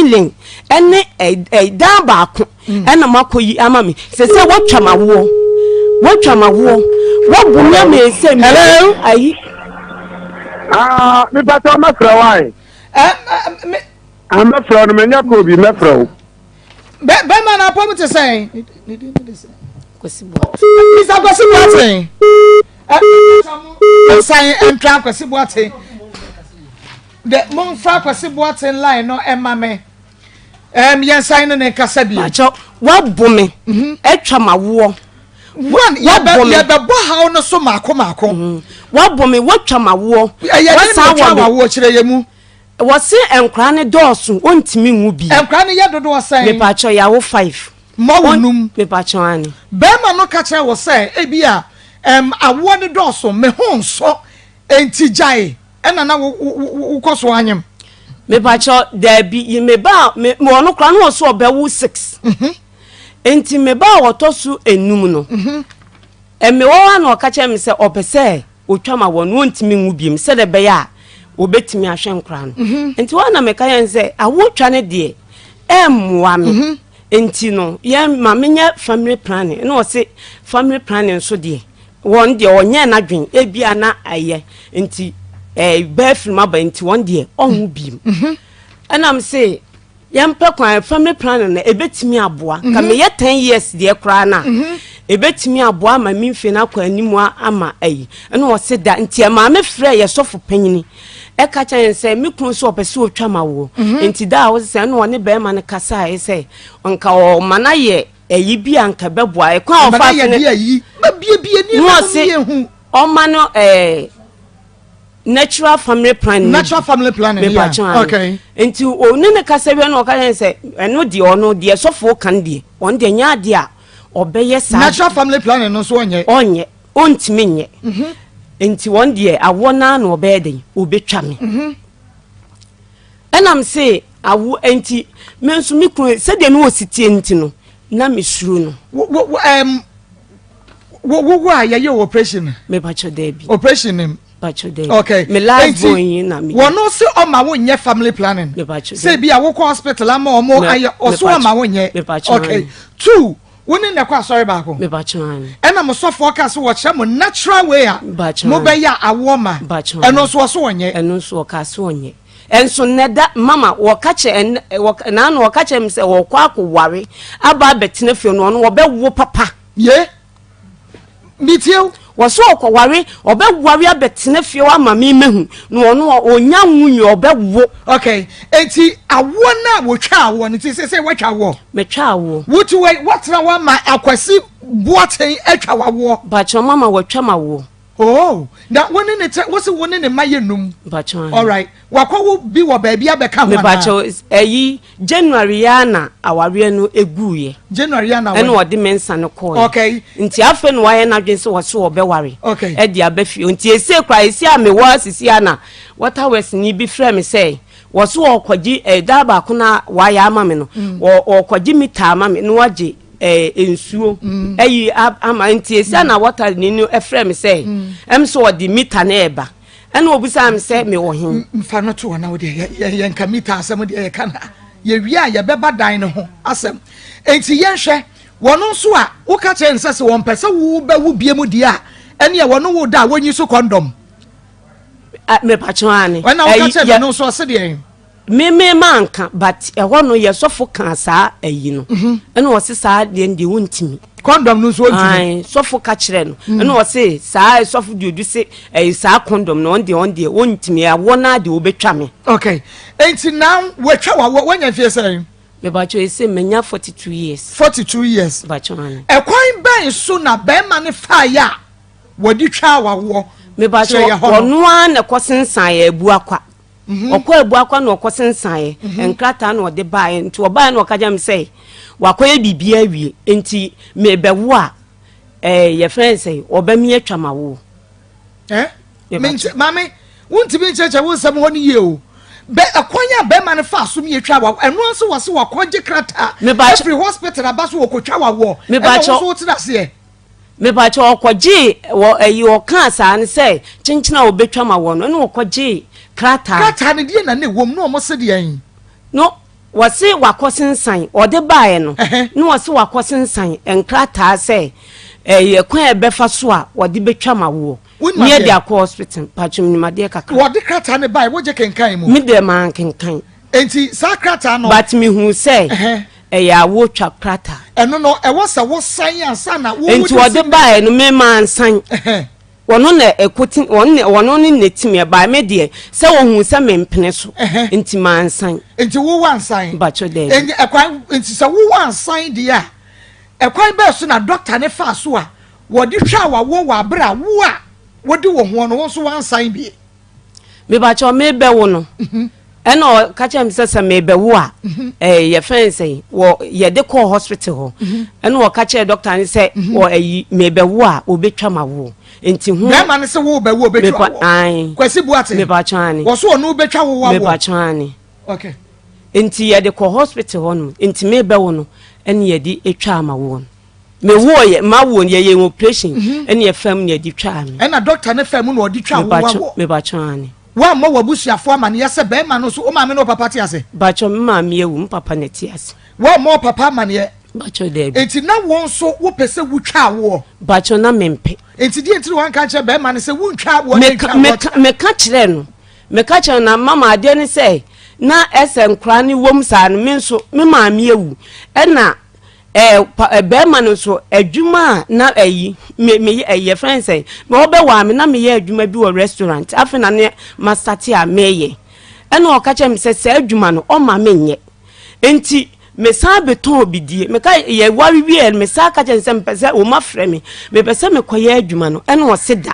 Ceiling ɛne dan baako ɛna mo akɔ yi ama me sɛ wɔtwa ma woɔ, wɔtwa ma woɔ, wɔbu mi ama sɛ mi. Hello? Ayi. Ah, mepatɔ mɛfrɛ wo ae. Ɛ ɛ me. Ah, mɛfrɛ no, manya kɔ bi, mɛfrɛ wo. Bɛ bɛrima na apɔm te sɛn? Ne din ne de sɛn? Kwasi Boateng. Mr. Kwasi Boateng. Ɛ nsan ntra Kwasi Boateng. De momfa Kwasi Boateng line no ɛma me. Yɛnsan ne ne nkasa bio. Pakyɛ, wabo me, atwa ma woɔ. One, Wabɔ me. Yɛbɛbɔ haw no so maako maako. Wabɔ me, watwa ma woɔ. Ɛyɛ ne Wasan na otwa wɔ me. Wawoɔ kyerɛ yɛ mu. Wɔse nkora ne dɔɔso, wɔntumi nwu bi. Nkora no yɛ dodoɔ sɛn? Mepakyɛ, yɛawo five. Mmɔ wo num. Mepakyɛ, ane. Bɛrima no ka kyerɛ wo sɛ ebi a awoɔ no dɔɔso, me ho nsɔ, enti gyae, ɛna na wokɔ so anyem? Mepakyɛ, daabi. Yi me ba me ɔno kora no, ɔso ɔbɛwo six. Nti me ba a ɔtɔ so enum no, ɛmɛ wɔ hɔ a na ɔka kyerɛ me sɛ ɔpɛ sɛ otwa ma wɔn no, wɔntumi nwu biem sɛdeɛ ɛbɛyɛ a wɔbɛtumi ahwɛ nkora no. Nti wɔn na meka yɛn sɛ awotwa no deɛ, ɛmmoa me, nti no yɛn ma menyɛ family planning. Ɛna ɔse family planning nso deɛ, wɔn deɛ ɔnyɛ n'adwen, ebia na ɛyɛ nti bɛɛ firim aba, nti wɔn deɛ ɔnwo biem. Ɛnam se yɛmpɛ kwan family planning no ebetumi aboa ka meyɛ 10 years deɛ koraa na ebetumi aboa ama mi mfe no akɔ anim ama ayi. Ɛna ɔse da, nti maame frɛ yɛ sɔfo panyini ɛka kyerɛ yɛn sɛ me kunu nso ɔpɛ sɛ ɔtwa ma woɔ. Nti da a wɔsɛ sɛ ɛna ɔne bɛrima no kasa a sɛ nka ɔma no ayɛ ɛyi bi a nka bɛboa ɛkwan a ɔma ɔfa no so yɛ ne deɛ ayi mabiebie na nneɛma ɔse mu yɛhu. Ɔma no natural family planning. Natural family planning, yeah. Mepatwa ano. Nti ɔne ne kasa wie no, ɔka kyerɛ sɛ ɛno deɛ, ɔno deɛ sɔfoɔ kan deɛ, ɔno deɛ nyɛ adeɛ a ɔbɛyɛ saa. Natural family planning no nso ɔnyɛ? Ɔnyɛ, ɔntumi nyɛ. Nti wɔn deɛ, awoɔ naa na ɔbɛyɛ den ɔbɛtwa me. Ɛnam se awo nti, me nso me kunu sɛdeɛ ne wɔsi tie nti no, na mesuro no. Wo wo wo wo wo wo a yɛyɛ operation? Mepakyɛ, daabi. Operation nim? Pakyɛ, daabi. Okay. Me last Enti, born yi na me. Wɔn se ɔma wo nyɛ family planning? Mepakyɛ, sɛ bi a wokɔ hospital ama ɔmo ayɛ, ɔso ɔma wo nyɛ? Mepakyɛ. Okay, two, wo ne na kɔ asɔre baako? Mepakyɛ, ane. Ɛna mo sɔfoɔ ka so wɔkyerɛ mo natural way a Mepakyɛ. mo bɛyɛ awoɔ ma? Mepakyɛ. Ɛno nso ɔso wɔnyɛ? Ɛno nso ɔka so ɔnyɛ. Ɛnso nnɛ da, mama wɔka kyerɛ ɛnɛ wɔ naano, wɔka kyerɛ me sɛ wɔkɔ akɔware aba abɛtena fie no, ɔno wɔbɛwo papa. Ye metie o. Wɔso ɔkɔware, ɔbɛware abɛtena fie hɔ ama me mehu na ɔno ɔnya nwo nwi, ɔbɛwo. Okay, eti awoɔ no a wɔtwa awoɔ no ti sɛ wɔatwa awoɔ? Metwa awoɔ. Wotu wɔ wɔtena hɔ ama Akwasi Boaten atwa wawoɔ? Bakyɛ, mama, wɔtwa ma woɔ. Oh, na wo ne ne tɛ, wo se wo ne ne ma yɛ num? Bakyɛ. Alright, wakɔ wo bi wɔ baabi abɛka ho anaa? Mebakyɛ, ɛyi January ya na awareɛ no eguiɛ. January ya na ɛna ɔde me nsa no kɔɔ. Nti afei na wayɛ n'adwene sɛ wɔso wɔbɛware ɛde aba fie. Nti ese kora esi a mewɔ asisi a na Water Works ni bi frɛ me sɛ wɔso wɔkɔgye ɛda baako na wayɛ ama me no, wɔkɔgye meter ama me na wagye nsuo ɛyi ama. Nti esi a na water ni no ɛfrɛ me sɛ sɛ ɔde meter na ɛba, ɛna obisa me sɛ mewɔ he. Mfa no to hɔ na wo deɛ yɛnka meter asɛm deɛ, yɛka na yɛwie a yɛbɛba dan no ho asɛm. Enti yɛnhwɛ wɔn nso a woka kyerɛ nsɛ sɛ wɔmpɛ sɛ wobɛwo bie mu deɛ a, ɛneɛ wɔno wo da a wɔnyi so condom? Mepatwe, ane. Ɛna woka kyerɛ me no nso, ɔse deɛ? Meme manka, but ɛhɔ no yɛ sɔfo ka saa ayi no, ɛna ɔse saa deɛ no deɛ wɔntumi. Condom no nso ɔntumi? Ae, sɔfo ka kyerɛ no, ɛna ɔse saa sɔfo deɛ odu se ɛyi saa condom no, ɔn deɛ wɔntumi awɔ no deɛ wɔbɛtwa me. Okay, enti now wɔatwa wa woanya mfie sɛn? Mebatwɛ, ɛsɛ manya 42 years. 42 years? Mebatwɛ, ane. Ɛkwan bɛn so na bɛrima ne faeɛ a wɔde twa wawoɔ? Mebatwɛ, Kyerɛ yɛ hɔ no. Ɔno ara na ɛkɔ sensan yɛ Abuakwa. Ɔkɔ Abuakwa na ɔkɔ sensan yɛ nkrataa na ɔde baeɛ. Nti ɔbaeɛ na ɔka kyerɛ me sɛ wakɔyɛ biribi awie, nti mebɛwo a yɛfrɛ no sɛ ɔbɛmi atwa ma wo. Eh? Mebatwɛ. Maame, wontumi nkyerɛkyerɛ wo nsɛm hɔ no yie o. Bɛ ɛkwan a bɛrima no fa so mi atwa wa, ɛno nso wɔ se wakɔgye krataa Mebatwɛ. efiri hospital aba so wɔkɔtwa wawoɔ, ɛna Mebatwɛ. wo nso wotena aseɛ? Mebakyɛ, ɔkɔgyee wɔ ɛyi, ɔkaa saa no sɛ kyenkyene a wɔbɛtwa ma wɔ no, ɛna ɔkɔgyee krataa. Krataa no deɛ na ne wɔm na ɔmo se deɛ no. Wɔse wakɔ sensan, ɔde baeɛ no, na wɔse wakɔ sensan nkrataa sɛ ɛyɛ kwan a ɛbɛfa so a wɔde bɛtwa ma woɔ. Wonim Ne yɛde adeɛ? akɔ hospital, mpakyɛ menim adeɛ kakra. Wɔde krataa no baeɛ, wogye kenkan mu? Me deɛ mankenkan. Enti saa krataa no. But mehuu sɛ ɛyɛ awoɔ twa krataa. Ɛno no, ɛwɔ sɛ wosan ansa na wo Enti wɔde baeɛ no, me mansan. Wɔno na ɛkɔti, wɔn na, wɔno ne na ɛtumi ɛbaeɛ. Me deɛ, sɛ wɔhuu sɛ mempene so, nti mansan. Nti wo wansan? Mpakyɛ daabi. Nti ɛkwan, nti sɛ wo wansan deɛ a, ɛkwan bɛɛ so na dɔkta ne faa so a wɔde twaa w'awoɔ wɔ abere a wo a wode wo ho no, wo nso wansan bie? Mepakyɛ mebɛwo no, ɛna ɔka kyerɛ me sɛ sɛ mebɛwo a, ɛɛ yɛfrɛ no sɛn, wɔ yɛde kɔɔ hospital hɔ, ɛna ɔka kyerɛ dɔkta no sɛ wɔ ayi mebɛwo a wɔbɛtwa ma woɔ, nti ho. Bɛrima no sɛ wo bɛwo ɔbɛtwa woɔ. Ae. Kwasi Boateng. Mepakyɛ ane. Wɔ so ɔno bɛtwa wo wawoɔ. Mepakyɛ ane. Okay. Nti yɛde kɔ hospital hɔ nom, nti mebɛwo no ɛna yɛde atwa ama woɔ no. Me woo yɛ ma wo yɛ yɛ operation ɛne yɛ fam ne yɛde twaa me. Ɛna doctor ne fam na ɔde twa wo wa wɔ. Me ba twɛn ane. Wa mmɔ w'abusuafo amaneɛ sɛ bɛrima no so wo maame ne wo papa te ase. Bakyɛ me maame awu me papa na te ase. Wa mmɔ wo papa amaneɛ. Bakyɛ daabi. Enti na wo nso wo pɛ sɛ wo twa awoɔ. Bakyɛ na me mpɛ. Enti deɛ nti na wanka nkyerɛ bɛrima no sɛ wo ntwa awoɔ ne ntwa awoɔ. Me ka kyerɛ no me ka kyerɛ no na mama adeɛ ne sɛ na ɛsɛ nkora ne wɔm saa no me nso me maame awu ɛna Ɛɛ pa ɛ bɛrima no nso adwuma a na ɛyi me me ɛyi yɛfrɛ no sɛn ɔbɛwaa me na meyɛ adwuma bi wɔ restaurant afei na ne masate a meyɛ ɛna ɔka kyerɛ me sɛ saa adwuma no ɔma menyɛ nti mesan bɛtɔn bidie meka yɛware wieɛ no mesan ka kyerɛ no sɛ mepɛ sɛ wɔn afrɛ me mepɛ sɛ mekɔyɛ adwuma no ɛna ɔse da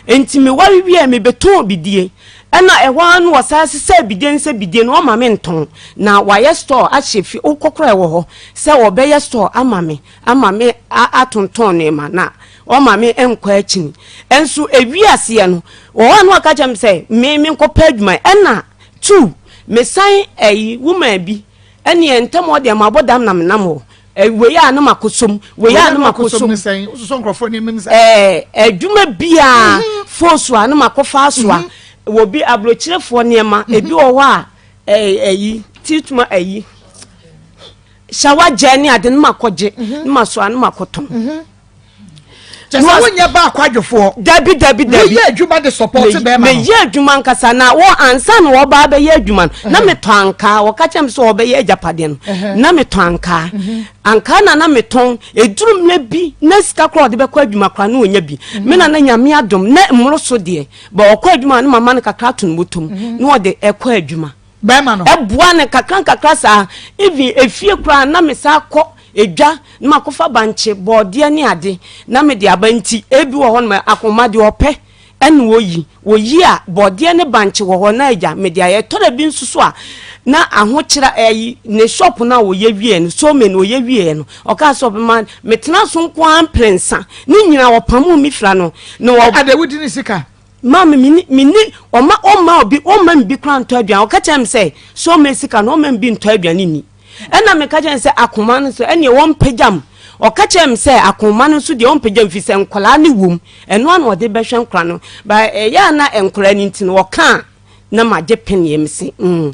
Enti meware wieɛ mebɛtɔn bidie ɛna ɛhɔ ara no wɔsan sesɛɛ bidie no sɛ bidie no wɔma me ntɔn na wɔayɛ store ahyɛ fie wokɔ koraa ɛwɔ hɔ sɛ wɔbɛyɛ store ama me ama me atontɔn nneɛma na wɔma me nkɔ akyini ɛnso ɛwi aseɛ no wɔ hɔ a na wɔka kyerɛ me sɛ me menkɔpɛ adwuma ɛna two mesan ɛyi woman bi ɛneɛ ntɛm hɔ deɛ mabɔ dam na menam hɔ Wei a na makɔsɔ mu, wei a na makɔsɔ mu. Ɛɛ adwuma biara mhm. foosu a na makɔfa asoa. Mhm. Wɔ bi aburokyerefoɔ nneɛma, mhm. ebi wɔ hɔ a ɛɛ ɛyi tituma ɛyi shawa gyɛ ne ade na makɔgye na masoa na makɔtɔn. Kyɛ sɛ wonyɛ ba akwadwofoɔ. Dabi dabi dabi. Woyɛ adwuma de sɔpɔte bɛrima no. Meyɛ adwuma ankasa na wɔ ansa na wɔba abɛyɛ adwuma no na metɔ ankaa wɔka kyerɛ me sɛ wɔbɛyɛ agyapadeɛ no na metɔ ankaa ankaa na na metɔn eduru mmerɛ bi na sika koraa ɔde bɛkɔ adwuma koraa na ɔnya bi me na na nyame adom na mmoro so deɛ bɛ ɔkɔ adwuma na mama no kakra ato no bɔtɔm na ɔde ɛkɔ adwuma bɛrima no ɛboa no kakra nkakra saa even efie koraa na me saa kɔ Edwa na makɔfa bankye, bɔɔdeɛ ne ade na mede aba nti ebi wɔ hɔ nom akoma deɛ ɔpɛ ɛna ɔyi, ɔyi a bɔɔdeɛ ne bankye wɔ hɔ na agya mede ayɛ. Ɛtɔ da bi nso so a na ahokyera ɛyi ne shop no a ɔyɛ wieɛ no so many ɔyɛ wieɛ no ɔkaa sɛ ɔbɛma metena so nko ara mprɛnsa ne nyinaa ɔpamoo me fira no na ɔ. Adɛ wodi ne sika? Maame menni menni ɔma ɔmma obi ɔmma me bi koraa ntɔ aduane ɔka kyerɛ me sɛ so me sika no ɔmma me bi ntɔ aduane nni. Ɛnna meka kyerɛɛ no sɛ, Akoma no nso, ɛnneɛ wɔmpagya m. Ɔka kyerɛɛ me sɛ, Akoma no nso deɛ wɔmpagya m, ɛfiri sɛ nkwadaa no wom. Ɛno ara na ɔde bɛhwɛ nkwadaa no. Ba ɛyɛ a na nkwadaa no nti no, ɔka a, na magye peneɛ. Mese, mm.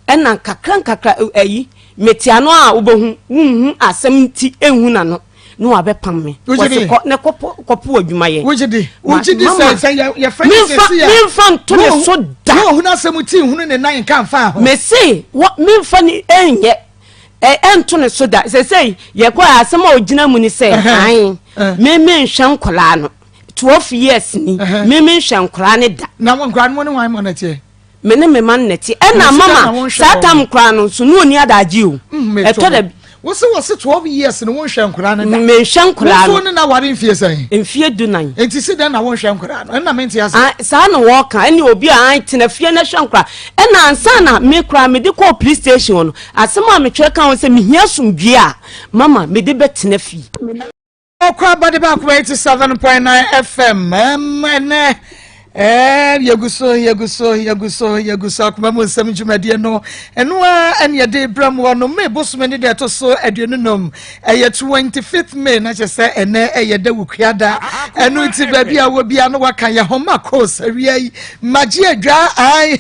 Ɛnna nkakra nkakra, ayi, mete ano a wobɛhu, wonhu asɛm nti ɛnhu n'ano. na wabɛpam me. Wɔsi kɔ na kɔpɔ kɔpo adwuma yɛ. Wogye di wogye di sɛ sɛ yɛ yɛfrɛ ne sɛsi a. Memfa nto ne so da. Wo ohunu asɛm ti nhunu ne nan nka nfa ho. Mese wɔ memfa ne ɛnyɛ ɛ ɛnto ne so da sɛsɛyi yɛkɔ asɛm a ogyina mu ne sɛ ae me menhwɛ nkɔlaa no 12 years ni me menhwɛ nkɔlaa ne da. Na nkɔlaa no ne hwan mɔ na teɛ? Me ne me ma no na ɛte. Ɛna mama saa tam koraa no nso ne ɔni adagye o. Mm, ɛtɔ da bi. Wose wɔse 12 years no wonhwɛ nkoraa no da. Menhwɛ nkoraa no. Wonso ne na ware mfie sɛn? Mfie dunan. Enti si dɛn na wonhwɛ nkoraa no? Ɛna mente ase. Ah, saa na wɔka. Ɛne obi a an tena fie na hwɛ nkoraa. Ɛna ansa na me koraa mede kɔɔ police station hɔ no, asɛm a metwerɛ ka ho sɛ mehia asomdwie a, mama mede bɛtena fie. Ɔkɔ abade baako 87.9 FM ɛnɛ ɛɛ yɛgu so yɛgu so yɛgu so yɛgu so akoma mu nsɛm dwumadie no ɛno a ɛne yɛde brɛ mu no May bosome ne deɛ ɛto so 25 ɛyɛ 25th May na kyerɛ sɛ ɛnɛ ɛyɛ da wukuada. Ɛno nti baabi a wɔ bia no waka yɛ ho ma kos awia yi magye adwa ai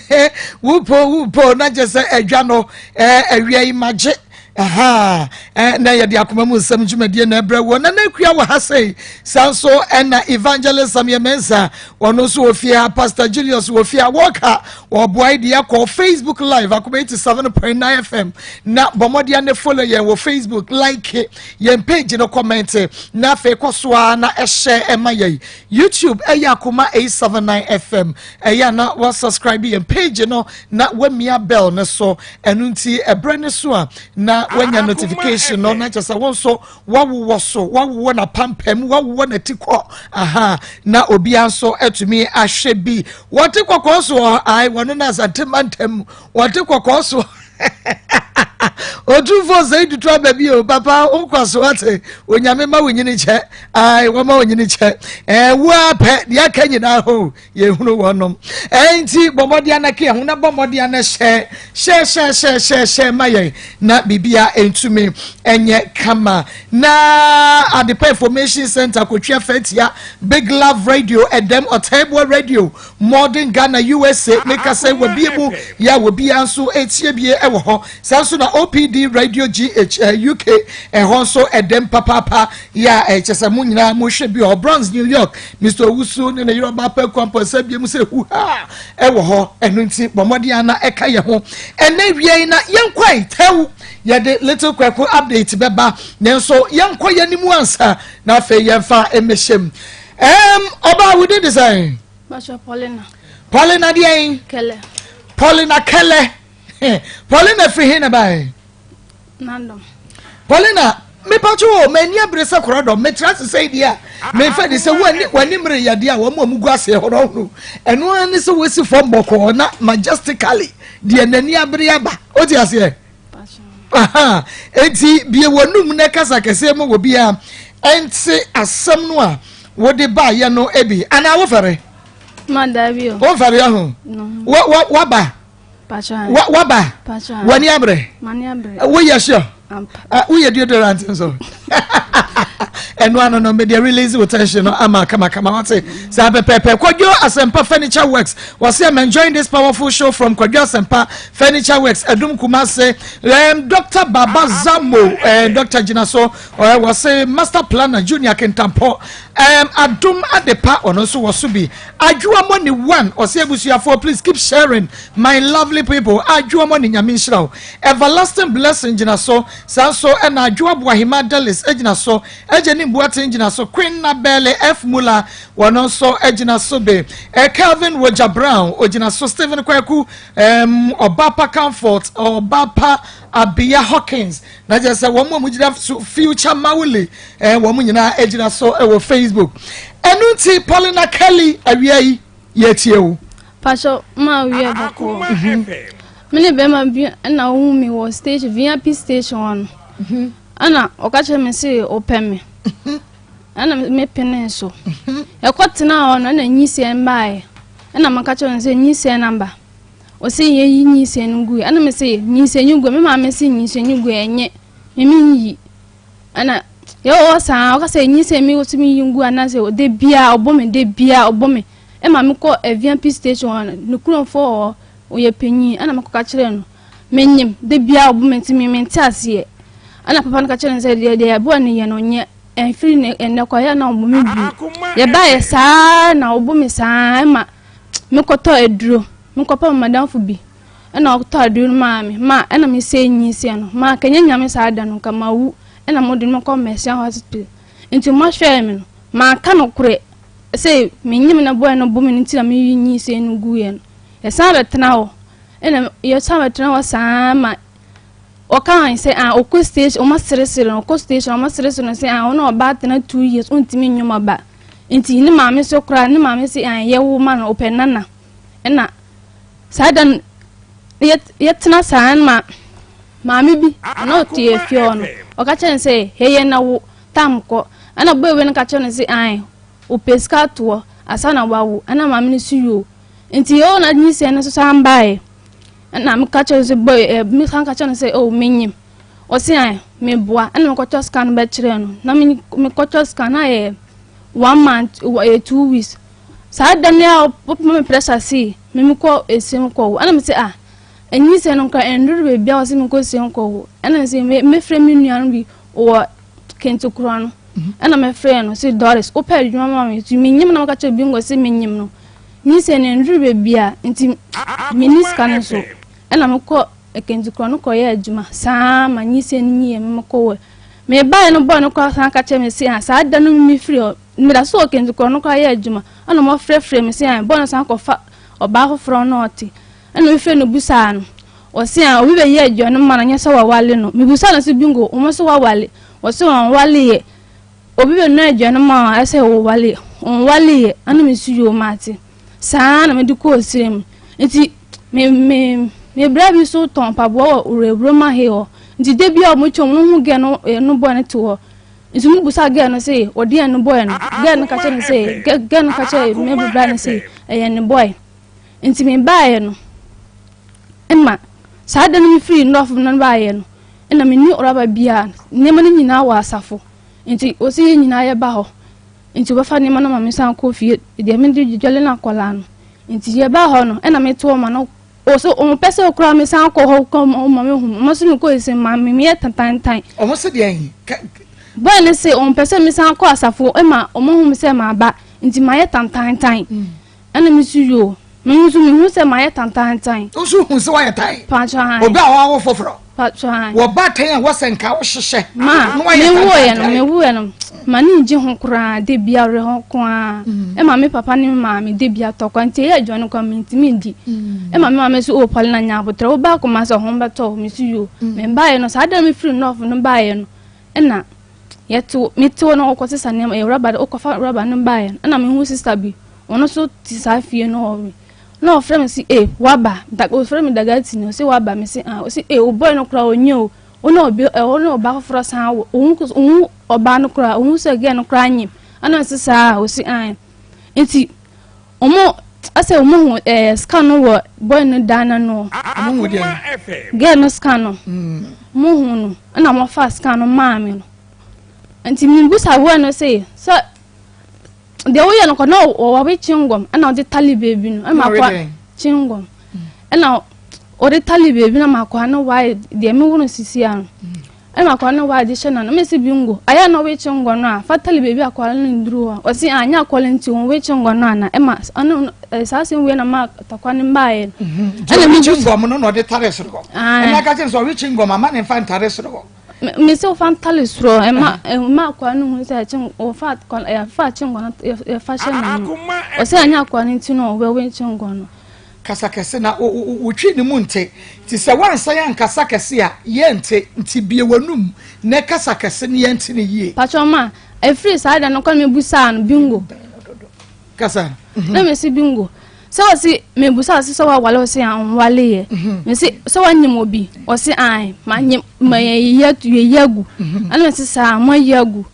wupo wupo na kyɛ sɛ adwa no awia yi magye aha na yɛde akoma mu nsɛm dwumadie na ɛbrɛ wɔ nana akua wɔ ha sei saa nso ɛna evangelist Samuel Mensah ɔno nso wɔ fie ha Pastor Julius wɔ fie ha wɔka wɔboa yi deɛ kɔ Facebook live akoma 87.9 FM na bɔ mmɔden ne follow yɛn wɔ Facebook like yɛn page no comment na afei kɔ so ara na ɛhyɛ ɛma yɛn YouTube ɛyɛ akoma 879 FM ɛyɛ na wa subscribe yɛn page no na wamia bell no so ɛno nti ɛbrɛ ne so a na wanya notification no na kyerɛ sɛ wɔn nso wawowɔ so wawowɔ n'apampam wawowɔ n'atikɔ aha na obiara nso atumi ahwɛ bi wɔte kɔkɔɔ so ae wɔn no asante mantam wɔte kɔkɔɔ so otumfoɔ sɛ dutu aba bi o papa wokɔ so ate onyame ma wo nyini kyɛ ae wɔma wo nyini kyɛ ɛɛ wo ara pɛ deɛ aka nyinaa ho yɛhunu wɔnom ɛnti bɔ mmɔden anake ɛho na bɔ mmɔden ana hyɛ hyɛ hyɛ hyɛ hyɛ hyɛ ma yɛn na biribia ɛntumi ɛnyɛ kama na Adepa Information Center kotwia fatia Big Love Radio ɛdɛm Ɔtɛɛboa Radio Modern Ghana USA meka sɛ wabie mu yɛ a obiara nso ɛtie bie ɛwɔ hɔ saa nso na OPD Radio GH UK ɛhɔ nso ɛdɛm papaapa yɛ a ɛkyɛ sɛ mo nyinaa mohwɛ bi hɔ Bronx New York Mr. Owusu ne ne yere ɔba pɛ kwampɔnsa bie mu sɛ huha ɛwɔ hɔ ɛno nti bɔ mmɔden ana ɛka yɛ ho ɛnɛ wie na yɛnkwae tɛw yɛde little kwaku update bɛba nanso yɛnkɔ yɛn anim ansa na afei yɛmfa mmɛhyɛ mu ɛm ɔbaa wo din de sɛn? Pastor Paulina. Paulina deɛn? Kɛlɛ. Paulina Kɛlɛ. Paulina firi he na bae? Nandom. Paulina, mepatwo o, m'ani abere sɛ korɔdɔm, metra ase sɛ deɛ a, memfa di sɛ w'ani w'ani mmere yadeɛ a wɔn a wɔgu aseɛ hɔ no ɔhunu. Ɛno ara ne sɛ wɔsi fam bɔkɔɔ na majestically deɛ n'ani abere aba. Wote aseɛ? Aha, enti bie w'anum na kasa kɛseɛ ma obiara ɛnte asɛm no a wode baayɛ no bi. Anaa wofɛre? Ma daabi o. Womfɛre ahu? No. Waba? Waba? W'ani abere? M'ani abere. Woyɛ sure? Ampa. Woyɛ deodorant nso? Ɛno ano no mede release wo tension no ama kamakama wate saa pɛpɛpɛ. Kwadwo Asɛmpa Furniture Works wɔse I'm enjoying this powerful show from Kwadwo Asɛmpa Furniture Works Adum Kumase. Dr. Baba Zamo Dr. Gyinaso wɔse Master Planner Junior Kintampɔ Adum Adepa ɔno nso wɔ so bi. Adwoa Money One ɔse abusuafoɔ please keep sharing my lovely people. Adwoa Money Nyame nhyira wo. Everlasting Blessing gyina so saa nso ɛna Adwoa Boahima Delis gyina so. Agye ne Mbuaten gyina so. Queen Nabele F. Mula wɔno nso gyina so bi. Kelvin Roger Brown ogyina so. Stephen Kwaku Ɔbapa Comfort Ɔbapa Abia Hawkins na kyerɛ sɛ wɔn a wɔgyina so Future Mawuli wɔn nyinaa gyina so wɔ Facebook. Ɛno nti Paulina Kelly awia yi yɛtie wo. Pastor ma awia bɔkɔɔ. Me ne bɛrima bi na ohun mi wɔ station VIP station hɔ no. Ɛna ɔka kyerɛ me sɛ ɔpɛ me. Ɛna me penee so. Ɛkɔ tena hɔ no ɛna nyinsɛn baeɛ. Ɛna maka kyerɛ no sɛ nyinsɛn no aba. Ɔse yɛyi nyinsɛn no gu. Ɛna me se nyinsɛn no gu. Me maame se nyinsɛn no gu ɛnyɛ. Me menyi. Ɛna yɛwɔ saa ɔka sɛ nyinsɛn mi wɔsi mi yi ngu anaasɛ ɔde bia ɔbɔ me de bia ɔbɔ me. Ɛma me kɔ Avian station hɔ no ne kuromfoɔ wɔ hɔ ɔyɛ panyin ɛna mekɔka kyerɛ no. Menyim da biara ɔbɔ me nti me mente aseɛ. Ɛna papa no ka kyerɛ no sɛ deɛ deɛ ɛboa no yɛ no nyɛ ɛmfiri ne ɛnɛ kɔ yɛ na ɔbɔ me bio. Yɛbaeɛ saa na ɔbɔ me saa ɛma mekɔtɔ aduro mekɔpɛ madamfo bi ɛna ɔtɔ aduro no maa me ma ɛna mesɛ nyinsɛn no ma kɛnyɛ nyame saa da no nka mawu ɛna mode no kɔ Mɛsia hospital nti mohwɛɛ me no manka nokorɛ sɛ menyim na bɔɛ no bɔ me no nti na meyi nyinsɛn no guiɛ no yɛsan bɛtena hɔ ɛna yɛsan bɛtena hɔ saa ma ɔka wɔn sɛ ah ɔkɔ station wɔn aseresere no ɔkɔ station wɔn aseresere no sɛ ah ɔno ɔbaa tena 2 years ɔntumi nyom ɔba nti ne maame so koraa ne maame sɛ ah yɛwo ma no ɔpɛ nana ɛna saa da no yɛtena saa ma maame bi ɔna ɔte efie hɔ no ɔka kyerɛ no sɛ yɛyɛ na wo tam kɔ ɛna boy no ka kyerɛ no sɛ ah ɔpɛ sika atoɔ asa na wawo ɛna maame no so yoo nti yɛwɔ na nyinsɛn no nso san baeɛ ɛna meka kyerɛ no sɛ boy ɛ meka ka kyerɛ no sɛ oh menyim ɔse an meboa ɛna mekɔtɔ sika no bɛkyerɛ no na mekɔtɔ sika no ayɛ One month, ɛyɛ 2 weeks. Saa da no a wɔpema me pressure se me mekɔ esiem kɔwo, ɛna me se ah, ɛnyinsɛn no nkora ɛnduru baabi a wɔse mekɔ esiem kɔwo. Ɛna me se mefrɛ me nua no bi wɔ Kentekorɔ no, ɛna mefrɛ no se Doris, wopɛ adwuma ma me nti menyim, na meka kyerɛ Bingo se menyim no, nyinsɛn no ɛnduru baabi a nti menni sika no so. Ɛna mekɔ Kentekorɔ no kɔyɛ adwuma saa ma nyinsɛn no nyiiɛ, me mekɔwɔ. Mebaeɛ no bɔɔ no koraa san ka kyerɛ me se ah, saa da no mefiri hɔ meda so wɔ Kentekorɔ no koraa yɛ adwuma, ɛna wɔfrɛfrɛ me se ah, bɔɔ no san kɔfa ɔbaa foforɔ na ɔte. Ɛna mefrɛ no busaa no, ɔse ah, obi bɛyɛ aduane ma no, nyɛ sɛ wawale no. Mebusaa no se Bingo, wɔn se wawale? Ɔse ɔnwaleeɛ. Obi bɛnoa aduane ma wo a ɛsɛ wowale? Ɔnwaleeɛ. Ɛna mese yoo, mate. Saa na mede kɔɔ serɛ mu. Nti me me me bra bi so tɔn mpaboa wɔ Owuraburoma he hɔ. Nti da bi a wɔtwam no ho gɛ no no bɔɔ no te hɔ. Nti mo busa gɛ no se ɔde yɛ ne bɔɛ no. Gɛ no ka kyerɛ no se gɛ no ka kyerɛ me bra no se ɛyɛ ne bɔɛ. Nti me baeɛ no ɛma saa da no me firi nɔfo no baeɛ no ɛna me ni rɔba biara, nneɛma no nyinaa wɔ asafo. Nti wɔsi yɛn nyinaa yɛba hɔ. Nti wɔbɛfa nneɛma no ma me san kɔ fie deɛ mede dwale no akwadaa no. Nti yɛbaa hɔ no ɛna mete hɔ ma no ɔsɛ wɔn pɛ sɛ okura me san kɔ hɔ kɔ ma me hu wɔn sɛ mekɔ esi ma me meyɛ tantantan. Wɔn sɛ deɛ yi. Bɔyɛ ne se wɔn pɛ sɛ me san kɔ asafo ɛma wɔn hu me sɛ ma ba nti ma yɛ tantantan. Ɛna me so yoo. Me nso me hu sɛ ma yɛ tantantan. Nso hu sɛ wayɛ tan. Paatwa han. Obi a wawo foforɔ. Paatwa han. Wɔba tan a wɔsɛ nka wohyehyɛ. Ma me wo yɛ no me wo yɛ no ma ne ngye ho koraa de bia ɔrɛ ho koraa. Ɛma me papa ne me maame de bia tɔkwa nti ɛyɛ adwuma no koraa me ntumi ndi. Ɛma me maame so o Paulina nya abotrɛ wo ba akoma sɛ ho bɛtɔ me so yoo. Me baayɛ no saa da me firi nɔɔfo no baayɛ no ɛna yɛte mete hɔ na wɔkɔsesa nneɛma ɛyɛ rɔba de wokɔfa rɔba no baeɛ no ɛna mehu sista bi ɔno nso te saa fie no hɔ bi na ɔfrɛ me se e waba da ɔfrɛ me dagati no ɔse waba me se ah ɔse e wo boy no koraa ɔnyɛ o wo ne ɔbi ɛ wo ne ɔbaa foforɔ san wɔ ohun ohun ɔbaa no koraa ohun sɛ gɛɛ no koraa nyim ɛna ɔse saa ɔse an nti ɔmo asɛ ɔmo hu ɛɛ scan no wɔ boy no dan na no. Ɔmo hu deɛ. Girl no scan no. Ɔmo hu no ɛna ɔmo fa scan no maa mi no. Nti mi busa boy no se sɛ deɛ woyɛ no kɔ na ɔwe chewing ɛna ɔde tali beebi no ɛma akɔ chewing ɛna ɔde tali beebi na ma akɔ no wae deɛ mi wuro sisi ano. Ɛna akwadaa no waa de hyɛ n'ano. Mesi bingo. Ayɛ na ɔwekye ngɔ no a, fa tali baabi akwadaa no nduru hɔ. Ɔsi a, nyɛ akwadaa nti wɔn wekye ngɔ no ana. Ɛma ɔno saa asɛm wei na ma takwa no mbaeɛ no. Mhm. Ɛna mi ɔwekye ngɔm no na ɔde tare soro hɔ. Ɛna aka kyerɛ sɛ ɔwekye ngɔm ama ne nfa ntare soro hɔ. Mesi ɔfa ntare soro ɛma ɛma akwadaa no hu sɛ ɛkye ɔfa ɛfa kye ngɔ no ɛfa hyɛ n'ano. Ɔsi anyɛ akwadaa no nti na ɔwekye ngɔ no. Kasa kɛse na wo twi no mu nte, nti sɛ woansan ankasa kɛse a yɛnte, nti bue w'anum na kasa kɛse na yɛnte no yie. Patrɔ ma ɛfiri saa da no kɔ na mebusaa no bingo. Kasa. Na mesi bingo. Sɛ ɔsi mebusa ɔsi sɛ wawale ɔsi a ɔnwale yɛ. Mesi sɛ wanyim obi ɔsi ae ma nyim ma yɛyi yɛyi agu. Ɛna mesi saa mo ayi agu.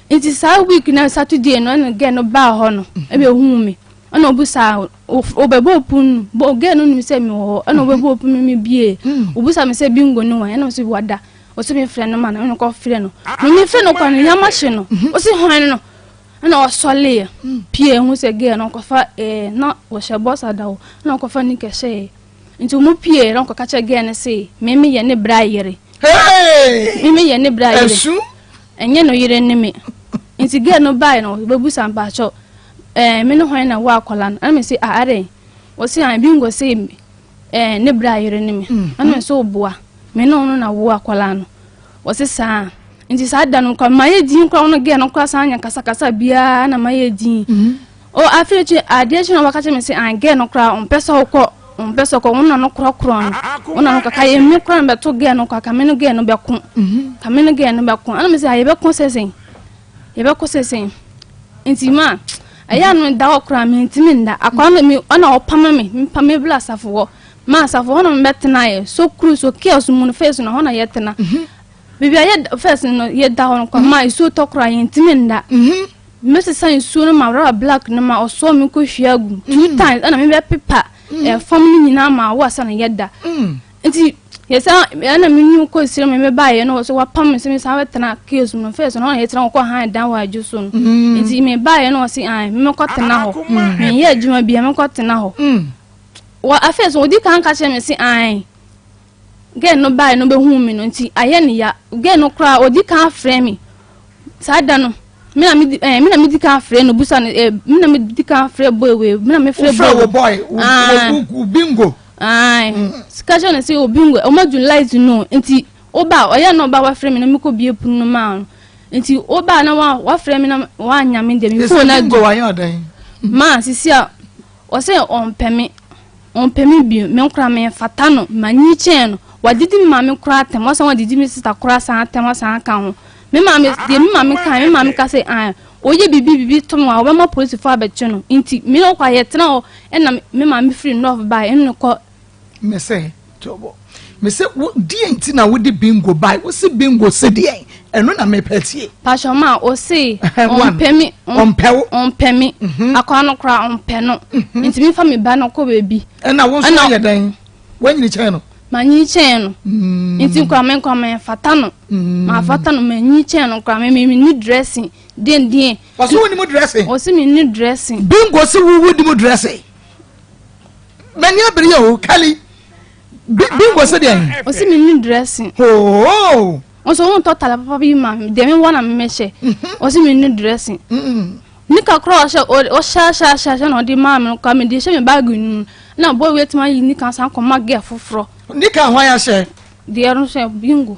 Nti saa week na Saturday no ɛna girl no baa hɔ no ɛbɛhuu me. Ɛna ɔbusaa ɔbɛbɔ pon no bɔ girl no nim sɛ mewɔ hɔ ɛna ɔbɛbɔ pon no mebie ɔbusa me sɛ bingo ne wɔn ɛna ɔsi wada ɔsi me frɛ no ma no ɛna ɔkɔ frɛ no na me frɛ no kɔ no yama hye no ɔsi hwan no ɛna ɔsɔleɛ pie ho sɛ girl no ɔkɔfa ɛɛ na ɔhyɛ bɔsa da hɔ ɛna ɔkɔfa ne kɛhyɛɛ nti wɔn pie na ɔkɔka kyerɛ girl no se meme yɛ ne bra yere meme yɛ ne bra yere ɛnyɛ no yere ne me nti girl no bae no ɔbɛbusa mpakyɛw ɛɛ me ne hwan na wɔ akwadaa no ɛna me se ah adɛn ɔse ah bingo se ɛɛ ne bra yere ne me ɛna me so ɔboa me ne ɔno na wɔ akwadaa no ɔse saa nti saa da no kora mayɛ din kora ɔno girl no kora saa nya kasakasa biara na mayɛ din o afei akyi adeɛ akyi na wɔka kyerɛ me se ah girl no kora ɔmpɛ sɛ ɔkɔ ɔmpɛ sɛ ɔkɔ wɔn na no korɔkorɔ no wɔn na no kaka yɛ me kora no bɛto girl no kora kame no girl no bɛko kame no girl no bɛko ɛna me se ah yɛbɛko sɛ sɛn Yɛbɛkɔ sɛsɛn. Nti ma ɛyɛ a no da hɔ koraa mentumi nda. Akwadaa no me ɔna ɔpama me mepa me bla asafo hɔ. Ma asafo hɔ na mebɛtena yɛ. So kuru so kiosk mu no first no hɔ na yɛtena. Baabi a yɛ first no yɛda hɔ no kɔ ma nsuo tɔ koraa yɛntumi nda. Mɛsesa nsuo no ma rɔba black no ma ɔsoɔ me kɔ hwie agu two times ɛna mebɛpepa ɛfam no nyinaa ma awo asa na yɛda. Nti. Yɛsan ɛna me nyu kɔ sira me mebaeɛ no so wapam me sɛ me san bɛtena kiosk mu no first no ɔna yɛtena hɔ kɔ han dan wɔ adwo so no mm. nti mebaeɛ no ɔse an mekɔ tena hɔ mm. menyɛ adwuma bia mekɔ tena hɔ mm. wɔ afei so ɔdi kan ka kyerɛ me se an girl no baeɛ no bɛhu me no nti ayɛ ne ya girl no koraa ɔdi kan frɛ me saa da no me na me eh, me na me di kan frɛ no busa no eh, me na me di kan frɛ boy wei me na me frɛ boy wo boy wo bingo ayi mm. sika kyerɛ no sɛ o bingo ɔmo du light no nti ɔba ɔyɛ na ɔba wafrɛ me na me kɔ bie pono no maa no nti ɔba na wa wafrɛ me na wanya me deɛ me phone na du maa sisi a Ɔse ɔmpɛ me, ɔmpɛ me bio, me koraa menfata no, manyin kyɛn no, wadidi me maame koraa atɛm, wasan wadidi me sister koraa san atɛm asan aka ho. Me maame, deɛ me maame kae, me maame ka sɛ ae, ɔyɛ biribi biribi to me a, ɔbɛma polisifoɔ abɛkye no. Nti me ne ɔkɔ a yɛtena hɔ, ɛna me maame firi North bae, ɛne no kɔ. Mese tobo. Mese wo deɛ nti na wode bingo bae wo se bingo se deɛ ɛno na mepɛ tie. Pastor ma o se ɔmpɛ me ɔmpɛ wo ɔmpɛ me mhm. akwa no kora ɔmpɛ no mhm. nti mefa me ba no kɔ baabi. Ɛna wo nso ayɛ dɛn wanyini kyɛn no. Manyini kyɛn no mm. nti nkora me nkora me fata no mm. ma fata no manyini kyɛn no kora me me ni dressing deɛ deɛ. Ɔsɛ wo ni mu dressing. Ɔsɛ me ni dressing. Bingo se wo wo ni mu dressing. Mani abere yɛ o Kali. Bingo sɛ deɛ. Ɔsi mi ni dressing. Ooo. Ɔsɛ wɔn tɔ tala papa bi ma mi deɛ mi wɔ na mi hyɛ. Ɔsi mi ni dressing. Nika kora ɔhyɛ ɔhyɛ ahyɛ ahyɛ ahyɛ na ɔde maa mi kora mi de hyɛ mi baagi nu na boy wei tuma yi nika san kɔ ma gɛ foforɔ. Nika hwan ahyɛ. Deɛ ɔno hyɛ bingo.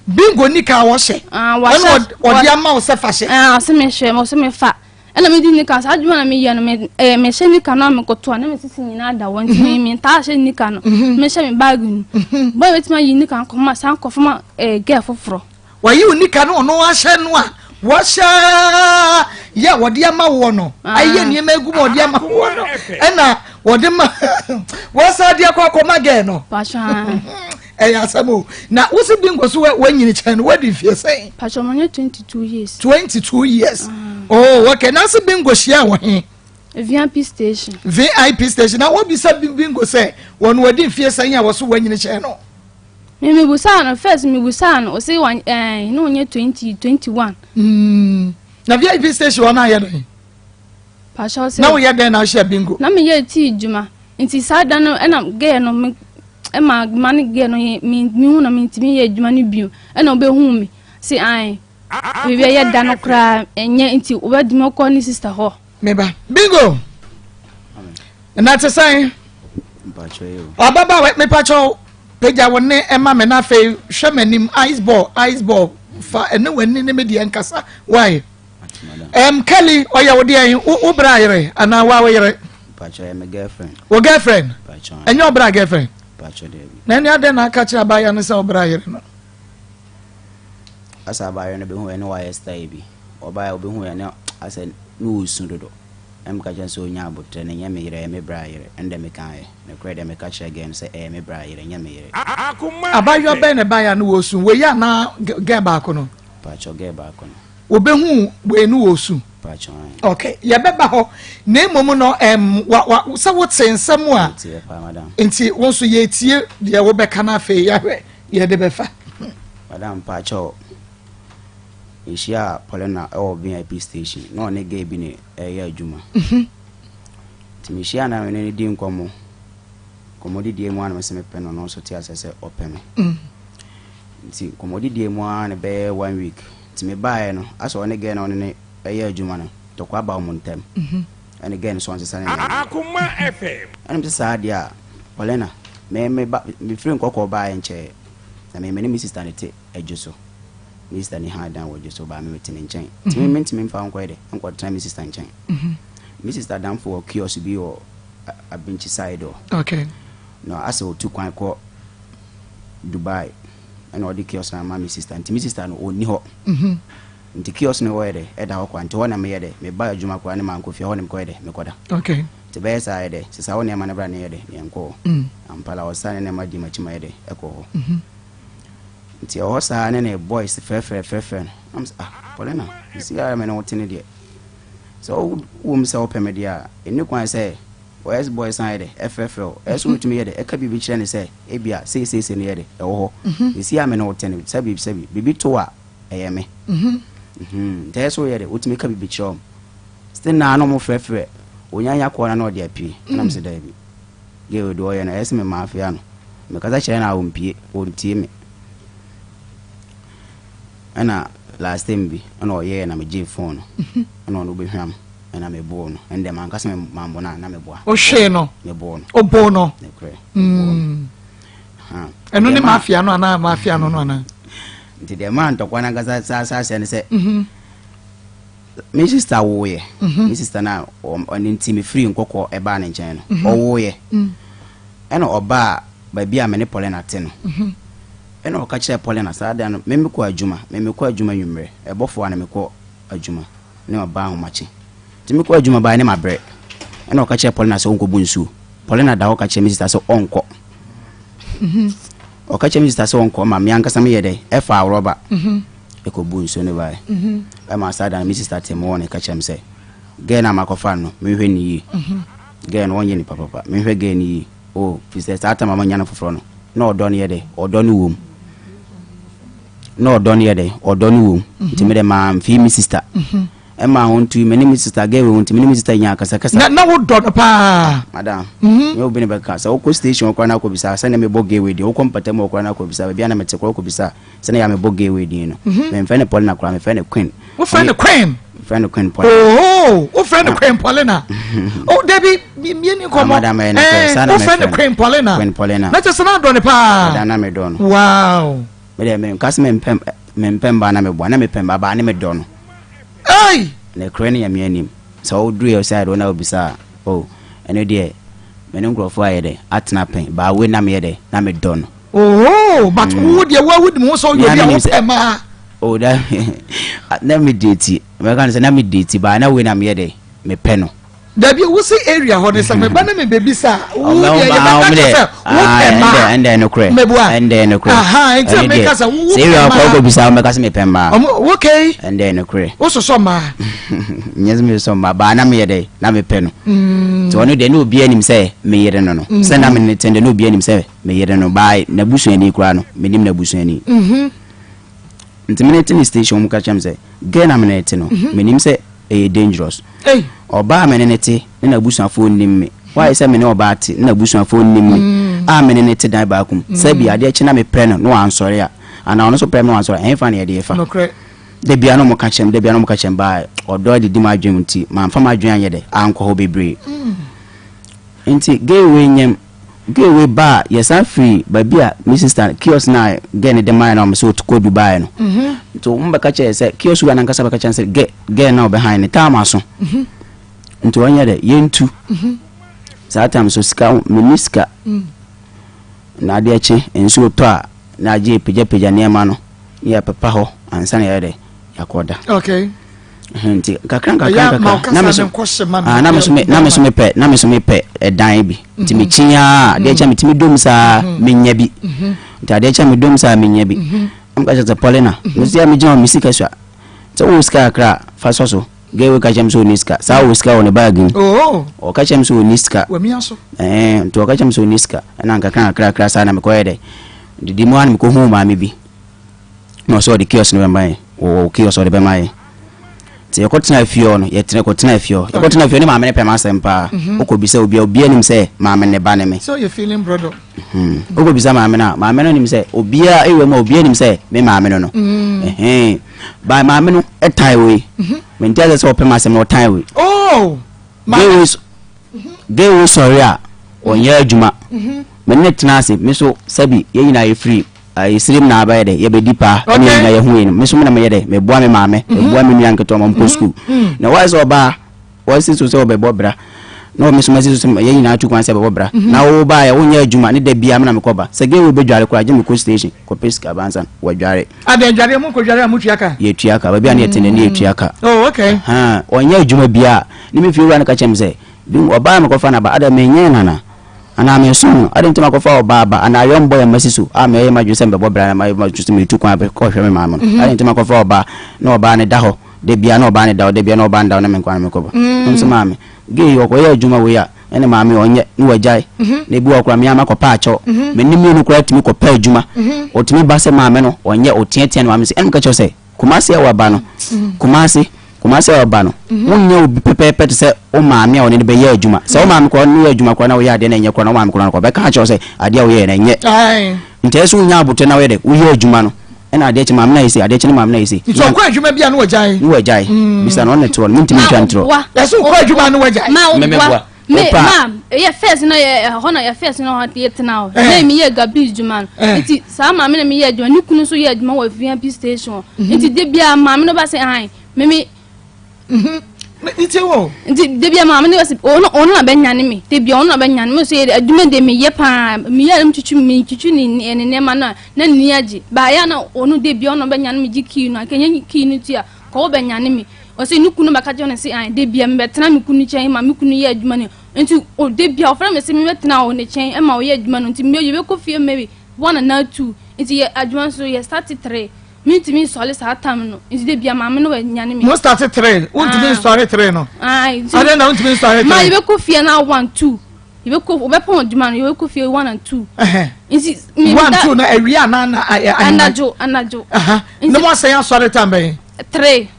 Bingo nika ɔhyɛ. Ɛna ɔde ama wo sɛ fa hyɛ. Ɔsi mi hyɛ ɔsi mi fa. Ɛna medi nika saa adwuma na meyɛ no me ɛɛ mehyɛ nika no a mekoto a na me sisi nyinaa da hɔ nti me me ntaa hyɛ nika no mhm. mehyɛ me baagi no mhm. bɔyɛ betumi ayi nika nkɔma san kɔfama ɛɛ gɛɛ foforɔ. Wɔyi wo nika no ɔno ahyɛ no a wɔhyɛ yɛ wɔde ama woɔ no ah. ayɛ nneɛma egu mu wɔde ama woɔ no ɛna wɔde ma wɔsan de akɔ akɔma gɛɛ no. ɛyɛ asɛm o na wosi bi nkɔ so wanyini kyɛn no wadi mfie sɛn. Pastor mo nye 22 years. 22 years. Mm. Oh, okay. Na se bingo hyia wɔ he? VIP station. VIP station. Na wobisa bingo sɛ wɔn wadi mfie sɛn a wɔso wanyini kyɛn no. Me me busa no first me busa no ɔsɛ wɔn ɛɛ ne wɔnyɛ 20 21. Mm. Na VIP station wɔn ayɛ dɛn? Pastor sɛ. Na woyɛ dɛn na ahyɛ bingo? Na meyɛ tii dwuma. Nti saa da no ɛna girl no me ɛma ma ne girl no yɛ me me hu na me ntumi yɛ adwuma no bio ɛna ɔbɛhu me se ae biribi ɛyɛ da no koraa ɛnyɛ nti ɔbɛdi me kɔ ne sister hɔ. Meba bingo na te sɛn ɔbabaawa mepakyɛw pagya wo ne ɛma me na afei hwɛ m'anim ice ball ice ball fa ɛne w'ani ne me deɛ nkasa why. Um, Kelly, ɔyɛ wo deɛn? Wo bra yere anaa wa wo yere? Pacho yɛ me girlfriend. Wo girlfriend? Pacho. Ɛnyɛ ɔbra girlfriend? Pacho debi. Na ɛne adɛn na aka kyerɛ abaayewa no sɛ ɔbra yere no? Asa abaayewa no bɛhu ɛne wayɛ style bi. Ɔbaa ɔbɛhu ɛne asɛ ne ɔsu dodo. Ɛna meka kyerɛ no sɛ ɔnya aboterɛ no ɛnyɛ me yere ɛyɛ me bra yere. Ɛno deɛ mekaeɛ. Nokorɛ deɛ meka kyerɛ girl no sɛ ɛyɛ me bra yere ɛnyɛ me yere. Abaayewa bɛn na ɛbaeɛ a ne wɔsu? Wei anaa girl baako no? Pacho girl baako no. Wɔbɛhu wei no wɔ su. Ok, yɛbɛba hɔ. Na mmom no, ɛm, wa, wa, sɛ wote nsɛm a, nti wo nso yɛtie deɛ wobɛka no afei yɛahwɛ yɛde bɛfa. Madam mpakyɛw, mehyia Paulina ɛwɔ VIP station na ɔne girl bi na ɛyɛ adwuma. Mhm. Nti mehyia na me ne no di nkɔmmɔ. Nkɔmmɔdidie mu a na mese mepɛ no, ɔno nso te aseɛ sɛ ɔpɛ me. Mm. Nti nkɔmmɔdidie mu ara na ɛbɛyɛ one week nti mebaeɛ no asɛ ɔne girl no a ɔne no yɛ adwuma no ntɔkwa aba wɔn ntam ɛne girl no sɛ ɔnsesa ne nneɛma Akoma FM. Ɛna mese saa deɛ a Paulina me me ba mefiri nkɔkɔɔ baeɛ nkyɛɛ na me me ne me sister no te adwo so me sister ni ha dan wɔ adwo so baa me mete ne nkyɛn nti me mentumi mfa wo nkɔyɛ dɛ nkɔtena me sister nkyɛn me sister damfo wɔ kiosk bi wɔ Abinkyi side hɔ okay. Na asɛ ɔtu kwan kɔ Dubai ɛna ɔde kiosk no ama me sister nti me sister no ɔnni hɔ mhm. nti kiosk no wɔyɛ dɛ ɛda hɔ kwa nti hɔ na meyɛ dɛ meba adwuma koraa ne mankɔ fie hɔ ne mekɔyɛ dɛ mekɔda okay. nti bɛyɛ saa yɛ dɛ sesa wo nneɛma no bra ne yɛ dɛ ne yɛnkɔ hɔ mm. ampa la ɔsa ne nneɛma di makyi ma yɛ dɛ ɛkɔ hɔ mhm. nti ɛwɔ hɔ saa ne ne boys frɛfrɛ frɛfrɛ no am sɛ ah Paulina sisi ara me ne wo te ne deɛ sɛ wowom sɛ wopɛ me deɛ a ɛnni kwan sɛ Wo ex boy san yɛ dɛ ɛfrɛfrɛ wo, ɛyɛ sɛ wotumi yɛ dɛ ɛka biribi kyerɛ no sɛ ebia sei sei sei no yɛ dɛ ɛwɔ hɔ. Seesei a me ne wo te no, sɛbi sɛbi, biribi to wo a, ɛyɛ me. Nti ɛyɛ sɛ woyɛ dɛ wotumi ka biribi kyerɛ wɔn. Still naa na wɔfrɛfrɛ, onya nya kɔɔ na na ɔde apue. Ɛna mese daabi. Girl wei deɛ ɔyɛ no, ɛyɛ sɛ me mafia no. Mekasa kyerɛ no a ɔmpie, ɔntie me. Ɛna last time bi, ɛna ɔyɛɛ na megyee phone no, ɛna ɔno bɛhwam. Ɛna me boo no. Ɛnde manka sɛ mambɔ no a, na meboa. Wohwee no? Meboo no. Woboo no? Nokorɛ, meboo no. Ha. Ɛno ne mafia no anaa mafia no no anaa? Nti deɛ maa ntɔkwa no ankasa saa saa hyɛ ne sɛ, me sista woeɛ. Me sista no a ɔno nti mefiri Nkɔkɔ ɛbaa ne nkyɛn no, ɔwoeɛ. Ɛna ɔbaa baabi a me ne Paulina te no. Ɛna ɔka kyerɛɛ Paulina saa da no, me mekɔ adwuma, me mekɔ adwuma anwummerɛ, ɛbɔfoɔ a na mekɔ adwuma. Ne ɔbaa ahomakye. Nti mekɔɔ adwuma baeɛ ne mabrɛ. Ɛna ɔka kyerɛɛ Paulina sɛ ɔnkɔbu nsuo. Paulina da hɔ ka kyerɛ me sista sɛ ɔnkɔ. Ɔka kyerɛ me sista sɛ ɔnkɔ ma me ankasa meyɛ dɛ ɛfaa rɔba ɛkɔbu nsuo no baeɛ. Ɛma saa da no me sista te me wɔ no ka kyerɛ me sɛ gɛɛ no a makɔfa no no menhwɛ no yie. Gɛɛ no ɔnyɛ nipa papa. Menhwɛ gɛɛ no yie. Oh, firi sɛ saa tam a manya no foforɔ no na ɔdɔ no yɛ dɛ ɔdɔ no wom. Na ɔdɔ no yɛ dɛ ɔdɔ no wom nti me dɛ maa mfii me sister ɛma ho nti me ne me sister girl wei ho nti me ne me sister nyaa kasakasa. Na na wo dɔ no paa. Madam nyɛ obi na bɛka sɛ wokɔ station hɔ koraa na akɔbisa sɛnea mebɔ girl wei din wokɔ mpatamu hɔ koraa na akɔbisa baabi a na mete koraa wokɔbisa sɛnea yɛ a mebɔ girl wei din no memfrɛ no Paulina koraa mefrɛ no Queen. Wofrɛ no Queen? Mefrɛ no Queen Paulina. Oh, wofrɛ no Queen Paulina. Oh, Debbie, mie ni nkɔmɔ. Madam ɛyɛ nokorɛ saa na mefrɛ no. Wofrɛ no Queen Paulina. Queen Paulina. Na kyerɛ sɛ na adɔ no paa. Madam na medɔ no. Wow. Me deɛ me nka sɛ mempɛ mempɛ mbaa na meboa na mepɛ mbaa baa ne medɔ no. Ei! Nokorɛ ne Nyame anim sɛ woduru yɛ side hɔ na wobisa a oh ɛno deɛ me ne nkorɔfoɔ ayɛ dɛ atena pɛn baa wei na meyɛ dɛ na medɔ no. Oh but wo deɛ wo wonim ho sɛ woyɛ obi a wopɛ mmaa. Oh da na me date mɛka no sɛ na me date baa na wei na meyɛ dɛ mepɛ no. Dabi wo se area hɔ no sɛ meba na mebɛbisa a wo deɛ yɛbɛka kyerɛ sɛ wo pɛ mmaa. Ɛndɛ nokorɛ meboa ɛndɛ nokorɛ aha nti na meka sɛ wo pɛ mmaa. Sɛ area hɔ kɔ bisa wo mɛka sɛ mepɛ mmaa. Ɔmo okay. Ɛndɛ nokorɛ. Wo sosɔ mmaa. Nyɛ sɛ mesosɔ mmaa baa na meyɛ dɛ na mepɛ no. Nti ɔno deɛ na obiara nim sɛ meyere no no sɛ na mene te deɛ na obiara nim sɛ meyere no baa n'abusuani koraa no menim n'abusuani. Nti mene te ne station wɔn ka kyerɛ me sɛ girl na mene te no menim sɛ ɛyɛ dangerous. Ɔbaa a me ne no te ne n'abusuafoɔ nnim me. Why sɛ me ne ɔbaa te ne n'abusuafoɔ nnim me a me ne no te dan baako mu. Sɛbi adeɛ kye na meprɛ no na wansɔre a, anaa ɔno nso prɛ me na wansɔre a, ɛhefa na yɛde refa? Da biara na wɔka kyerɛ me, da biara na wɔka kyerɛ me, but ɔdɔ adidi m'adwene mu nti mamfa m'adwene anyɛ dɛ ankɔ hɔ bebree. Nti gay wei nyam. Girl wei ba a yɛsan firi baabi a me sister kiosk no a girl no de maeɛ no a wɔn sɛ ɔkɔ Dubai no nti wɔn bɛka kyerɛ sɛ kiosk wura no ankasa bɛka kyerɛ sɛ girl girl no a ɔbɛhan no time aso nti wɔnyɛ dɛ yɛntu saa time so sika menni sika na adeɛ kye nsuo tɔ a na agye pagyapagya nneɛma no na yɛpepa hɔ ansa na yɛyɛ dɛ yɛakɔda. Okay. Nti kakra nkakra nkakra na me so ah na me so me na me so mepɛ na me so mepɛ ɛdan bi nti mhm. mekyi a adeɛ kyɛ metumi dom saa mhm. menya bi mhm. nti adeɛ kyɛ medom saa menya bi am ka kyerɛ sɛ Paulina mesi a megyina hɔ me sika sua sɛ wowɔ sika kakra a fa sɔ so gɛ wei ka kyerɛ me sɛ ɔnni sika saa wɔ sika wɔ ne baage mu oh. ɔka kyerɛ me sɛ ɔnni sika ɛɛ nti ɔka kyerɛ me sɛ ɔnni sika ɛna nkakra nkakra kakra saa na mekɔyɛ dɛ didi mu a na mekɔhuu maame bi na ɔsɛ ɔde kiosk no bɛma yɛn wɔwɔ kiosk ɔde bɛma yɛn nti yɛkɔtena fie hɔ no yɛtena kɔtena fie hɔ yɛkɔtena fie hɔ ne maame no pɛ m'asɛm paa mhm. wokɔ bisa obi a obiara nim sɛ maame ne ba ne me so you feeling brother hmm. wokɔ bisa maame no a maame no nim sɛ obiara ewura mu a obiara nim sɛ me maame no no mm. ba maame no ɛtan wei mhm. mente asɛ sɛ ɔpɛ m'asɛm no ɔtan wei oh gay wei sɔre a ɔnyɛ adwuma mhm. me ne tena ase me so sɛbi yɛn nyinaa yɛfiri Yɛsrem na abɛyɛ dɛ yɛbɛdi paa ɛne yɛn nyinaa yɛho yɛ no me nso me na meyɛ dɛ meboa me maame meboa me nua nketewa ma ɔmkɔ sukuu na wɔayɛ sɛ ɔbaa wɔasi so sɛ ɔbɛbɔ bra na ɔme nso masi so sɛ yɛn nyinaa tu kwan sɛ bɛbɔ bra na wo baeɛ wonyɛ adwuma ne da biara me na mekɔ ba sɛ gay wei bɛdware koraa gye mekɔ station kɔpɛ sika ba ansa wɔadware Ada adwareɛ mo nkɔdware a motua ka? Yɛtua ka baabi a ne yɛte no ne yɛtua ka. Oh okay. Ɔnyɛ adwuma biara ne me fie wura no ka kyerɛ me sɛ ɔbaa a mekɔfa no aba ada menyɛn no anaa? Anaa meresom no? Adɛn nti na makɔfa ɔbaa ba? Anaa ayɔnbɔ yɛ masi so a mɛyɛ m'adwene sɛ mebɛbɔ bra na mayɛ m'adwene sɛ meretu kwan akɔhwɛ me maame no? Adɛn nti na makɔfa ɔbaa na ɔbaa no da hɔ da biara na ɔbaa no da hɔ da biara na ɔbaa no da hɔ na me nko ara mekɔba? Na ɔse maame, gay yi ɔkɔyɛ adwuma wei a, Ɛne maame ɔnyɛ ne wagyae. Na ebi wɔ hɔ koraa me ara makɔpɛ akyɛw. Me ne mmienu koraa tumi kɔpɛ adwuma. Ɔtumi ba sɛ maame no ɔnyɛ, ɔteatea ne maame sɛ, ɛna meka kyerɛ wo sɛ Kumasi a waba no, Kumasi, Kumasi a waba no, wonyɛ obi pɛpɛɛpɛ te sɛ wo maame a ɔne no bɛyɛ adwuma. Sɛ wo maame koraa ɔne no yɛ adwuma koraa na woyɛ adeɛ na ɛnyɛ koraa na wo maame koraa no ɔbɛka akyerɛ wo sɛ adeɛ a woyɛɛ no ɛnyɛ. Nti ɛyɛ sɛ wonya abotire na woyɛ dɛ, woyɛ adwuma no. Ɛna adeɛ kye maame no ayɛ sei, adeɛ kye ne maame no ayɛ sei. Nti ɔkɔ adwuma bi a na wagyae? Na wagyae. Bisa no, ɔno na ɛte hɔ no, mentumi ntwa ntorɔ. Yɛsɛ wokɔ adwuma a na wagyae? Me meboa. Me ma yɛ first na yɛ ɛhɔ na yɛ first na yɛ tena hɔ na mi yɛ gabi adwuma no nti saa maame na mi yɛ adwuma ne kunu nso yɛ adwuma wɔ VIP station hɔ nti de bia maame no ba sɛ ahan me me. Nti wo. Nti de bia maame no ba sɛ ɔno ɔno na bɛ nyane me de bia ɔno na bɛ nyane me nso yɛ adwuma de mi yɛ paa mi yɛ mi twitwi mi twitwi ne ne nneɛma no a na ne ni agye ba yɛ na ɔno de bia ɔno bɛ nyane me gye kii no akɛnyɛ kii no ti a kɔwɔ bɛ nyane me. Ɔse ne kunu bɛka kyerɛ no se ae da bia mebɛtena me kunu kyɛn ma me kunu yɛ adwuma no nti o da bia ɔfrɛ me se mebɛtena wɔ ne kyɛn ma ɔyɛ adwuma no nti me yɛbɛkɔ fie maybe one anaa two nti yɛ adwuma nso yɛ start three mentumi nsɔre saa time no nti da bia maame no bɛnyane me. Mo start three wontumi nsɔre three no adɛn na wontumi nsɔre three. Ma yɛbɛkɔ fie na one two yɛbɛkɔ wɔbɛpɔn adwuma no yɛbɛkɔ fie one and two. Nti one two na awia anaa na anadwo anadwo. Na mo asɛn asɔre time bɛn. Three.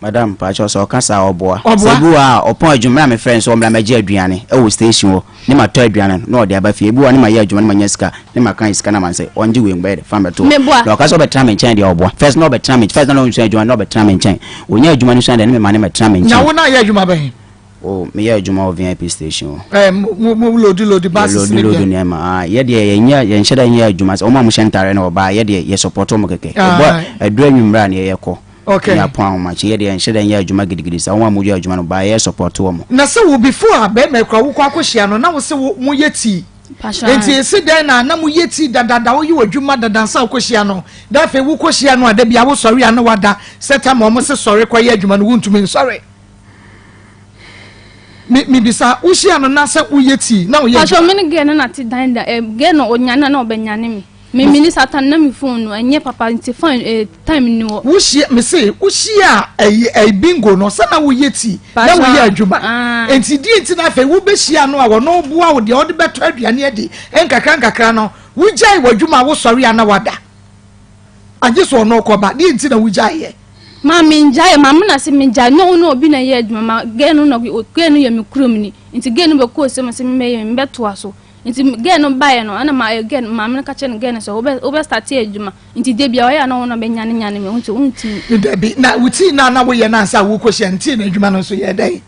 Madam pakyɛw sɛ ɔka saa a ɔboa. Sɛ ebi wɔ hɔ a ɔpɔn adwuma me na mefrɛ no sɛ ɔmmra mmɛgye aduane wɔ station hɔ ne matɔ aduane no na ɔde aba fie. Ebi wɔ hɔ a ne mayɛ adwuma ne manya sika ne maka sika no ama no sɛ ɔngye wei bɛyɛ dɛ fa mmɛto hɔ. Na ɔka sɛ ɔbɛtena me nkyɛn deɛ ɔboa. First na ɔbɛtena me first na na ɔnsua adwuma na ɔbɛtena me nkyɛn. Ɔnya adwuma no sua deɛ ne mema no mmɛtena me nkyɛn. Na wo na ayɛ adwuma bɛn? Oh, meyɛ adwuma wɔ VIP station hɔ. Eh, mo mo load load buses ne deɛ. Load nneɛma. Ah, yɛ deɛ yɛnyɛ yɛnhyɛ da nyɛ adwuma sɛ wɔn a wɔhyɛ ntaare na wɔba yɛ deɛ yɛ support wɔn kɛkɛ. Ɛbɔ aduru anwummerɛ a ne yɛyɛ kɔ. Okay. Ne apɔn ahomakye yɛ deɛ yɛnhyɛ da nyɛ adwuma gidigidi saa wɔn a wɔyɛ adwuma no ba yɛ support wɔn. Na sɛ wo before a bɛrima kura wokɔ akɔhyia no na wo se wo mo yɛ tii. Nti esi dɛn na na mo yɛ tii dadada woyɛ w'adwuma dada nsa wokɔhyia no da afei wokɔhyia no a da bi a wosɔre a na wada sɛ tam a wɔn se sɔre kɔyɛ adwuma no wontumi nsɔre. Me mebisa wohyia no na sɛ woyɛ tii na woyɛ. Pastor me ne girl no na te dan da eh, girl no onyane na ɔbɛnyane me. Me me ni satan na me phone no ɛnyɛ papa nti phone eh, time ni hɔ. Wohyia me se wohyia ɛyi ɛyi bingo no sɛ na woyɛ tii na woyɛ adwuma nti die nti na afei wobɛhyia no a wɔno boa wo deɛ ɔde bɛtɔ aduane adi nkakra nkakra no wogyae w'adwuma a wosɔre a na wada. Agye sɛ ɔno kɔba, deɛ nti na wogyaeɛ? Ma mengyaeɛ, maame na se mengyae, na ɔne obi na ɛyɛ adwuma, ma girl no na girl no yɛ me kurom ni, nti girl no bɛkɔɔ sɛ sɛ mebɛyɛ mebɛtoa so, nti girl no baeɛ no, ɛna ma eh, girl maame no ka kyerɛ no girl no sɛ wobɛ wobɛ starte adwuma, nti da bia ɔyɛ a na ɔno bɛnyane nyane me, nti wontumi. Dabi, na wo tii no a na woyɛ no ansa a wokɔhyia no, tii no adwuma no nso yɛɛ dɛn?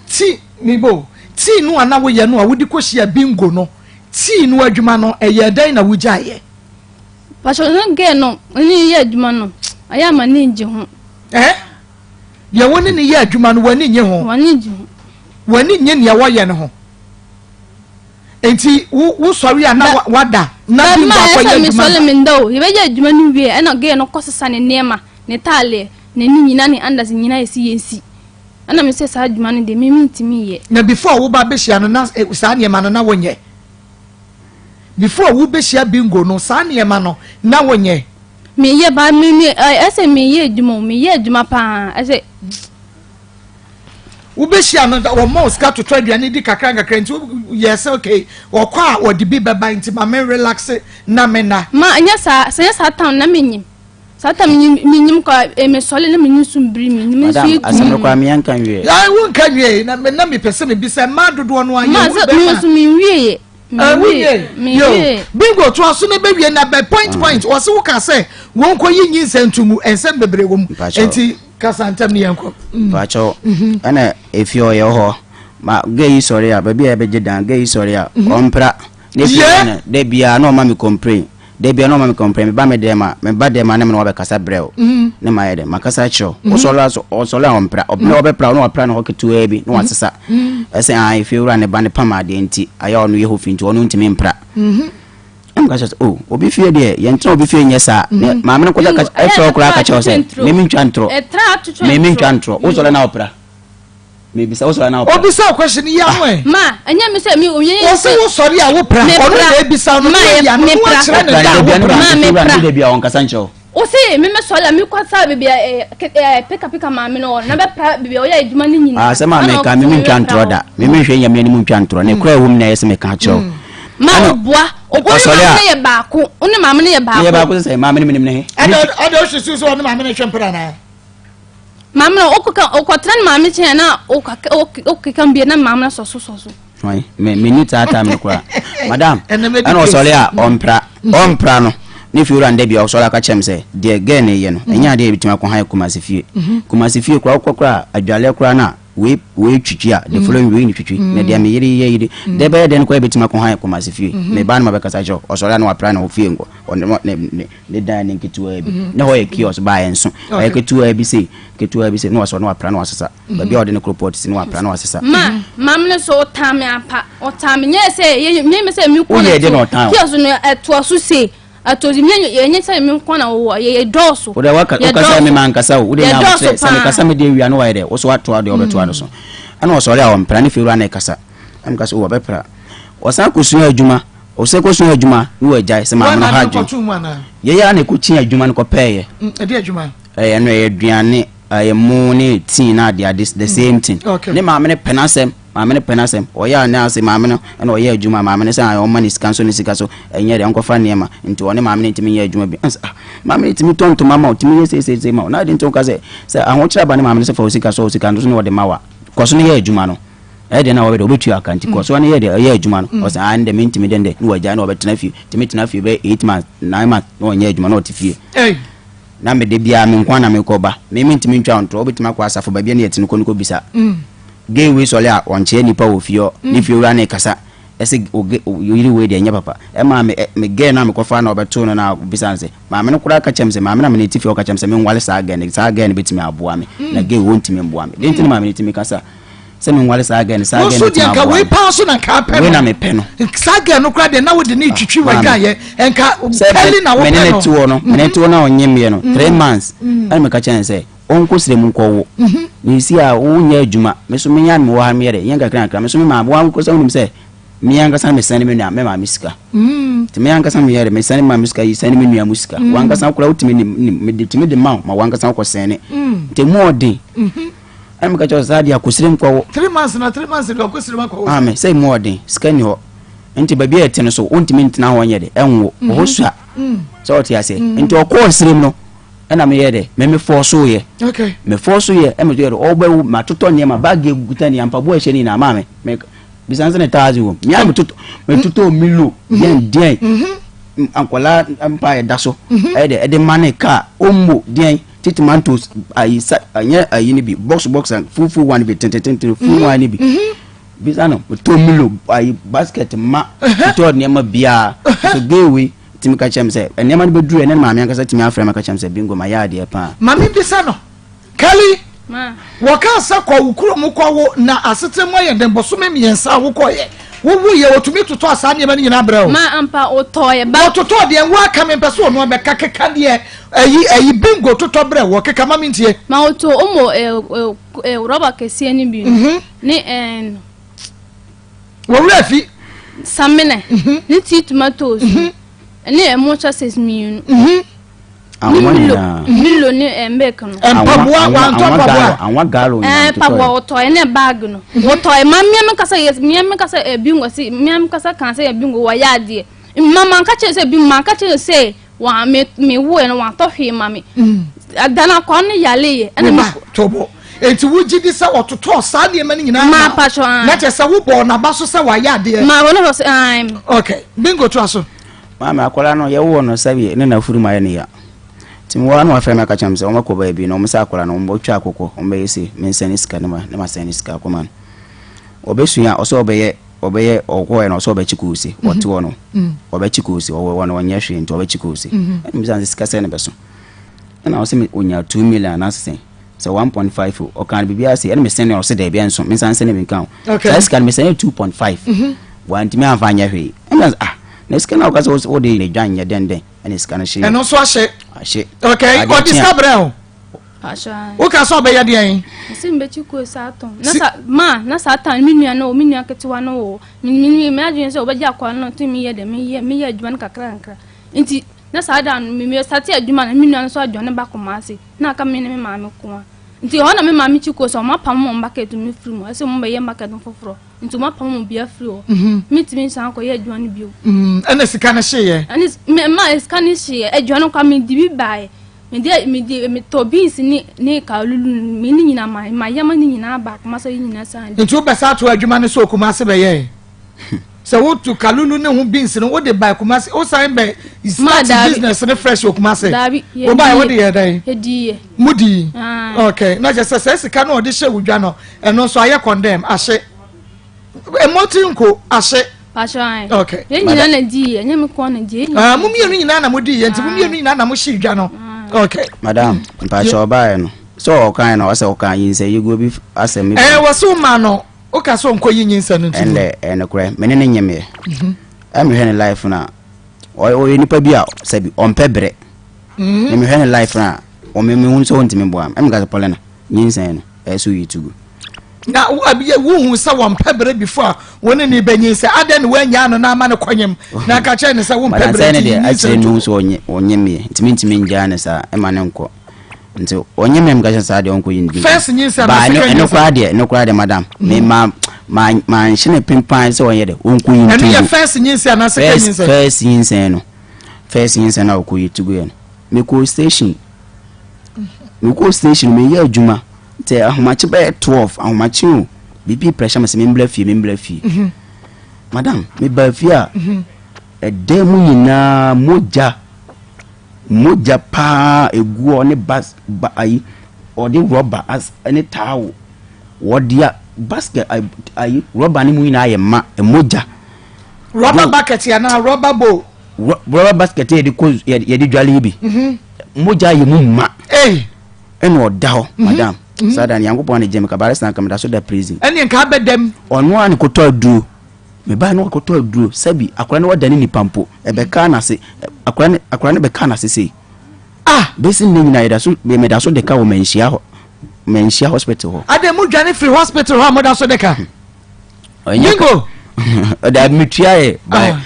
Tii, mebo, tii no a na woyɛ no a wode kɔhyia bingo no, Tii no adwuma no ɛyɛɛ dɛn na wogyaeɛ? Pastor no girl no ne yɛ adwuma no ɛyɛ ama ne ngye ho. Eh? Deɛ wo ne ne yɛ adwuma no w'ani nye ho? W'ani ngye ho. W'ani nye nea wɔyɛ no ho. Nti wo wo sɔre a na wada na bi nkɔ akɔyɛ adwuma. Mesɔre me nda o yɛbɛyɛ adwuma no wie ɛna girl no kɔ sesa ne nneɛma ne taaleɛ n'ani nyina ne andas nyina yɛsi yɛnsi. Ɛna me sɛ saa adwuma no deɛ me mentumi nyɛ. Na before wo ba bɛhyia no na saa nneɛma no na wonyɛ? Before wo bɛhyia bingo no saa nneɛma no na wonyɛ? Meyɛ ba me me ɛsɛ meyɛ adwuma o meyɛ adwuma paa ɛsɛ. Wobɛhyia no wɔma wo sika totɔ aduane di kakra nkakra nti yɛ sɛ okay ɔkɔ a wɔde bi bɛba nti ma me relax na me na. Ma nyɛ saa sɛ nyɛ saa town na menyim. Saa tam yi menyim kɔ eh, mesɔle na menyi sum biri mi me nso yɛ asɛm no koraa meɛnka nwie. Ayi wo nka nwie na me na mepɛ sɛ mebisa mmaa dodoɔ no ayɛ wo bɛma. Me nso menwie yɛ. Menwie yo bingo to aso na bɛwie na bɛ point mm. point wɔse wo ka sɛ wɔnkɔ yi nyinsɛ nto mu nsɛm bebree wɔ mu nti kasa ntɛm ne yɛnkɔ. Mpakyɛw mm. ɛna efi ɔyɛ hɔ ma gɛ yi sɔre a baabi a yɛbɛgye dan gɛ yi sɔre a ɔmpra ne fie no da biara na ɔma me complain. Da biara na ɔma me complain, meba me dɛm a, meba dɛm a na me ne wo abɛkasa brɛoo. Ne mayɛ dɛn? Makasa akyerɛ wo. Wosɔre a, ɔsɔre a ɔmpra. Ɔpra ɔbɛpra wo na wapra ne hɔ ketewaa bi na wasesa. Ɛsɛ ah, efie wura ne ba no pam adeɛ nti, ayɛ a ɔno yɛ hɔ fi nti ɔno ntumi mpra. Na meka kyerɛ sɛ, oh, obi fie deɛ, yɛntena obi fie nyɛ saa. Ne maame no kɔda ɛfrɛ wo koraa ka kyerɛ wo sɛ, me mentwa ntorɔ. Me mentwa ntorɔ. Wosɔre na wopra. Mebisa wo sɔre na wopra. Obisa wo question yi ano ɛ. Ma ɛnyɛ mi sɛ mi onye yɛ. Wɔsɛ wo sɔre a wopra. Ɔno na ebisa no na yɛ ano na wakyerɛ ne da a wopra. Ma mepra. Da bi a ɔnkasa nkyerɛ wo. Wo se me mɛsɔre a mekɔ sa baabi a ɛɛ peka peka maame no wɔ no na bɛpra baabi a ɔyɛ adwuma no nyinaa. Asɛm a meka me mentwa ntorɔ da. Me menhwɛ nyame anim ntwa ntorɔ. Ne kora ɛwɔ mu na ɛyɛ sɛ meka akyerɛ wo. Ma ɔboa. Wo ne maame no yɛ baako. Wo ne maame no yɛ baako. Meyɛ baako sɛ sɛ maame no menim ne he. Ɛde ɛde osusu sɛ ɔne maame no hwɛ mpena anaa? Maame no wokeka wokɔtena ne maame kyɛn na wokeka mbie na maame no sɔ so sɔ so. Hwan? Me me ni saa time no koraa. Madam, ɛna ɔsɔre a ɔmpra. Ɔmpra no, ne fie wura no da bi a ɔsɔre aka kyerɛ me sɛ deɛ girl no yɛ no, ɛnyɛ adeɛ a yɛbɛtumi akɔ han Kumasi fie. Kumasi fie koraa wokɔ koraa a, adwaleɛ koraa no a, wei wei twitwi a, the following wei ne twitwi. Na deɛ me yere yɛ yi de, deɛ ɛbɛyɛ dɛn koraa yɛbɛtumi akɔ han Kumasi fie. Me ba no ma bɛkasa kyerɛ wo, ɔsɔre a na wapra ne ho fie nkɔ. Ɔne ne ne ne dan ne nketewaa bi. Ne hɔ yɛ kiosk baa ɛnso. Ɛyɛ ketewaa bi sei, ketewaa bi sei, na wasɔre na wapra na wasesa. Baabi a ɔde ne koropɔt si no wapra na wasesa. Ma maame no so ɔtan me ampa ɔtan me nyɛ sɛ yɛ nyɛ me sɛ me kɔ na to kiosk no ɛtoa so sei ɛtoa so nyɛ yɛ nyɛ sɛ me kɔ na wɔ yɛ yɛ dɔɔso. Wode waka wokasa me ma nkasa o wode nya abotrɛ sɛ mekasa me deɛ wia no wayɛ dɛ wo so watoa deɛ ɔbɛtoa no so ɛna ɔsɔre a ɔmpra ne fiewura na ɛkasa ɛna meka sɛ o ɔbɛpra ɔsan kɔsua adwuma ɔsɛ kɔsua adwuma ne wagyae sɛ maame no ha adwene yɛyɛ a na ɛkɔkyi adwuma no kɔpɛɛyɛ ɛyɛ no ɛyɛ aduane Ɛyɛ mo ne tea na ade ade the same thing. Okay. Ne maame no pɛ n'asɛm maame no pɛ n'asɛm ɔyɛ a ne ase maame no ɛna ɔyɛ adwuma maame no sɛ ayɛ ɔma ne sika nso ne sika so ɛnyɛ deɛ ɔnkɔfa nneɛma nti ɔne maame no ntumi nyɛ adwuma bi ɛnsa ah maame no tumi tɔ ntoma ma ɔtumi yɛ seeseesei ma na adi nti ɔka sɛ sɛ ahokyerɛ aba ne maame no sɛ fa wo sika so wo sika no so ne ɔde ma wa kɔ so ne yɛ adwuma no ɛyɛ deɛ na wɔbɛ deɛ ɔbɛtua aka nti kɔ so ne yɛ deɛ ɛyɛ adwuma no ɔsɛ ah ndɛ mentumi dɛ ndɛ ne wagyae na ɔbɛtena fie tumi tena fie bɛyɛ 8 months 9 months na ɔnyɛ adwuma na ɔte fie. Hey. Na me de biara me nko ara na mekɔ ba. Me mentumi ntwa wo ntorɔ, wobɛtumi akɔ asafo baabi a ne yɛte no kɔ no kɔbisa. Gay wei sɔre a ɔnkyea nnipa wɔ fie hɔ, ne fie wura no rekasa ɛsɛ wo ge wo yere wei deɛ ɛnyɛ papa. Ɛmaa me ɛ me girl no a mekɔfaa no a ɔbɛtoo no no a ɔbisaa no sɛ, maame no koraa ka kyerɛɛ me sɛ maame no a me ne no te fie hɔ ka kyerɛɛ me sɛ menware saa girl no, saa girl no bɛtumi aboa me na gay wei ɔntumi mmoa me. Deɛ nti na maame no tumi kasa? Sɛ me nware saa girl no, saa girl no deɛ nka wei paa so na nka apɛ no. Wei na mepɛ no. Saa girl no koraa deɛ na wode ne twitwi wɔ dwa yɛ. Nka pɛli na wopɛ no. Mene ne te hɔ no, mene te hɔ na ɔnye meɛ no, 3 months. Ɛna meka kyerɛ no sɛ, ɔnkɔ srɛ mu nkɔwo. Na esi a wonyɛ adwuma, me so menya me wɔ ha meyɛ dɛ, yɛn kakra kakra, me so me maame, wɔn ankasa wonim sɛ, me ankasa mesɛne me nua, me maame sika. Nti me ankasa meyɛ dɛ, mesɛne me maame sika, yi sɛne me nua mu sika. Wɔn ankasa koraa wotumi nim, mede tumi de ma wo, ma wɔn ankasa wokɔ sɛne. Nti mu ɔden. Ɛna meka kyerɛ saa deɛ akɔsire mu kɔwo. 3 months na 3 months deɛ ɔkɔsire mu akɔwo. Maame sɛ mu ɔden sika ni hɔ nti baabi a ɛte no so wontumi ntena hɔ nyɛ de ɛnwo ɔhɔ mm. sua mm. sɛ ɔte aseɛ mm. nti ɔkɔɔ sire mu no ɛna meyɛ dɛ mɛ mefɔɔ so yɛ mefɔɔ so yɛ ɛmɛ yɛ dɛ ɔbɛwo matotɔ nneɛma baagi ekuta nneɛma mpaboa ɛhyɛ ne nyinaa maame mɛ bisan sɛ ne taase wɔ mea metotɔ metotɔ milo deɛn deɛn mm-hmm. nkɔla mpa ɛda so mm-hmm. ɛyɛ dɛ ɛde ma ne kaa omo deɛn. Ti tomatoes ayi sa anyɛ ayi ni bi box box and full full one bi tentententen full mhm. one ni bi mhm. bisa no to milo ayi basket ma tɔ nneɛma biara so gewe tumi ka kyerɛ mi sɛ nneɛma no bɛduru ɛne maame ankasa tumi afrɛ ma ka kyerɛ mi sɛ bingo ma yɛ adeɛ paa. Maame bisa no Kelly wɔkaa sɛ kɔ wo kurom kɔwo na asetena mu ayɛ den bosome mmiɛnsa a wokɔeɛ wowoeɛ wɔtumi totɔɔ saa nneɛma no nyinaa brɛ wo. Ma ampa wotɔeɛ ba. Wɔtotɔɔ deɛ wo aka mempɛ sɛ ɔno abɛka keka deɛ ayi ayi bingo totɔ brɛ wɔ keka ma mentie. Ma wotoo omo rɔba kɛseɛ no bi no ne ɛn. Wɔ werɛ fi. Samina ne tea tomatoes ne ɛmo sachets mmienu. Anwa nyinaa. Milo ne eh, milk no. Eh, mpaboa wantɔ mpaboa. Anwa gallon nyinaa eh, mpaboa wɔtɔe ne bag no. Mhm. Wɔtɔe ma mmea mi kasa yɛ mmea mi kasa eh, bingo si mmea mi kasa kan sɛ yɛ bingo wɔyɛ adeɛ. Mma ma nka kyerɛ sɛ bi ma nka kyerɛ sɛ wɔn me me wo yɛ no wɔn atɔ hwee ma me. Mm. Adana kwan no yale yɛ. Ɛna mi tobo. Eti wogye di sɛ wɔtotɔɔ saa nneɛma no nyinaa ma patro na kyerɛ sɛ wobɔɔ n'aba so sɛ wayɛ adeɛ. Ma wɔn sɛ ɛn. Okay, bingo to aso. Maame, akwadaa no, yɛwoo no sɛdeɛ ne n'afurum ayɛ no ya. Nti mewɔ hɔ a na wafrɛ me aka kyerɛ me sɛ wɔakɔ baabi na wɔn sɛ akwadaa no wɔbɛtwa akokɔ, wɔbɛyɛ sei, mensɛne sika no ma na masɛne sika akɔma no. Ɔbɛsua, ɔsɛ ɔbɛyɛ, ɔbɛyɛ, ɔkɔɛ no ɔsɛ ɔbɛkye koose, ɔte hɔ no, ɔbɛkye koose, ɔwɔ hɔ no ɔnyɛ hwee nti ɔbɛkye koose. Ɛna mebisa no sɛ sika sɛn na ɛbɛso? Ɛna ɔsɛ me ɔnya 2 million anaasɛ sɛn, sɛ 1.5 o, ɔkaa no biribiara sei, ɛna mesɛne ɔsɛ daabi ɛnso, mensan nsɛne bi nka ho. Saa sika no mesɛne 2.5, wantumi amfa anyɛ hwee. Ɛna ah, na sika no a woka sɛ wode ne dwan nyɛ dɛn dɛn ɛne sika no hye. Ɛno nso ahye. Ahye. Okay, ɔde sika brɛ o. Woka sɛ ɔbɛyɛ deɛn? Sɛ mbɛkyi kuro saa tɔn. Na sa ma na saa tan me nua no me nua ketewa no wɔ me me me adwene sɛ ɔbɛgye akwa no nti meyɛ dɛ meyɛ meyɛ adwuma no kakra kakra. Nti. Na saa da no, me me starte adwuma na me nua no nso adwane ba Kumasi. Na aka me ne me maame nko ara. Nti ɛhɔ na me maame kyi kɔ sɛ wɔn apam wɔn bucket no firi mu. Ɛsɛ wɔn bɛyɛ bucket no foforɔ. Nti wɔn apam wɔn bia firi hɔ. Mhm. Me ntumi nsan kɔ yɛ adwuma no bio. Mm, ɛna sika no hyeeɛ. Ɛne me ma sika no hyeeɛ. Adwuma no kwa me di bi baeɛ. Me de me de me tɔ beans ne ne kalulu me ne nyinaa ma ma yama ne nyinaa ba Kumasi yi nyinaa san. Nti wobɛsa ato adwuma no so Kumasi bɛyɛɛ. Sɛ wotu kalulu ne ho beans no wode ba Kumasi wosan bɛ start business ne fresh wɔ Kumasi. Wobaeɛ wode yɛ dɛn? Mu di. Okay na kyerɛ sɛ sɛ sika no ɔde hyɛ wo dwa no ɛno nso ayɛ condemn ahye. Ɛmɔ tiri nko ahye. Okay. Yɛn nyinaa na di yɛ, ɛnyɛ me kɔn na di. Ah, mo mmienu nyinaa na mo di yɛ, nti mo mmienu nyinaa na mo hyɛ dwa no. Okay. Madam, mpakyɛ ɔbaeɛ no, sɛ ɔkan no, ɔsɛ ɔkan nyinsɛ yiguo bi asɛm. Ɛɛ, wɔsɛ wo ma no. Woka sɛ ɔnkɔyi nyinsɛn no nto mu. Ɛndɛ ɛyɛ nokorɛ me ne no nyemeɛ. Ɛ mehwɛ ne life no a ɔyɛ nipa bi a sɛbi ɔmpɛ brɛ. Me mehwɛ ne life no a ɔme mehu sɛ ɔntumi boa me. Ɛ meka sɛ Paulina nyinsɛn no ɛyɛ sɛ woyi to gu. Na wohu sɛ wɔmpɛ brɛ before a wo ne ne bɛnyinsɛn adɛn na woannyaa no na ama no kɔnyem na aka kyerɛ no sɛ wompɛ brɛ nti yi nyinsɛn to gu. Sɛ ɔnye ɔnyemeɛ nti mentumi ngyaa no saa ɛma no nkɔ. Nti ɔnye me mka kyerɛ saa deɛ ɔnkɔ yi ne First nyinsɛn na second nyinsɛn. Ɛno koraa deɛ ɛno koraa deɛ madam me ma ma ma nhyɛ ne pimpan sɛ ɔnyɛ dɛ ɔnkɔ yi ntugu. Ɛno yɛ first nyinsɛn na second nyinsɛn. First nyinsɛn no first nyinsɛn na ɔkɔ yi tugu yɛ no mekɔ station mekɔ station meyɛ adwuma nti ahomakye bɛyɛ 12 ahomakye o biribi pressure me sɛ membra fie membra fie mhm. madam meba fie a mhm. ɛdan mu nyinaa mogya Mogya paa egu hɔ ne bas ba ayi ɔde rɔba as ne taawo wɔde a basket ayi rɔba ne mu nyinaa yɛ ma mogya. Rɔba bucket anaa rɔba bowl. Rɔba basket yɛde kɔ yɛde dwale yi bi. Mhm. Mogya yɛ mu ma. Ɛna ɔda hɔ mhm. madam. Mhm. Saa da no Nyankopɔn ne gye me kabare san kameda so da prison. Ɛne nka abɛdam. Ɔno a ne kɔtɔ aduro. Mebae no wakɔtɔ aduro sɛbi akwadaa no wadane nipa mpo ɛbɛkaa n'ase akwadaa no akwadaa no bɛkaa n'ase sei ah bɛsi nnɛ nyinaa yɛda so meda so de ka wɔ manhyia hɔ manhyia hospital hɔ. Adɛn mo dwane firi hospital hɔ a moda so de ka bingo. Dabi metua yɛ ah.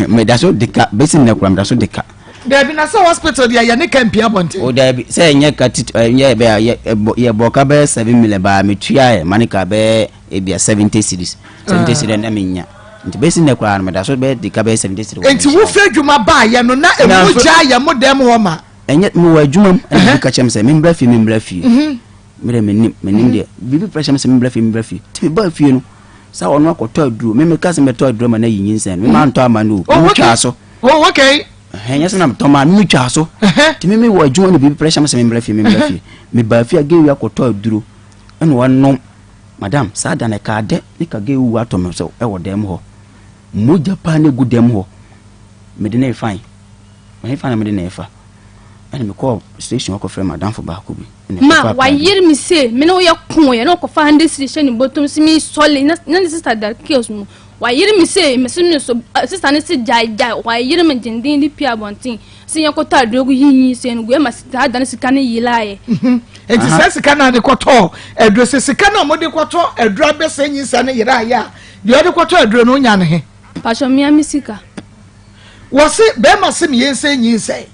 meda so de ka bɛsi nnɛ koraa meda so de ka. Dabi na sɛ hospital deɛ yɛ ne ka mpia abɔnten. O dabi sɛ ɛnyɛ ka tit ɛnyɛ bɛ yɛ yɛ bɔ ka bɛyɛ 7 million baa metua yɛ ma ne ka bɛyɛ ebia 70 cedis. 70 cedis na menya nti bɛsi nnɛ koraa no meda so bɛyɛ de ka bɛyɛ 70 cedis. Nti wofi adwuma baayɛ no na emu gya yɛ mo dɛm hɔ ma. Ɛnyɛ mewɔ adwuma mu ɛna bi ka kyerɛ me sɛ membra fie membra fie. Mhm. Mmerɛ menim menim deɛ biribi pressure me sɛ membra fie membra fie nti mebaa fie no sɛ ɔno akɔtɔ aduro me meka sɛ mɛtɔ aduro ama no ayi nyinsɛn no mema ntɔ ama no o metwaa so. Oh okay. Ɛnyɛ sɛ na metɔ maa no metwaa so nti me mewɔ adwuma no biribi pressure me sɛ membra fie membra fie mebaa fie a gay akɔtɔ aduro ɛna wanom. Madam, saa da no ɛkaa dɛ ne ka gay wu atɔ me so wɔ dɛm hɔ. Mogya paa na egu dɛm hɔ. Mede no refa he? Ɛhefa na mede no refa? Ɛna mekɔɔ station hɔ kɔfrɛɛ m'adamfo baako bi. Ɛna Ma ɛkɔfaa prado. wayere me se me ne wo yɛ ko yɛ na ɔkɔfa hundred cedis hyɛ ne bɔtɔm se me sɔle na na ne sister da kiosk mu wayere me se me se me so sister ne se gyae gyae wayere me denden de pie abɔnten Sɛ yɛkɔtɔ aduro gu yi nyinsɛn no gu ɛma saa da no sika no yeraeɛ. Mhm. Nti saa sika no a de kɔtɔ aduro sɛ sika no a wɔde kɔtɔ aduro abɛsɛ nyinsɛn no yeraeɛ a deɛ ɔde kɔtɔ aduro no wonya no he? Mpakyɛ mea me sika. Wɔse bɛrima se me yɛnsɛ nyinsɛn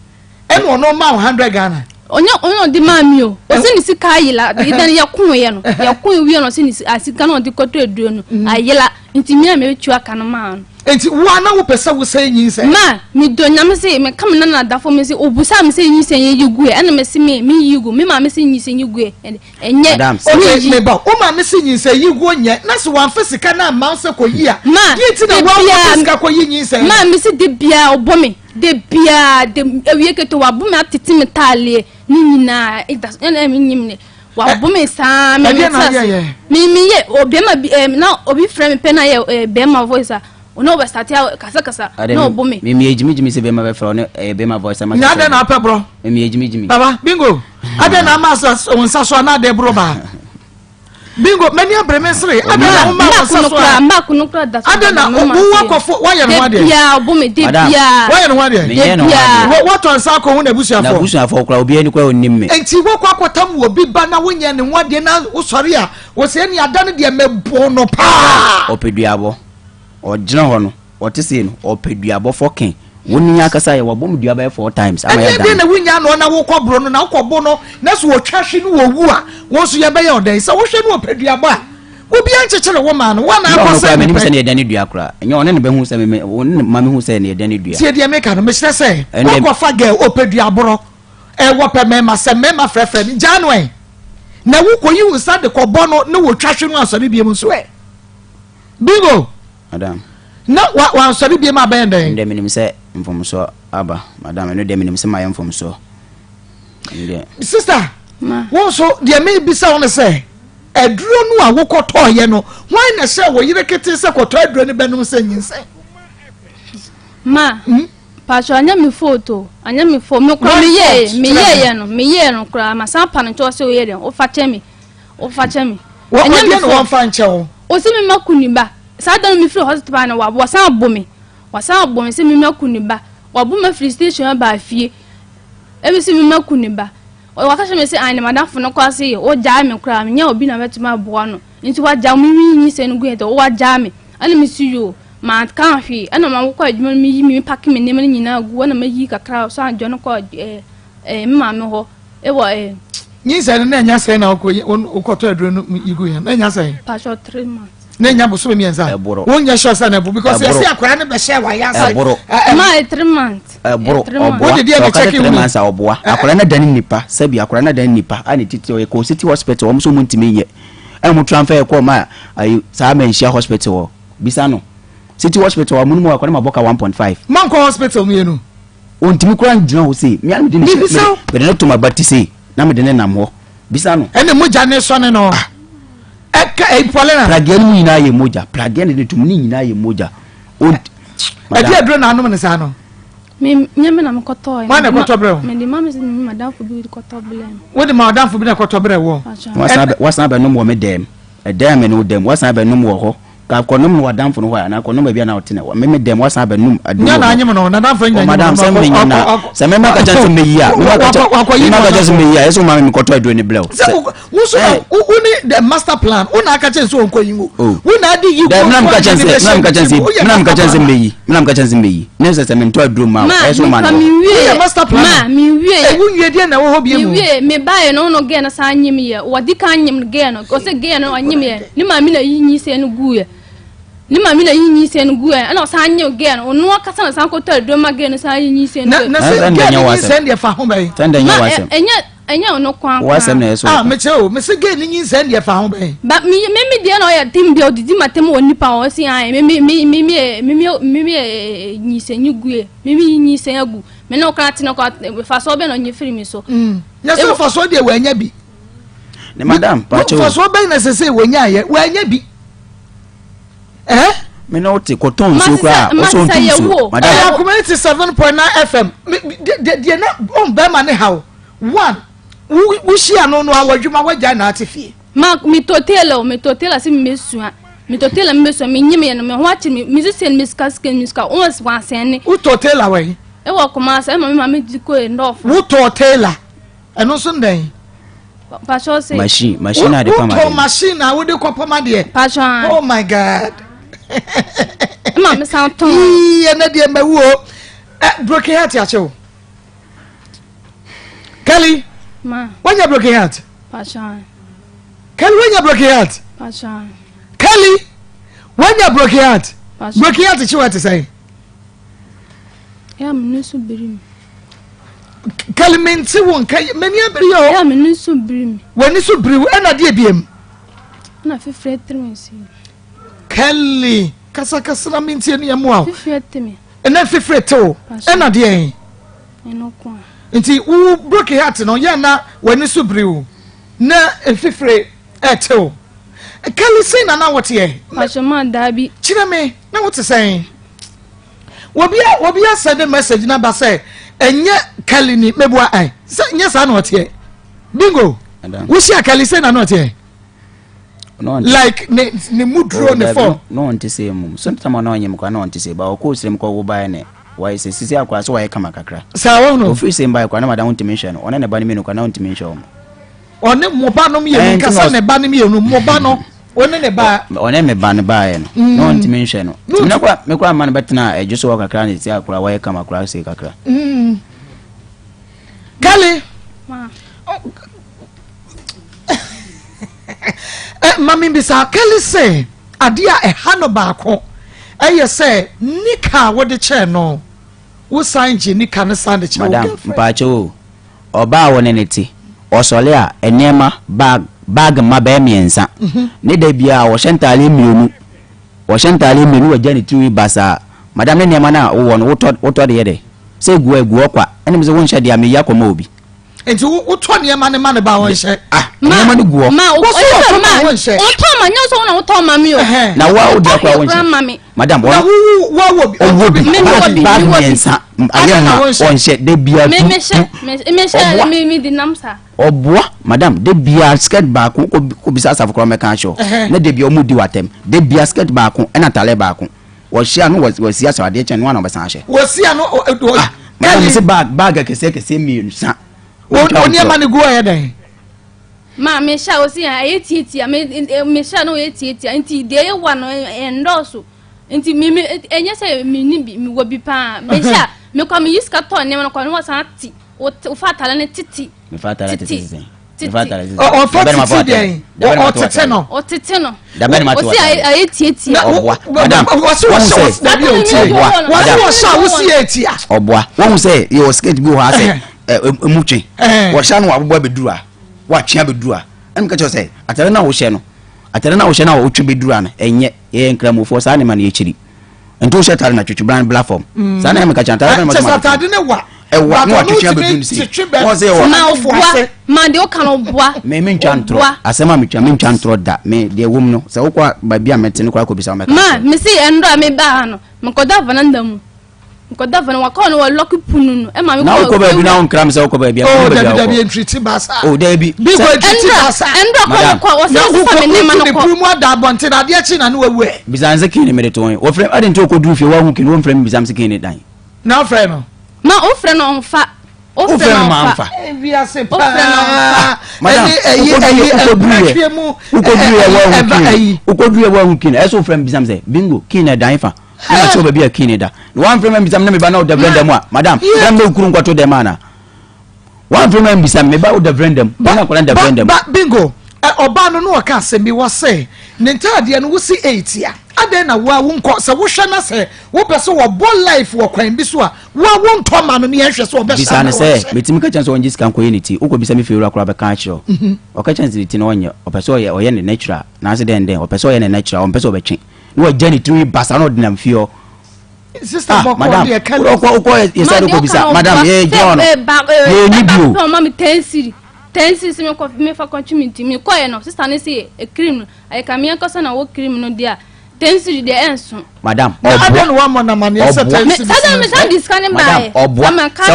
ɛna ɔno ma wo 100 Ghana. Ɔnyɛ ɔnyɛ ɔde maa mi o. Ɔsɛ ne sika ayela de dan yɛ ko yɛ no yɛ ko wie no ɔsɛ ne sika no ɔde kɔtɔ aduro no mhm. ayela nti mi a mi tua ka no maa no. Nti wo a na wopɛ sɛ wosɛe nyinsɛn? Ma medɔ Nyame se meka me nana adafo me se obusaa me sɛ nyinsɛn yɛ yi gu ɛ ɛna me se me me yi gu me maame se nyinsɛn yi gu ɛ ɛnyɛ Madam, sɛ- Okay, me yi. meba wo maame se nyinsɛn yi guo nyɛ na sɛ wamfa sika no amma wo sɛ kɔyi a Ma, deɛ nti na da woa wopɛ biara- sika kɔyi nyinsɛn no? Ma me se da biara ɔbɔ me da biara da awie kete wabɔ me atete me taaleɛ ne nyinaa ɛda so ɛna menyim ne wabɔ me saa me me Ɛdeɛn na te ase woyɛeɛ? me me yɛ o bɛrima bi ɛɛ na obi frɛ me pɛ na yɛ ɛɛ bɛrima voice a ɔne ɔbɛ start a kasakasa na ɔbɔ me. Me me gyimi gyimi sɛ bɛrima bɛfrɛ ɔne ɛyɛ bɛrima voice ama. Nya adɛn na apɛ borɔ. Me me gyimi gyimi. Baba bingo adɛn na ama sa wo nsa so ana adɛn borɔ baa. Bingo mani abere me nsere adɛn na woma wo nsa so a. Mbaako no kura da so. Adɛn na wo akɔfo wayɛ ne ho adeɛ. De bia ɔbɔ me de bia. Wayɛ ne ho adeɛ. Menyɛ ne ho adeɛ. Watɔ nsa akɔ ho n'abusuafoɔ. N'abusuafoɔ kura obiara ni kura onim me. Nti wokɔ akɔtam wɔ bi ba na wonyɛ ne ho adeɛ na wosɔre a wɔsɛ ɛne ada no deɛ mɛbo no paa. Ɔpɛ duabɔ. Ɔgyina hɔ no, ɔte sei no, ɔpɛ duabɔ fɔkin. Wo ni akasa yɛ wabɔ me dua bɛyɛ four times ama Ɛdeɛ yɛ deɛ dan. na wonya no na wokɔ boro no na wokɔ bo no na so wɔtwa hwe no wɔwu a wo nso yɛbɛyɛ ɔdɛn sɛ wohwɛ no ɔpɛ duabɔ a obiara nkyekyere wo maa no woa na Nyɛ akɔ ɔno sɛ koraa menim mepɛ sɛ ne yɛda ne dua koraa. Nyɛ ɔne ne bɛhu sɛ me me ɔne ne ma mehu sɛ ne yɛda ne dua. Tie deɛ meka no mekyerɛ sɛ Ɛndeɛ woakɔfa girl ɔpɛ duaborɔ ɛwɔ pɛ mmarima sɛ mmarima frɛfrɛ no gyaa no ɛ na wokɔyi wo nsa de kɔbɔ no ne wɔtwa hwe no asɔre biom nso ɛ bingo. Madam. Na wa wansɔre biom abɛyɛ dɛn? Ɛno deɛ menim sɛ mfomsoɔ aba madam ɛno deɛ menim sɛ mayɛ mfomsoɔ ɛno deɛ. Sister, Ma. wo nso deɛ mebisa wo no sɛ aduro no a wokɔtɔɔyɛ no hwan na ɛhyɛ wo yere ketee sɛ kɔtɔ aduro no bɛnom sɛ nyinsɛn? Ma. Hmm? Pacho anyɛ me fault o anyɛ me fault me kora Why me yɛ fault? me Kyerɛ yɛ me. yɛ no me yɛ no kora ma san pa no nkyɛw sɛ oyɛ dɛn wofa kyɛ me wofa kyɛ me Wɔ ɛnyɛ me ɔdeɛ na fault wɔmfa nkyɛ wo. Ɔsi me ma ku ne ba saa da no me firi hospital baa no wa wasan abo me wasan abo me sɛ me ma ku ne ba wabo me afiri station aba fie ebi sɛ me ma ku ne ba waka kyerɛ me sɛ an ne madamfo no kɔ ase yɛ wogyaa me koraa menyɛ obi na bɛtumi aboa no nti wagyaa me me nyi sɛ no gu yɛ wagyaa me ɛna me si yoo ma ka hwee ɛna ma wokɔ adwuma no meyi me pake me nneɛma no nyinaa gu ɛna mayi kakra so adwa no kɔ ɛɛ ɛɛ me maame hɔ ɛwɔ ɛɛ. Nyinsɛn no na ɛnya sɛn na wokɔ wokɔtɔ aduro no yi gu yɛn na ɛnya sɛn. Pastor three months. Na ɛnya bosome mmiɛnsa. Ɛboro. Wonyɛ sure sɛ na ɛbo because Ɛboro. yɛsi akwadaa no bɛhyɛ wayɛ ase. Ɛboro. Ma ɛ 3 months. Ɛboro. 3 months. Ɔboa. Wode deɛ na Sɛ ɔka sɛ kyɛke three wo ni. months a ɔboa. Akwadaa no adane nipa. Sɛbi akwadaa no adane nipa a ne titi ɔyɛ kɔɔ city hospital wɔn nso wɔn ntumi nyɛ. Ɛna wɔn transfer yɛ kɔɔ ma ayi saa Manhyia hospital hɔ. Bisa no. City hospital hɔ amunum hɔ akwadaa no ma bɔ ka 1.5. Mankɔ hospital mmienu. Ɔntumi koraa ngyina hɔ sei. Me ara mede ne hyɛ, Mebisa wo. mede no to m'abati sei na mede ne nam hɔ. Bisa no. Ɛne mogya ne sɔne no. Ah. Ɛka ɛyi Paulina. Pragea no mu nyinaa yɛ mogya. Pragea ne de to mu ne nyinaa yɛ mogya. Ɔnt Ɛde aduro na anom ne saa no. Me nyɛ me na mekɔtɔɔ. Wɔn na ɛkɔtɔ brɛ wo. Mede ma me madamfo bi kɔtɔ brɛ me. Wode ma ɔdamfo bi na ɛkɔtɔ brɛ wɔ. Wasan abɛnom wɔ me dɛm. Ɛdɛm me ne wo dɛm. Wasan abɛnom wɔ hɔ. Ka kɔnom no w'adamfo no hɔ a, anaa kɔnom baabi a na ɔte no, me me dɛm, wasan abɛnom aduro Nyɛ wɔ na hɔ. anyem no, n'adamfo anya Oh, madam, nyem sɛ no, menye na, sɛ mema ka kyerɛ sɛ meyi a, mema ka kyerɛ, wakɔyi mema ka kyerɛ sɛ no. meyi a, ɛsɛ wo ma me mekɔtɔ aduro no brɛ wo. Sɛ Sɛ, wo wo so na eh. wo wo ne the master plan, wo na aka kyerɛ sɛ ɔnkɔ yi ngo. Oh. Wo na ade yi Dɛ, ngo mena meka kyerɛ ne sɛ, bɛhyɛ mena meka kyerɛ sɛ, ne tirim. mena meka kyerɛ sɛ Woyɛ meyi, mena meka kyerɛ sɛ meyi. Ne sɛ sɛ mentɔ aduro ma wo, Ma, ɛsɛ wo ma mekura no. me wie. Woyɛ master planner. Ma, me wie. Ewu nwie deɛ na ɛwɔ hɔ bie Me mu. wie, me baeɛ no, no gɛɛ no san nyem yɛ. Wɔdi kan nyem gɛɛ no. Ɔsɛ gɛɛ no ɔnyem yɛ. Ne maame na yi nyinsɛn no gu yɛ. Ne maame na yi nyinsɛn no gu yɛ. Ɛna ɔsan nyem gɛɛ no. Ɔno akasa na san kɔtɔ aduro ma gɛɛ no san yi nyinsɛn no Na gu yɛ. na Na sɛ sɛ gɛɛ ndɛ no nyɛ w'asɛm. nyinsɛn deɛ fa ho bɛn. Sɛ ndɛ nyɛ Ma, w'asɛm. ɛnyɛ ɛnyɛ ɔno kwan W'asɛm na koraa. ɛyɛ sɛ Ah, wɔka. mekyerɛ o, mese gɛɛ no nyinsɛn deɛ fa ho bɛn. Ba me me me deɛ na ɔyɛ tem bi a ɔdidi ma tem wɔ nipa hɔ ɔsi an me me me me me me me me me nyinsɛn yi gu yɛ me me nyinsɛn agu me ne ɔkra tena kɔ fasoɔ bɛn na ɔnyɛ firi mi so. Nyɛ sɛ fasoɔ deɛ wɔanya bi. Ne madam, pakyɛ o. Fasoɔ bɛn na sɛ sɛ wɔnyaayɛ wɔanya bi. Eh? Me ne wo te kɔtɔn nsuo koraa a, ɔsɛ ɔntu nsuo. Madam. Ɛyɛ akoma 87.9 FM. Deɛ na ɔn bɛrima ne haw. One, wohyia no no a wɔadwuma wɔagyae na ate fie. Ma me tɔ tailor o, me tɔ tailor sɛ me bɛsua. Me tɔ tailor me bɛsua, me nyim yɛ no, me ho akyere me, me sisi me sika sika me sika, wɔn wansɛn ne. Wotɔ tailor wɔ yi? Ɛwɔ Kumasi, ɛma me maame di kɔ yɛ nɔɔfo. Wotɔ tailor, ɛno nso ndɛn? Pastor say. Machine, machine a de pam adeɛ. Wotɔ machine a wode kɔ pam adeɛ. Pastor. Oh my God. Ɛma me san tɔn. Yii ɛnɛ deɛ mɛwu o. Ɛ broken heart akyɛ o. Kelly. Ma. Wanya broken heart. Pastor. Kelly wanya broken heart. Pastor. Kelly wanya broken heart. Pastor. Broken heart kyi wa te sɛn. Ya me nusu biri mi. Kelly mente wo nka m'ani abiri yɛ o. Ya me nusu biri mi. W'ani so biri wo ɛna deɛ biem. Ɛna fifiri tiri mi si. Kelly kasakasa na mentie ne ɛmoa o. Fifiri tiri mi. Ɛna fifiri te wo ɛna deɛ. Ɛno ko a. Nti wo broken heart no yɛ na w'ani so biri wo na fifiri ɛte wo. Kelly sɛn na na woteɛ? Pastor ma daabi. Kyerɛ me na wote sɛn? Obi a obi asɛnde message na ba sɛ ɛnyɛ Kelly ni meboa ɛ sɛ nyɛ saa na ɔteɛ. Bingo. Wohyia Kelly sɛn na na ɔteɛ? Like ne ne mu duro ne fam. Na ɔnte sɛ mmom. Sometimes ɔna ɔnyem koraa na ɔnte sɛ ba ɔkɔɔ srem kɔ wo baeɛ ne wayɛ sɛ sisi akora sɛ wayɛ kama kakra. Saa wɔn no. Ofiri sɛ mbaeɛ koraa na madam ntumi nhwɛ no ɔne ne ba no mmienu koraa na ɔntumi nhwɛ wɔn. Ɔne mo ba no mmienu nkasa ne ba no mmienu mo ba no. Wo ne ne ba. Ɔne me ba no baeɛ no, na ɔntumi nhwɛ no. Nti me kora me kora ma no bɛtena adwo so hɔ kakra na ɛsi akora wɔyɛ kama kora sei kakra. Kelly. Ma me bisa Kelly sɛ adeɛ a ɛha no baako ɛyɛ sɛ nika a wode kyɛɛ no wosan gye nika no san de kyɛ wo Madam, girlfriend. mpaakyɛw o. Ɔbaa a wɔne no te, ɔsɔre a, nneɛma, bag, bag mma bɛyɛ mmiɛnsa. Ne da biara ɔhyɛ ntaadeɛ mmienu. Ɔhyɛ ntaadeɛ mmienu, wagya ne tirinwi basaa. Madam, ne nneɛma no a wowɔ no, wotɔ, wotɔ de yɛ dɛn? Sɛ egu hɔ a, egu hɔ kwa. Ɛna mise wonhyɛ deɛ a, meyi akɔma obi. Nti wo, wotɔ nneɛma no ma no ba a ɔnhyɛ? Ah, nneɛma no gu hɔ. Ma, Wo so wɔtɔ ma wonhyɛ? Ɔntɔ ma, nyɛ sɛ wo na wotɔ ma me o. Na wo a wode akora wonhyɛ. wonhyɛ. Madam, Na ɔno. wo wo wɔ bi. Ɔwɔ bi. Me mewɔ bi, Bag mewɔ bi. mmiɛnsa. Ayɛ na ha wonhyɛ? ɔnhyɛ da bia Me tu me tu. hyɛ me me hyɛ Ɔboa. me me di nam saa. Ɔboa madam da bia skirt baako kɔ kɔ bisa asafo koraa mɛka akyerɛ wo. Ɛhɛn. Na da bia ɔmo di w'atɛm. Da bia skirt baako ɛna ataleɛ baako. Wɔhyɛ a no wɔ wɔsi asɔ adeɛ kyɛn no ana ɔbɛsan ahyɛ. Wɔsi ano ɔ ɔ. Ah madam mese bag bag akɛseɛ akɛseɛ mmiɛnsa. Wo Wontwa wo wo nneɛma ntorɔ. no gu hɔ yɛ dɛn? Ma me hyɛ a ɔsi yɛn ɛyɛ tietia me me hyɛ no ɔyɛ tietia nti deɛ ɛyɛ wa no ɛndɔɔso nti me me ɛnyɛ sɛ me ni bi me wɔ bi paa me hyɛ a me kɔ me yi sika tɔ nneɛma no kɔ ne wɔsan ate wofa atare no tete Mefa atare tete sɛn? Mefa atare tete. Ɔfa tete deɛn? Ɔtete no. Ɔtete no. Dabɛn ma te Ɔsi ayɛ tietia. Ɔboa. Madam. Wɔsi wɔhyɛ wɔsi dabi o tie. Wɔsi wɔhyɛ a wosi yɛ etia. Ɔboa. Wɔn sɛ yɛ wɔ skirt bi wɔ hɔ asɛ emu twe. Wɔhyɛ ano abobɔ abɛduru a wɔatwe abɛduru a ɛna meka kyerɛ sɛ atare no a wohyɛ no atare no a wohyɛ no a wotwe bɛduru a no ɛnyɛ yɛyɛ nkramofoɔ saa nneɛma no yɛkyiri nti wohyɛ atare na twetwe bran bla fam saa na meka kyerɛ atare bɛn kyɛ sɛ atade ne wa ɛwa na watwetwe abɛduru no sei wɔn sɛ ɛwɔ ma ɔboa ma deɛ ɔka no ɔboa me mentwa ntorɔ asɛm a metwa mentwa ntorɔ da me deɛ wɔm no sɛ wokɔ baabi a mɛte no koraa kɔbisa wo mɛka ma mesi ɛndɔ a mebaa ha no mekɔda vananda mu Nkɔda fɛ no wakɔ no wɔ lɔki punu no ɛma mi kɔ. Na wokɔ baabi na wonkra mi sɛ wokɔ baabi a. Oh dabi dabi ntiriti baasa. Oh dabi. Bi kɔ ntiriti baasa. Ɛndɔ kɔ mi kɔ wɔsɛ wɔsɛ mi nneɛma no kɔ. Na wokɔ wotu ne puru mu ada abɔnten adeɛ kyi na ne wawu ɛ. Bisa nse kii ne mede to wɔn wɔfrɛ adi nti okɔ duru fie wahu kii no wɔmfrɛ mi bisa nse kii ne dan. Na ɔfrɛ no. Ma ofrɛ no ɔnfa. Wofrɛ no ma nfa. Wiase paa. Madam ɛyi ɛyi ɛmpɛtwe mu. Wokɔduru yɛ wahu kii no wokɔduru yɛ wahu kii no ɛsɛ wofrɛ mi bisa mi sɛ bingo kii na ɛdan fa. Na ma kyerɛ baabi a kii ne da. Na wamfrɛ me ambisa me na meba na ɔda veranda mu a, madam, na mɛ kuru nkɔto dɛm ana? Wamfrɛ me ambisa me, meba ɔda veranda mu. Ba, akwadaa da veranda mu. Ba, bingo. Ɔbaa no na ɔka asɛm bi wɔ sɛ ne ntaadeɛ no wosi etia. Adɛn na wo a wonkɔ sɛ wohwɛ na sɛ wopɛ sɛ wɔbɔ life wɔ kwan bi so a wo a wontɔ ma no ne yɛnhwɛ sɛ ɔbɛhyɛ Bisa no sɛ, metumi ka kyerɛ no sɛ ɔngye sika nkɔyɛ ne ti. Wokɔ bisa me fiewura koraa ɔbɛka akyerɛ wo. Ɔka kyerɛ no sɛ ne ti no ɔnyɛ, ɔpɛ sɛ ɔyɛ ɔyɛ ne natural, naase dɛn dɛn, ɔpɛ sɛ ɔyɛ ne natural, ɔmpɛ sɛ ɔbɛtwe. na wagya ne tirinwi basa na ɔde nam fie hɔ. Sister ah, bɔkɔ madam deɛ kɛlɛ. Wokɔ wokɔ yɛ sɛ wokɔ bisa madam yɛ gyina hɔ no yɛ ni bi o. Ɔma mi tɛnsiri tɛnsiri sɛ mekɔ mefa kɔtwe mi ti mekɔ yɛ no sista ne se cream no ayɛ ka meɛ kɔsɛ na wɔ cream no deɛ a tɛnsiri deɛ ɛnso. Madam ɔboa ɔboa madam ɔboa sɛ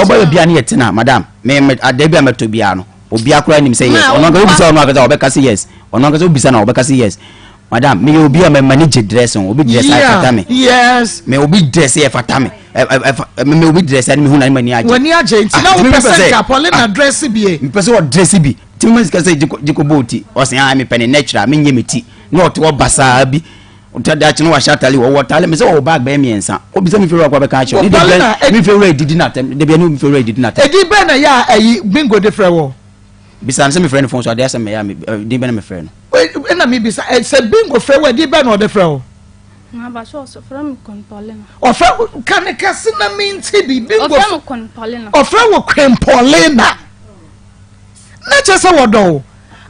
wobɛyɛ bia ne yɛ tena madam me me adeɛ bi a mɛtɔ biara no obiara koraa nim sɛ yes ɔno ankasa wobisa ɔno ankasa ɔbɛka sɛ yes ɔno ankasa wobisa na ɔbɛka sɛ yes. Madam, meyɛ obi a m'ani gye dress ho. Obi dress a ɛfata me. Yes. Me obi dress a ɛfata me. Ɛ me obi dress a ne mehu na ne m'ani agye. W'ani agye nti na ah, wopɛ sɛ nka Paulina ah, dress bi. Mepɛ sɛ ɔdress bi. Nti mema sika sɛ gyekɔ bɔ ti. Ɔsɛ ah mepɛ ne natural menyɛ me ti. Na ɔte hɔ basaa bi. Ɔtɔ dakye no wahyɛ atale wɔwɔ atale me sɛ wɔwɔ bag bɛyɛ mmiɛnsa. Obisa me fewura kɔ bɛka akyerɛ. Ne de me fewura didi na atɛm. De bia ne me fewura didi na atɛm. Edi bɛn na yɛ a ayi bingo de frɛ wɔ. Bisa no sɛ mefrɛ no fon so adeɛ asɛm mɛyɛ a din bɛ na mefrɛ no. Ɛna mebisa sɛ bingo frɛ wo ɛdin bɛ na ɔde frɛ wo. Ɔfrɛ Ɔfrɛ ka ne kɛse na mente bi bingo. Ɔfrɛ me Queen Paulina. Ɔfrɛ wo Queen Paulina. Na kyerɛ sɛ wɔdɔ wo.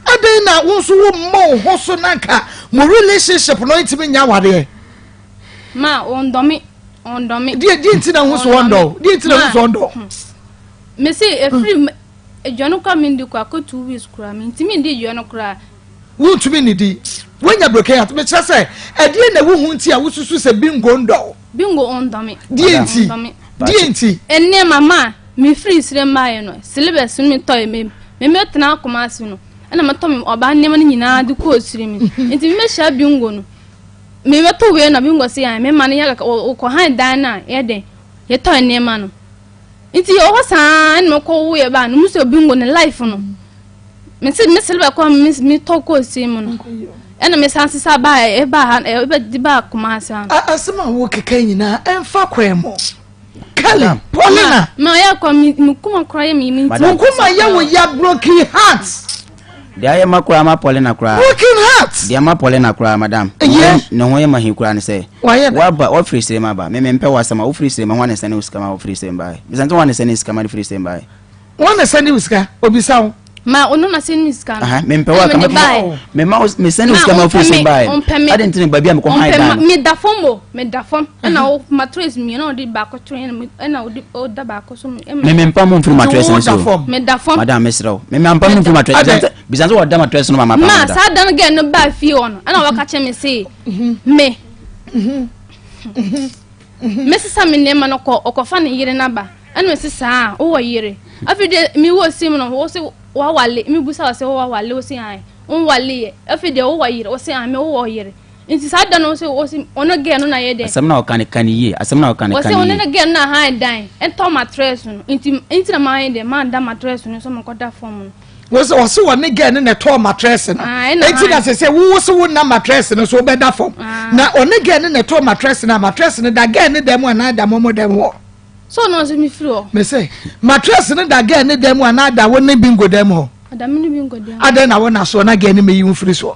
Adɛn na wo nso wo mmɔ wo ho so na nka mo relationship no ntumi nya awareɛ. Ma ɔndɔ me ɔndɔ me. Deɛ deɛ nti na ho so ɔndɔ wo deɛ nti na ho so ɔndɔ. Mesi efiri Aduane koraa mendi koraa kɔ 2 weeks koraa mentumi ndi aduane koraa. Wontumi nnidi. Woanya broken heart. Mekyerɛ sɛ, ɛdeɛn na wohu nti a wosusu sɛ Bingo ndɔ wo? Bingo ɔndɔ me. Deɛ nti? Deɛ nti? Nneɛma ma mefiri serɛ mmaeɛ no, silibɛs no metɔe, me me mɛtena Kumasi no, ɛna metɔ me ɔbaa nneɛma no nyinaa de kɔɔ sire mi. Nti mebɛhyia Bingo no, mebɛtɔ wei na Bingo se yɛn mema no yɛ kaka, wɔkɔ han dan no a yɛdɛn, yɛtɔ nneɛma no. Nti yɛwɔ hɔ saa ɛna mekɔ wo yɛ ba no mu sɛ bingo ne life no me se me sere bɛkɔ me me tɔ kɔ sie mu no. Ɛna me san sesa baa ɛbaa ha ɛbɛ baa Kumasi ha. Asɛm a wokeka nyinaa ɛmfa kwan mu. Kelly, Paulina. Ma ɔyɛ kɔ mi mi kuma kora yɛ mi mi. Wo kuma yɛ wo ya broken heart. Deɛ ayɛ ma koraa ma Paulina koraa. Broken heart. Deɛ ma Paulina koraa madam. Yɛ. Ne ho yɛ ma hi koraa ne sɛ. Wayɛ dɛ. Waba wafiri sirem aba. Me me mpɛ w'asɛm a wofiri sirem ho ne sɛ ne wo sika ma wofiri sirem bae. Bisa nti wɔn ne sɛ ne sika ma ne firi sirem bae. Wɔn na sɛnde wo sika, obisa wo. Ma ɔno na sɛnde me sika no. Mempɛ wo aka mema wo mesɛnde wo sika ma wofiri sɛm baeɛ. Ade nti na baabi a mekɔ han dan no. Meda fam o, meda fam. Ɛna wo mattress mmienu na ɔde baako to ɛna ɔde ɔda baako so. Me mempa mo mfiri mattress no so. Meda fam. Madam mesrɛ wo. Me mempa mo mfiri mattress. Bisa sɛ wɔda mattress no ma ma Ma saa dan girl no baa fie hɔ no ɛna wɔka kyerɛ me se me mesesa me nneɛma no kɔ ɔkɔfa ne yere no aba. Ɛna mese saa wowɔ yere afei deɛ mewɔ sim no wo se wawale mebusa wo sɛ wowawale wo se ae wonwale yɛ afei deɛ wowɔ yere wo se ae me wowɔ yere nti saa da no wo se wo se ɔno gɛɛ no na yɛ dɛ asɛm na ɔka ne ka ne yie asɛm na ɔka ne ka ne yie ɔse ɔne ne gɛɛ no na han dan ɛtɔ matress no nti nti na maa yɛ dɛ maa da matress no so mekɔda fam no. Wɔsɛ ɔse ɔne girl no na ɛtɔɔ matress no eti na sɛ sɛ wo se wo na matress no so wobɛda fam na ɔne girl no na ɛtɔɔ matress no a matress no da girl no dan mu anaa da mɔmɔ dan mu hɔ. So ɔno ɔsɛ mi firi hɔ. Me se matress no da girl no dan mu anaa da wo ne bingo dan mu hɔ. Ada me ne bingo dan mu. Adɛn na wo na soɔ na girl no meyi wo firi soɔ.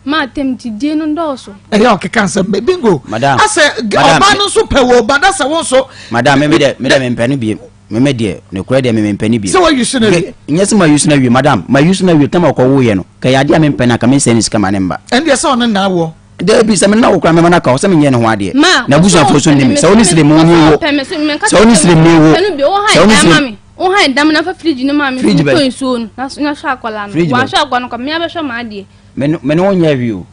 Maa tɛm didie no dɔɔso. Ɛyɛ ɔkeka nsɛm bɛ bingo. Madam. Asɛ ɔbaa no nso pɛ wɔ ba na sɛ wo nso. Madam me de me de me mpɛ no biem. Me me deɛ nokorɛ deɛ me me mpɛ no biem. Sɛ wa use no awie. Nyɛ sɛ ma use no awie madam ma use no awie tam a ɔkɔ wo yɛ no kɛ yɛ adeɛ a me mpɛ no a ka me nsɛn ne sika ma ne mba. Ɛndeɛ sɛ ɔne na awoɔ. Dabi sɛ me ne no awo koraa mɛma no aka hɔ sɛ menyɛ ne ho adeɛ. N'abusuafoɔ nso nni me. Sɛ wo ne sremuni wo. Sɛ wo ne sremuni wo. Sɛ wo ne sremuni. Wo han dam na fa fridge no ma me Fridge bɛn? ntɔ nsuo no na na hwɛ akwadaa no. Fridge bɛn? Wanhwɛ akwadaa no kwa me abɛhwɛ m'adeɛ. Me ne me ne wo nyɛ hwee o.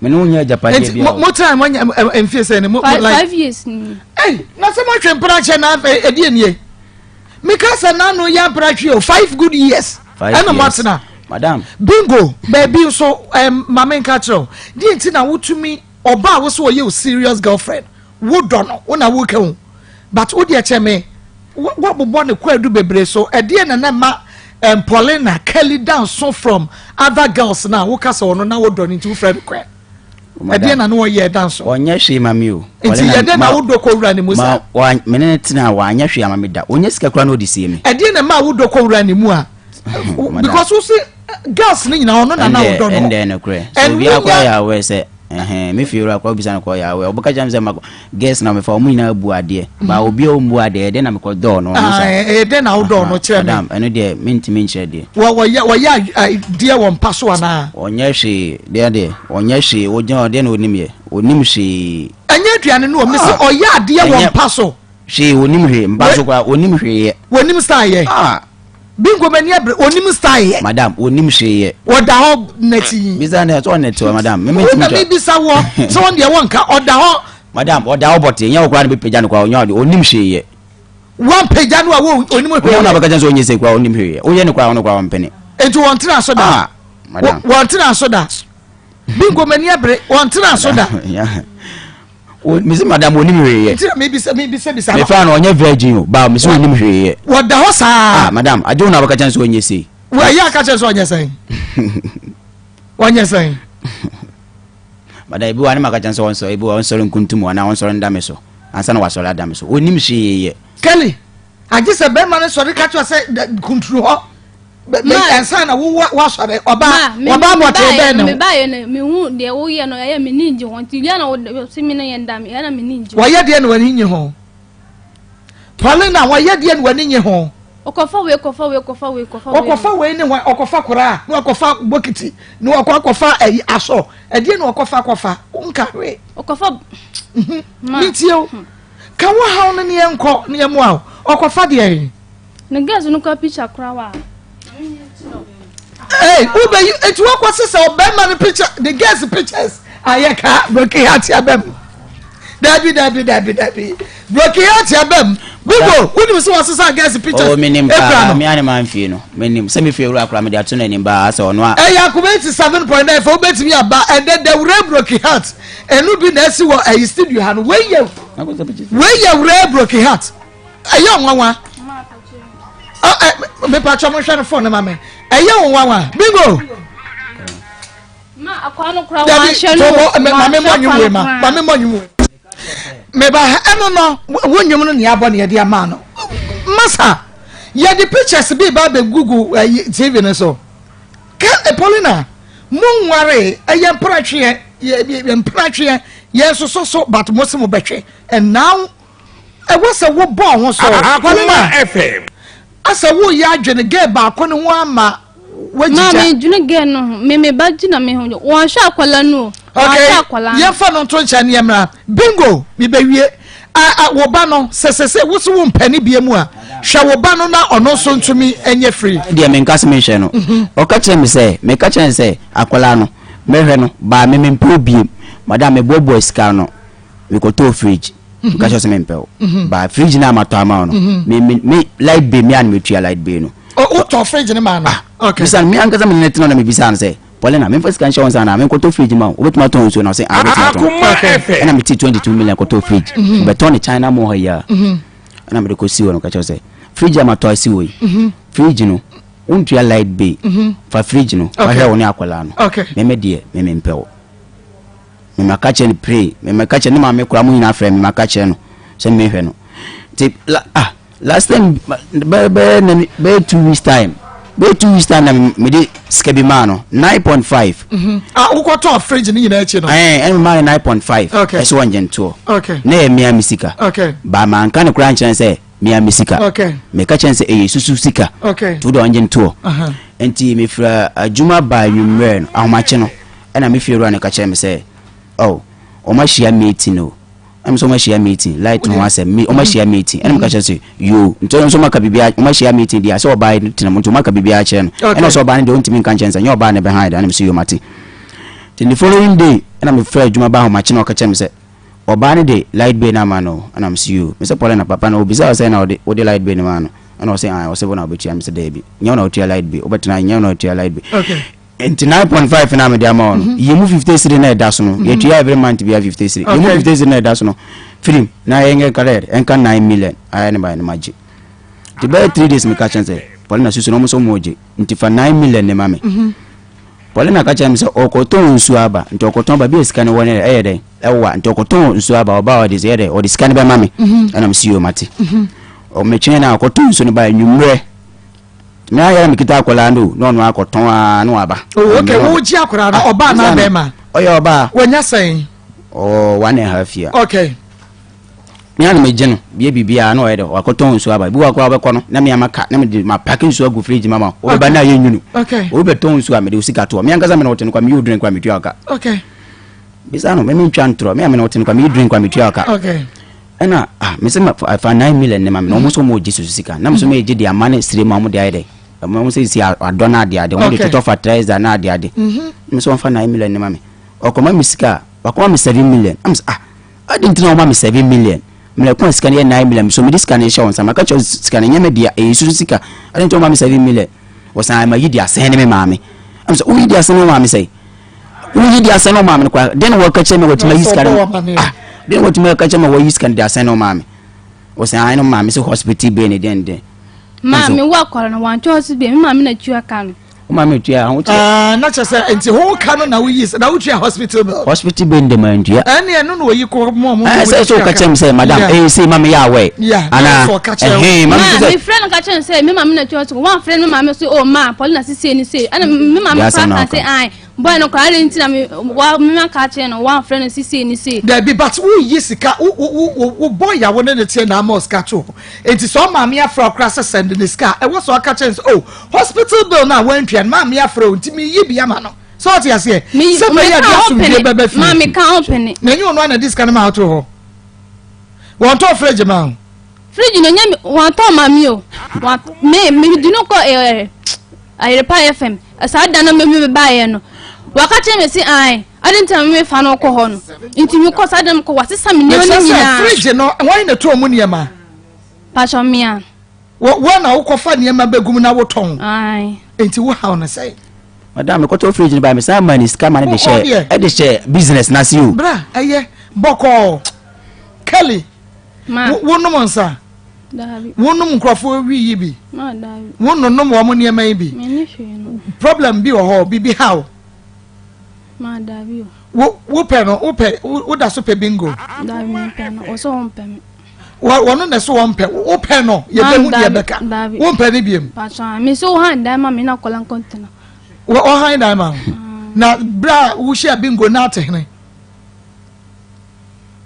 Me ne wo nyɛ agyapadeɛ Enti biara mo o. mo tena mo anya mfie sɛ ne mo mo Five like. five years ni. Ei na sɛ mo atwe mpena kyɛ na afei ɛdeɛ nie. Meka sɛ n'ano yɛ mpena twe o five good years. Ɛna mo atena. Madam. Bingo baabi nso ɛm maame nka kyerɛ o. Deɛ nti na wotumi ɔbaa wo so ɔyɛ o serious girlfriend wo dɔ no wo na wo ka o but wo deɛ kyɛ me wabobɔ ne kwaadu bebree so ɛdeɛ na na ɛma ɛm Paulina Kelly danso from other girls na wo ka sɛ ɔno na wo dɔ no nti wo frɛ no kwɛ. Ɛdeɛn na ne wɔyɛɛ da nso? Ɔnyɛ hwee ma me o. Nti yɛ dɛn na wo dɔ kɔ wura ne mu saa? Ma me ne no tena a wanyɛ hwee ama me da. Ɔnya sika koraa na ɔde sie me. Ɛdeɛn na ɛmaa wo dɔ kɔ wura ne mu a? Because wo se girls ne nyinaa ɔno na na wo dɔ no. Ɛndɛ nokorɛ. Sɛ obiara koraa yɛ aware sɛ ɛhɛn me fie wura koraa wobisa no koraa ɔyɛ aware. Ɔbɛka kyerɛ me sɛ ma girls na mefa wɔn nyinaa bu adeɛ. Ba obi a ɔmmu adeɛ ɛyɛ dɛn na mekɔ dɔɔ no ɔno sa. Ɛyɛ dɛn na wodɔɔ no kyerɛ me. Madam ɛno deɛ mentumi nkyerɛ deɛ. Wɔ wɔyɛ wɔyɛ adeɛ wɔ mpa so anaa. Ɔnyɛ hwee deɛ deɛ ɔnyɛ hwee wogyina hɔ deɛ na onim yɛ onim hwee. Ɛnyɛ aduane no o mese ɔyɛ adeɛ wɔ mpa so. Hwee onim hwee mpa so koraa onim hwee yɛ. Onim style yɛ. Ah. Bingo m'ani abere onim style yɛ. Madam onim hwee yɛ. Ɔda hɔ nɛte yi. Bisa ne sɛ ɔnɛte hɔ madam. Wo na mebisa wɔ sɛ wɔn deɛ wɔnka ɔda hɔ. Madam ɔda hɔ bɔte nyɛ wo koraa na bɛpagya no koraa ɔnyɛ ɔde onim hwee yɛ. Wampagya no a wo onim hwee yɛ. Wo na bɛka kyɛn sɛ ɔnyɛ sɛ koraa onim hwee yɛ. Woyɛ no koraa ɔno koraa ɔmpene. Enti wɔn tena so da. Ah madam. Wɔn tena so da. Bingo m'ani abere wɔn tena so da. Mesi madam onim hwee yɛ. Nti na mebisa mebisa bisa. Mefa no ɔnyɛ virgin o ba mesi onim hwee yɛ. Wɔda hɔ saa. Ah madam agye wo na bɛka kyɛn sɛ ɔnyɛ sei. Wɔyɛ aka kyɛn sɛ ɔnyɛ sɛn. Ɔnyɛ sɛn. Madam ebi wɔ ne maka kyɛn sɛ ɔnsɔre ebi wɔ ɔnsɔre nkuntum anaa ɔnsɔre nda me so ansa na wasɔre ada me so onim hwee yɛ. Kelly agye sɛ bɛrima no sɔre ka kyerɛ sɛ kunturu hɔ. Ansa na wo wasɔre ɔbaa ɔbaa bɔtee bɛn ne ho. Mebaeɛ no mehu deɛ woyɛ no ɛyɛ m'ani ngye ho nti wia na wɔse me ne yɛn da me ɛyɛ na m'ani ngye ho. Wɔyɛ deɛ na w'ani nye ho. Paulina wɔyɛ deɛ na w'ani nye ho. Ɔkɔfa wei kɔfa wei kɔfa wei kɔfa wei. Ɔkɔfa wei ne hwan ɔkɔfa koraa na ɔkɔfa bokiti na ɔkɔ akɔfa ɛyi asɔ ɛdeɛ na ɔkɔfa kɔfa nka hwee. Ɔkɔfa. Metie o ka wo haw no ne yɛn nkɔ ne yɛn mmoa o ɔkɔfa deɛ he. Ne girls no kora picture kora wa. Hey, wobɛyi eti wakɔ sesa ɔbɛrima no picture the girls pictures ayɛ ka broken heart abɛm dabi dabi dabi dabi broken heart abɛm bibo wonim sɛ wɔsesa girls pictures oh menim paa me ane ma mfie no menim sɛ mefie wura kora mede ato n'anim baa sɛ ɔno a ɛyɛ akoma 87.9 fɛ wobɛtumi aba ɛnɛ dawura broken heart ɛno bi na asi wɔ ɛyi studio ha no wei yɛ wei yɛ wura broken heart ɛyɛ nwanwa mepatwa mo hwɛ no fon no ma me ɛyɛ wo nwanwa bingo. Dabi tobo maame mmɔ nwom wei ma maame mmɔ nwom wei. Meba ɛno no wo nwom no nea abɔ nea ɛde ama no. Masa yɛde pictures bi ba abɛgugu ɛyi TV no so. Ka eh, Paulina mo nware ɛyɛ mpratweɛ yɛ mpratweɛ yɛn soso so but mo se mo bɛtwe and now ɛwɔ sɛ wo bɔ ho so. Paulina asɛ wo yɛ adwene gay baako ne ho ama. Wagyigya. Maa me dwene gɛɛ no ho. Me me ba gyina me ho. Wɔnhwɛ akwadaa no o. Okay. Yɛmfa no nto nkyɛn ne yɛmmra. Bingo, mebɛwie. A, a, wo ba no, sɛ sɛ sɛ wo so wo mpɛ ne bie mu a, hwɛ wo ba no na ɔno nso ntumi nyɛ free. Deɛ menka sɛ menhwɛ no. Mhm. Ɔka kyerɛ me sɛ, meka kyerɛ no sɛ akwadaa no, mɛhwɛ no, baa me mempɛ obiem. Madam, meboaboa sika no, mekɔtɔɔ fridge. Meka kyerɛ sɛ mempɛ wo. Mhm. Baa fridge no a matɔ ama wo no, mhm. me, me, me light bill, me a na metua light bill no. Wotɔ fridge no maa no? Ah, okay. Bisa no, me ankasa me ne no tena na mebisa no sɛ, Paulina, memfa sika nhyɛ wo nsa anaa menkɔtɔ fridge ma wo? Wobɛtumi atɔn nsuo na ɔsɛ, ah, wobɛtumi atɔn. Okay. Ɛna metee 22 million kɔtɔɔ fridge. Mhm. Mebɛtɔn ne China mall ha yi a. Mhm. Ɛna mede kɔsi hɔ no ka kyerɛ sɛ, fridge a matɔ asi hɔ yi, mhm. fridge no, wontua light bill. Fa fridge no, fa hwɛ wo ne akwadaa no. Okay. Meme deɛ, me mempɛ wo. Me maka kyerɛ no pray, me maka kyerɛ ne maame koraa mo nyinaa frɛ me maka kyerɛ no sɛ mehwɛ no. Nti la ah last time bɛyɛ bɛyɛ na bɛyɛ 2 weeks time, bɛyɛ 2 weeks time na mede sika bi maa no 9.5. Mhm. Ah, wokɔtɔɔ fridge ne nyinaa akyi no? Ɛɛ, ɛna maa no 9.5. Okay. Ɛsɛ wɔngye ntoɔ. Okay. Na ɛyɛ mea me sika. Okay. Ba manka no koraa nkyerɛ no sɛ mea me sika. Okay. Meka kyerɛ no sɛ ɛyɛ susu sika. Okay. Nti wode ɔngye ntoɔ. Uh-huh. Nti mefiri adwuma baa anwummerɛ no, ahomakye no, ɛna me fiewura no ka kyerɛ me sɛ, oh, wɔahyia meeting o. Ɛna sɛ wɔahyia meeting, light ho asɛm, me wɔahyia meeting. Ɛna meka kyerɛ sɛ, yoo, nti ɔno nso wɔaka biribiara, wɔahyia meeting deɛ, sɛ ɔbaa yi tena mu, nti wɔaka biribiara akyerɛ no. Ɛna sɛ ɔbaa no deɛ, ɔntumi nka nkyerɛ no sɛ, nyɛ ɔbaa na ɛbɛhan da. Ɛna mese, yoo, mate. Nti the following day, ɛna mefrɛ adwuma baa ahomakye na ɔka kyerɛ me sɛ, ɔbaa no de light bill no ama no o. Ɛna mese, yoo. Mese, Paulina, papa no, ɔbisaa wo sɛ na ɔde, wode light bill no maa no? Ɛna ɔse, ae, ɔse wo na wobɛtua. Mese, daabi, nyɛ wo na wotua light bill, wobɛtena, nyɛ wo na wotua light bill. Okay. Nti 9.5 no a mede ama wo no, yi mu 50 cedi na ɛda so no, yɛtua every month bia 50 cedi. Yi mu 50 cedi na ɛda so no, firim na yɛnyɛ nka dɛ ɛnka 9 million ayɛ ne ba no magye. Nti bɛyɛ 3 days meka kyɛn sɛ Paulina susu no ɔmo sɛ ɔmo gye nti fa 9 million ne ma me. Paulina ka kyerɛ me sɛ ɔkɔtɔn nsuo aba nti ɔkɔtɔn baabi a sika no wɔ no ɛyɛ dɛn ɛwa nti ɔkɔtɔn nsuo aba ɔba ɔde sɛ yɛ dɛ ɔde sika no bɛma me. Ɛna mesi yoo mate. Ɔmetwɛn na ɔkɔtɔn nsuo no ba anwummerɛ. Me ayɛ na mekita akwadaa no na ɔno akɔtɔn a na waba. Oh, okay, wo gye akwadaa no, ah, ɔbaa na bɛrima. Ɔyɛ ɔbaa. Wanya sɛn? Oh, 1.5 year. Okay. Me ana megye no, bie biribiara na ɔyɛ dɛ wakɔtɔn nsuo aba. Bi wɔ koraa wobɛkɔ no na me ama ka na mede ma paki nsuo agu fridge ma ma. Wobɛba na ayɛ nwunu. Okay. Obi bɛtɔn nsuo a mede wo sika toɔ. Me ankasa me na wote no kwa meyɛ odurɛn kwa metua wo ka. Okay. Bisa no, me mentwa ntorɔ. Me a me na wote no kwa meyɛ odurɛn kwa metua wo ka. Okay. Ɛna ah me se ma fa 9 million ne ma me na wɔn nso wɔn gye susu sika na me nso me gye de ama ne sire mu a wɔn de ayɛ dɛ wɔn sɛ si adɔ na ade ade wɔn de totɔ fertilizer na ade ade me nso wɔn fa 9 million ne ma me ɔkɔma me sika wakɔma me 7 million ɛna me sɛ ah adi nti na wɔn ma me 7 million mmerɛ ko a sika no yɛ 9 million so me de sika no hyɛ wɔn nsa maka kyerɛ sika no nyɛ me dea ɛyɛ susu sika adi nti wɔn ma me 7 million wɔsan ma yi de asɛn ne me maame ɛna me sɛ woyi de asɛn ne maame sɛ. Woyi de asɛn ɔmaa me no koraa den na wɔka kyerɛ me wɔtumi ayi sika no ah den na wɔtumi aka kyerɛ me wɔyi sika no de asɛn ɔmaa me wɔsɛn ayi no maame sɛ hospital bill ne den den. Maa mi wɔ akɔrɔ no wɔn atwa hospital bill mi maame na tua ka no. Wo maame tua ho kyerɛ. Ah, na kyerɛ sɛ nti ho ka no na woyi na wotua hospital bill. Hospital bill de ma ntua. Ɛne ɛno na oyi kɔ mu ɔmo. Ɛɛ sɛ sɛ ɔka kyerɛ mi sɛ madam ɛyɛ sɛ ma mi yɛ awɛ. Ana ɛhɛn ma mi sɛ. Mi frɛ no ka kyerɛ no sɛ mi maame na tua hospital wɔn afrɛ no mi maame so o ma Paulina sise ni se ɛna mi maame kora ka sɛ ayi boy no kora adi nti na mi wa mi ma ka kyerɛ no wɔn afrɛ no sise ni se. Dabi but woyi sika wo wo wo wo boy a wo ne ne teɛ na ama ɔsika to hɔ nti sɛ ɔmaame afrɛ ɔkora sɛ sɛnde ne sika a ɛwɔ sɛ ɔka kyerɛ no sɛ oh hospital bill no a wantua no maame afrɛ o nti meyi bi ama no sɛ ɔte aseɛ sɛ bɛyɛ ade asomdwie bɛbɛ fie maame ka ɔpene na ɛnyɛ ɔno ana de sika no ma ɔto hɔ wɔntɔ fridge ma o fridge no nyɛ wɔntɔ ma mi o me me di no kɔ ɛɛ Ayerepa FM saa da no me me baeɛ no waka kyerɛ me se ae ade nti na me fa no kɔ hɔ no nti me kɔ saa da no kɔ wasesa me nneɛma no nyinaa fridge no wɔn na tɔn mu nneɛma patro mmea Wo na wokɔfa nneɛma bɛgu mu na wotɔn. Ae. Enti wo haw no sɛn? Madam, mekɔtɔ fridge no bae, mesan maa ne sika ma no de hyɛ ɛde hyɛ business n'ase o. Bra, ɛyɛ bɔkɔɔ. Kelly, Ma. Wonom nsa? Daabi. Wonom nkurɔfoɔ wi yi bi? Ma, daabi. Wononom wɔn nneɛma yi bi? Menni hwee no. Problem bi wɔ hɔ, biribi haw? Ma daabi o. Wo wopɛ no wopɛ woda so pɛ bingo. Daabi mepɛ no ɔsɛ ɔmpɛ me. Wɔno na ɛso wɔmpɛ wopɛ no yɛbɛhu deɛ bɛka wompɛ no biom. Patro me so wohan dan ma me na akɔla nkɔntena. Ɔhan dan ma wo na berɛ a wohyia bingo na ate hene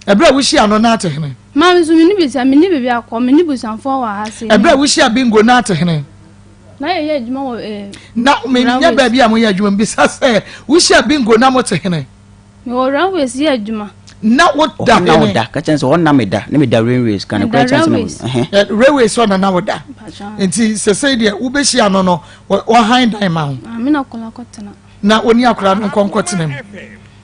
ɛberɛ a wohyia no na ate hene. Maa me so me ne bisa me ne baabi akɔ me ne busanfoɔ wɔ ha se. Ɛberɛ a wohyia bingo na ate hene. Na yɛyɛ adwuma wɔ ɛɛ. Eh, na menyɛ baabi a moyɛ adwuma mbisa sɛ wohyia bingo na mote hene. Mewɔ railways yɛ adwuma. Na woda hene. Na woda ka kyɛn sɛ hɔ na meda na meda railways ka ne kora kyɛn sɛ na railways hɔ na na woda nti sɛsɛi deɛ wobɛhyia no no wɔhan dan ma ho. Ah, me na kɔla kɔtena. Na wɔni akora no nkɔ nkɔtena mu.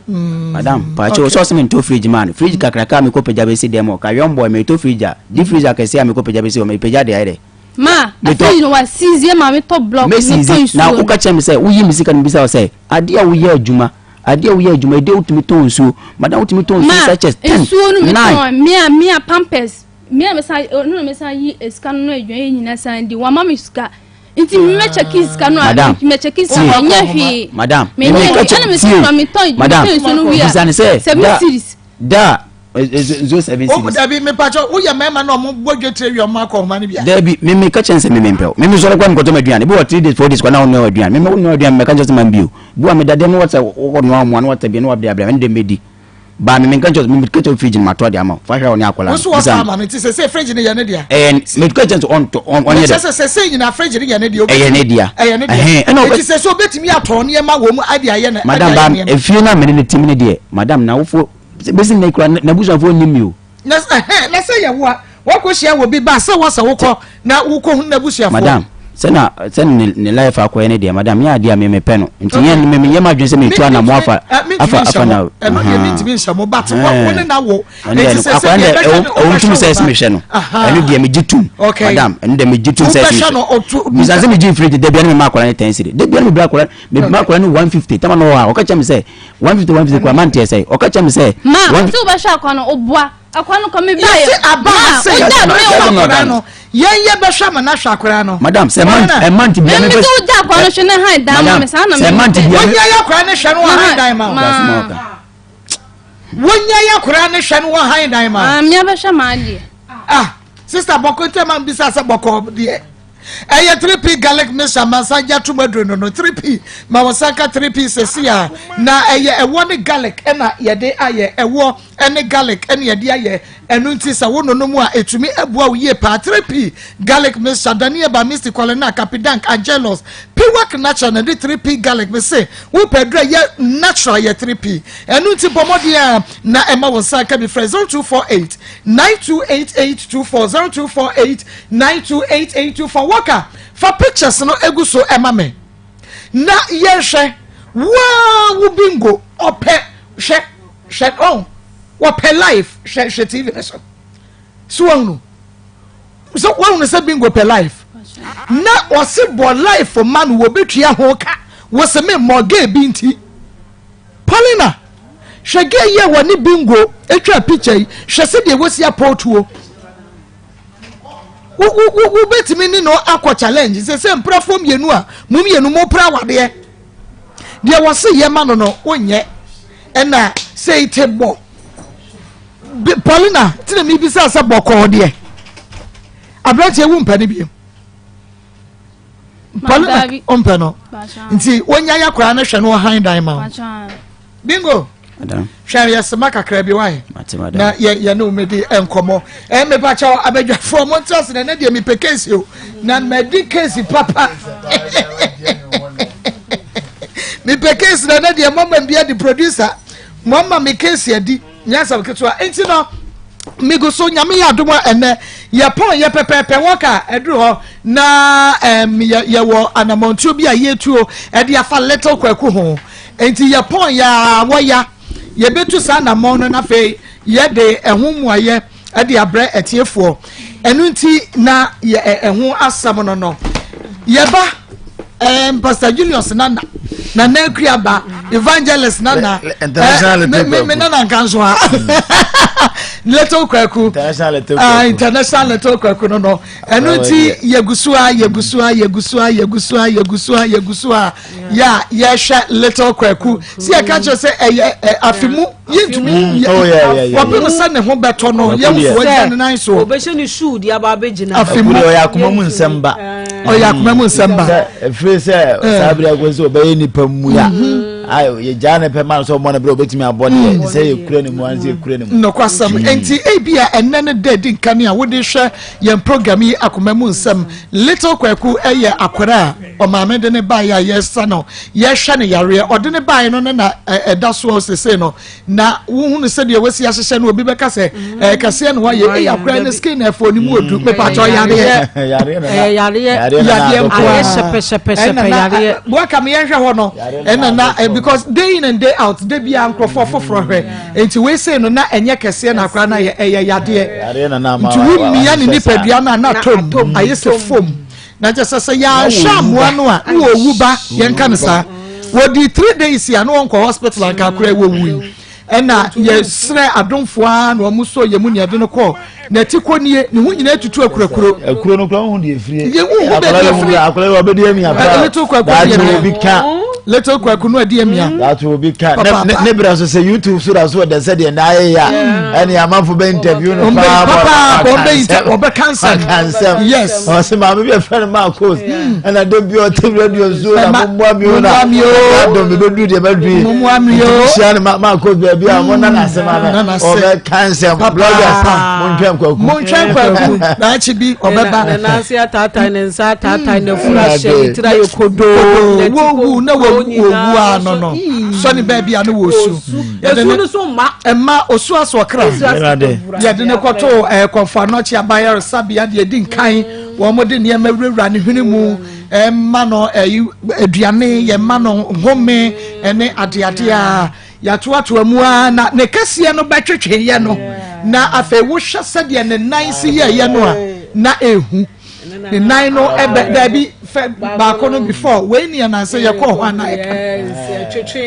Mm, Madam, paakyɛ okay. sɛ mentɔ fridge maa no. Fridge kakraka a mekɔ pagya bɛsi dɛm hɔ. Ka yɔn boy metɔ fridge a, di fridge akɛseɛ a mekɔ pagya bɛsi hɔ, mepagya de ayɛ dɛ. Ma, afei no wa sizie ma metɔ block, metɔ nsuo. Na woka kyerɛ me sɛ woyi me sika no bisa wo sɛ adeɛ a woyɛ adwuma adeɛ a woyɛ adwuma ɛdeɛ wotumi tɔn nsuo madam wotumi tɔn nsuo such as 10 nsuo no metɔn mea mea pampers mea mesa ɔno na mesa yi sika no no adwuma yɛ nyina san di wama me sika nti mɛkyɛ ki sika no a mɛkyɛ ki sika no nyɛ hwee madam menyɛ hwee ɛna mesa kura metɔn madam metɔn nsuo no wie a 7 series da nsuo 7 series dabi mepakyɛ woyɛ mmarima na ɔmo bɔ dwetire wie ɔmo akɔ ɔmo no bia dabi me me ka kyɛn sɛ me mempɛw me me sɔrɔ kɔ mekɔtɔ m'aduane bi wɔ 3 days 4 days kɔ na wonnoa aduane me me wonnoa aduane mɛka kyɛn sɛ mambio bi wɔ meda dɛm na wɔsɛ wokɔnoa ɔmo a na wɔtɛ bi na wɔabrɛ abrɛ me ne dɛm bɛdi Ba me menka nkyɛn me ka kyɛn fridge no ma tɔ de ama fa hwɛ ɔne akɔla no. Wosu wɔ ama no ti sɛ sɛ fridge no yɛ ne dea. Ɛyɛ me ka kyɛn sɛ ɔntɔ ɔnyɛ dɛ. Sɛ sɛ sɛ nyina fridge no yɛ ne dea. Ɛyɛ ne dea. Ɛyɛ ne dea. Ɛna ɔbɛ. Eti sɛ sɛ obetumi atɔ nneɛma wɔ mu ade ayɛ ne. Madam ba efie na mene ne tim ne deɛ madam na wofo besi nnɛ kura n'abusuafoɔ nnim mi o. Na ɛhɛn na sɛ yɛ wo a wakɔhyia wɔ bi ba sɛ wɔsɛ wokɔ na wokɔhu n'abusuafoɔ. Madam sɛ na sɛ ne ne life akɔyɛ ne deɛ madam nyɛ adeɛ a me mepɛ no nti nyɛ me menyɛ m'adwene sɛ metu anamo afa afa afa na ɛno deɛ mentumi nhyɛ mo but wo ne na wo ɛnti sɛ sɛ deɛ bɛhwɛ no ɛwɔ tum sɛ ɛsɛ mehwɛ no ɛno deɛ megye tum madam ɛno deɛ megye tum sɛ ɛsɛ mehwɛ bisa sɛ megye mfiri da bia ne mema akwadaa ne 10 cedi da bia ne mebra akwadaa mema akwadaa ne 150 tama no wɔ a ɔka kyerɛ me sɛ 150 150 kora manteɛ sɛ ɔka kyerɛ me sɛ ma sɛ wobɛhwɛ akwa no woboa akwa no kɔ me ba yɛ aba sɛ yɛhwɛ akwadaa no yɛn yɛ bɛhwɛ ama no ahwɛ akwadaa no madam sɛ ɛma nti bia mepɛ sɛ wogya akwa no hwɛ ne han dan ma me saa na sɛ ɛma nti bia wonya yɛ akwadaa no hwɛ no wɔ han dan ma wonya yɛ akwadaa no hwɛ no wɔ han dan ma mmea bɛhwɛ ma adeɛ ah sister bɔkɔ ntɛ ma mbisa sɛ bɔkɔ deɛ Ɛyɛ 3P garlic mixture mansa gya tom aduro no no 3P ma wɔn nsa nka 3P sɛsi a na ɛyɛ ɛwoɔ ne garlic ɛna yɛde ayɛ ɛwoɔ ɛne garlic ɛna yɛde ayɛ ɛno nti sɛ wo nonom a ɛtumi ɛboa wo yie paa 3P garlic mixture daniel ba misty kwalena kapidank angelos piwak natural na ɛde 3P garlic me se wo pɛ aduro ɛyɛ natural yɛ 3P ɛno nti bɔ mmɔden a na ɛma wɔn nsa nka bi frɛ 0248 928824 0248 928824 Walker fa pictures no egu so ɛma me na yɛnhwɛ waa wo bingo ɔpɛ hwɛ hwɛ ɔn wɔpɛ life hwɛ hwɛ tv no so so wɔhunu so wɔhunu sɛ bingo pɛ life na ɔse bɔ life ma no wɔbɛtua ho ka wɔsɛ me mmɔ gay bi nti Paulina hwɛ gay yi a wɔne bingo atwa picture yi hwɛ sɛdeɛ wɔsi apɔɔtuo wobɛtumi ne no akɔ challenge sɛ sɛ mprafoɔ mmienu a mo mmienu mo pra awadeɛ deɛ wɔse yɛ ma no no wonyɛ ɛna sɛ te bɔ Paulina tena mi bisa sɛ bɔkɔɔ deɛ aberanteɛ wo mpɛ no biem Paulina ɔmpɛ no nti wonya yɛ koraa no hwɛ no ɔhan dan ma wo bingo hwɛ yɛ sema kakra bi wae na yɛ yɛ ne omedi nkɔmɔ ɛ mepa kyɛw abadwafoɔ mo ntra se na ɛnɛ deɛ mepɛ case o na madi case papa mepɛ case na ɛnɛ deɛ mama bi adi producer mama me case adi nyɛ asɛm ketewa nti no megu so nyame yɛ adom a ɛnɛ yɛpɔn yɛ pɛpɛɛpɛ wɔka ɛduru hɔ na ɛm yɛ yɛwɔ anamɔntuo bi a yɛtuo ɛde afa little kwaku ho nti yɛpɔn yɛ a wɔya yɛbɛtu saa anamɔn no na afei yɛde ɛho mmuayɛ ɛde abrɛ atiefoɔ ɛno nti na yɛ ɛho asɛm no no yɛba ɛɛm pastor julius nana nana akuaba evangelist nana ɛɛ me me nana nka nso ha. Little Kwaku. International Little Ah, Kwaku. International Little Kwaku no no. Ɛno nti yɛgu so a yɛgu so a yɛgu so a yɛgu so a yɛgu so a yɛgu so a yɛ a yɛhwɛ Little Kwaku. Si yɛka kyerɛ sɛ ɛyɛ ɛ afe mu yɛntumi Mm. Oh, yeah, yeah, yeah, wɔpem sɛ ne ho bɛtɔ no Kwaku deɛ. yɛmfoɔ gya ne nan so. Ɔbɛhyɛ ne shoe de aba abɛgyina. Afe mu. Kwaku deɛ ɔyɛ akoma mu nsɛm ba. Ɔyɛ akoma mu nsɛm ba. Sɛ ɛfiri sɛ saa bere akɔ sɛ ɔbɛyɛ nipa mu ya. Ayo yɛgyaa ne pɛ ma no sɛ ɔmmɔ no berɛ a ɔbɛtumi abɔ deɛ sɛ yɛkura ne mu ansa yɛkura ne mu. Nokwasɛm. Enti ebia ɛnnɛ ne da edi nkan a wode hwɛ yɛn program yi Akoma Mu Nsɛm. Little Kwaku yɛ akwadaa a ɔmaame de no baeɛ a yɛresa no, yɛrehwɛ no yareɛ. Ɔde no baeɛ no ne na ɛda soɔ sesei no. Na wohunu sɛdeɛ wasi ahyehyɛ no, obi bɛka sɛ ɛyɛ kɛseɛ na wayɛ. Ei, akwadaa no skin ɛfɔ ne mu odu. Mepakyɛ yareɛ. Ɛyɛ yareɛ. Yadeɛ nko Ayɛ ara. hyɛpɛhyɛpɛhyɛpɛ Ɛna na yareɛ. Boaka me yɛnhwɛ hɔ no. Ɛna na eh, because day in and day out da biara nkurɔfoɔ foforɔ hwɛ. Nti wei sei no na ɛnyɛ kɛseɛ na akwadaa no ayɛ ɛyɛ yadeɛ. Nti womia ne nipadua no a na atom ayɛ sɛ foam. Na kyɛ sɛ sɛ yɛanhwɛ amoa no a na wɔwu ba yɛnka no saa. Wɔdii 3 days a na wɔnkɔ hospital anka akwadaa wɔwui. Ɛna yɛsrɛ adomfoɔ ara na wɔn sɔ yɛn mu nea ɛde no kɔɔ n'ati kɔ nie ne ho nyinaa tutu akurakuro. Akuro no kura ohun deɛ efiri. Yɛn hu hu baabi efiri. Akwadaa yi ɔbɛdi emia paa. Little Kwaku adi Daakye emia. obi ka. Little Kwaku no adi emia. Daakye obi ka. Papaapa. Ne ne bere so sɛ YouTube so da so ɔdɛ sɛ deɛ n'ayɛ yɛ a. Ɛne amanfo bɛ interview no Ɔmbɛ paa. papa ɔmbɛ inter ɔbɛka nsɛm. Ɔka nsɛm. Yes. Ɔsɛ maame bi ɛfɛ no Marcos. Ɛna de bi ɔte radio so na Ɛma- mo mmoa mi o na. mommoa mi o. Adom mi bɛduru deɛ bɛduru yi. Mommoa mi o. Nti hyia no Marcos baabi a mo nana asɛm Nana ama. ase. Ɔbɛka nsɛm. Papa. Bloggers montwɛn Kwaku. Montwɛn Kwaku daakye bi ɔbɛba. Ne nan ase ataatae ne nsa ataatae n'afuru ahyɛ ne Awurade. tiri ayɛ kodoo. N'ati Wowu na kodoo wowu nyinaa a no no. so, ii. Sɔne baabi a no wɔ osu. Yɛde Esu ne no so mma. ɛma osu aso ɔkra. Osu aso Awurade. ɔkra. Yɛde ne kɔtoo ɛɛ kɔnfɔ anɔkye abayaresabea deɛ edi nkan wɔn de nneɛma wurawura ne hwene mu ɛma no ɛyi aduane yɛma no home ɛne adeade a yɛatoatoa mu ara na ne kɛseɛ no bɛtwetwe yɛ no na afei wohwɛ sɛdeɛ ne nan si yɛɛyɛ no a na ehu ne nan no ɛbɛ daabi fɛ baako no before wei ni ɛnansɛ yɛkɔɔ hɔ ana ɛka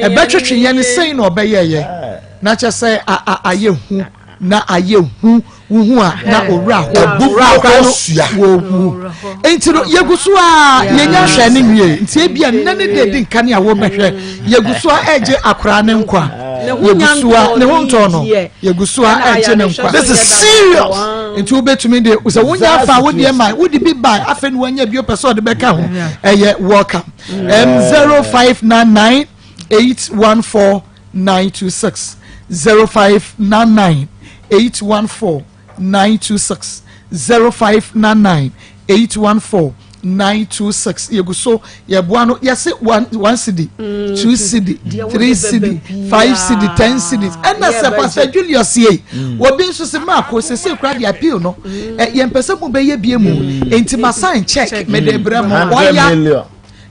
ɛbɛtwetwe yɛ no sɛn na ɔbɛyɛɛyɛ na kyɛ sɛ ayɛ hu na ayɛ hu wohu a na owura hɔ Abufuo kɔ sua. wɔwu nti no yɛgu so a yɛnya hwɛ ne nwie nti ebia nnɛ ne de di nka ne a wɔbɛhwɛ yɛgu so a ɛgye akwaraa ne nkwa yɛgu so a ne ho ntɔn no yɛgu so a ɛgye ne nkwa. This is serious. Nti wobɛtumi de sɛ wonya afa wodeɛ ma wode bi ba afei ne wanya bi wopɛ sɛ ɔde bɛka ho ɛyɛ welcome. 0599 814 926, 0599 814 926, 0599 814 926. Yɛgu so yɛboa no yɛse 1 cedi, 2 cedi, 3 cedi, 5 cedi, 10 cedis. Ɛna sɛ Pastor Julius yei obi nso sɛ maako sese kora de appeal no ɛ yɛmpɛ sɛ mo bɛyɛ bie mu nti ma sign check mede brɛ mo. 100 Ɔya million.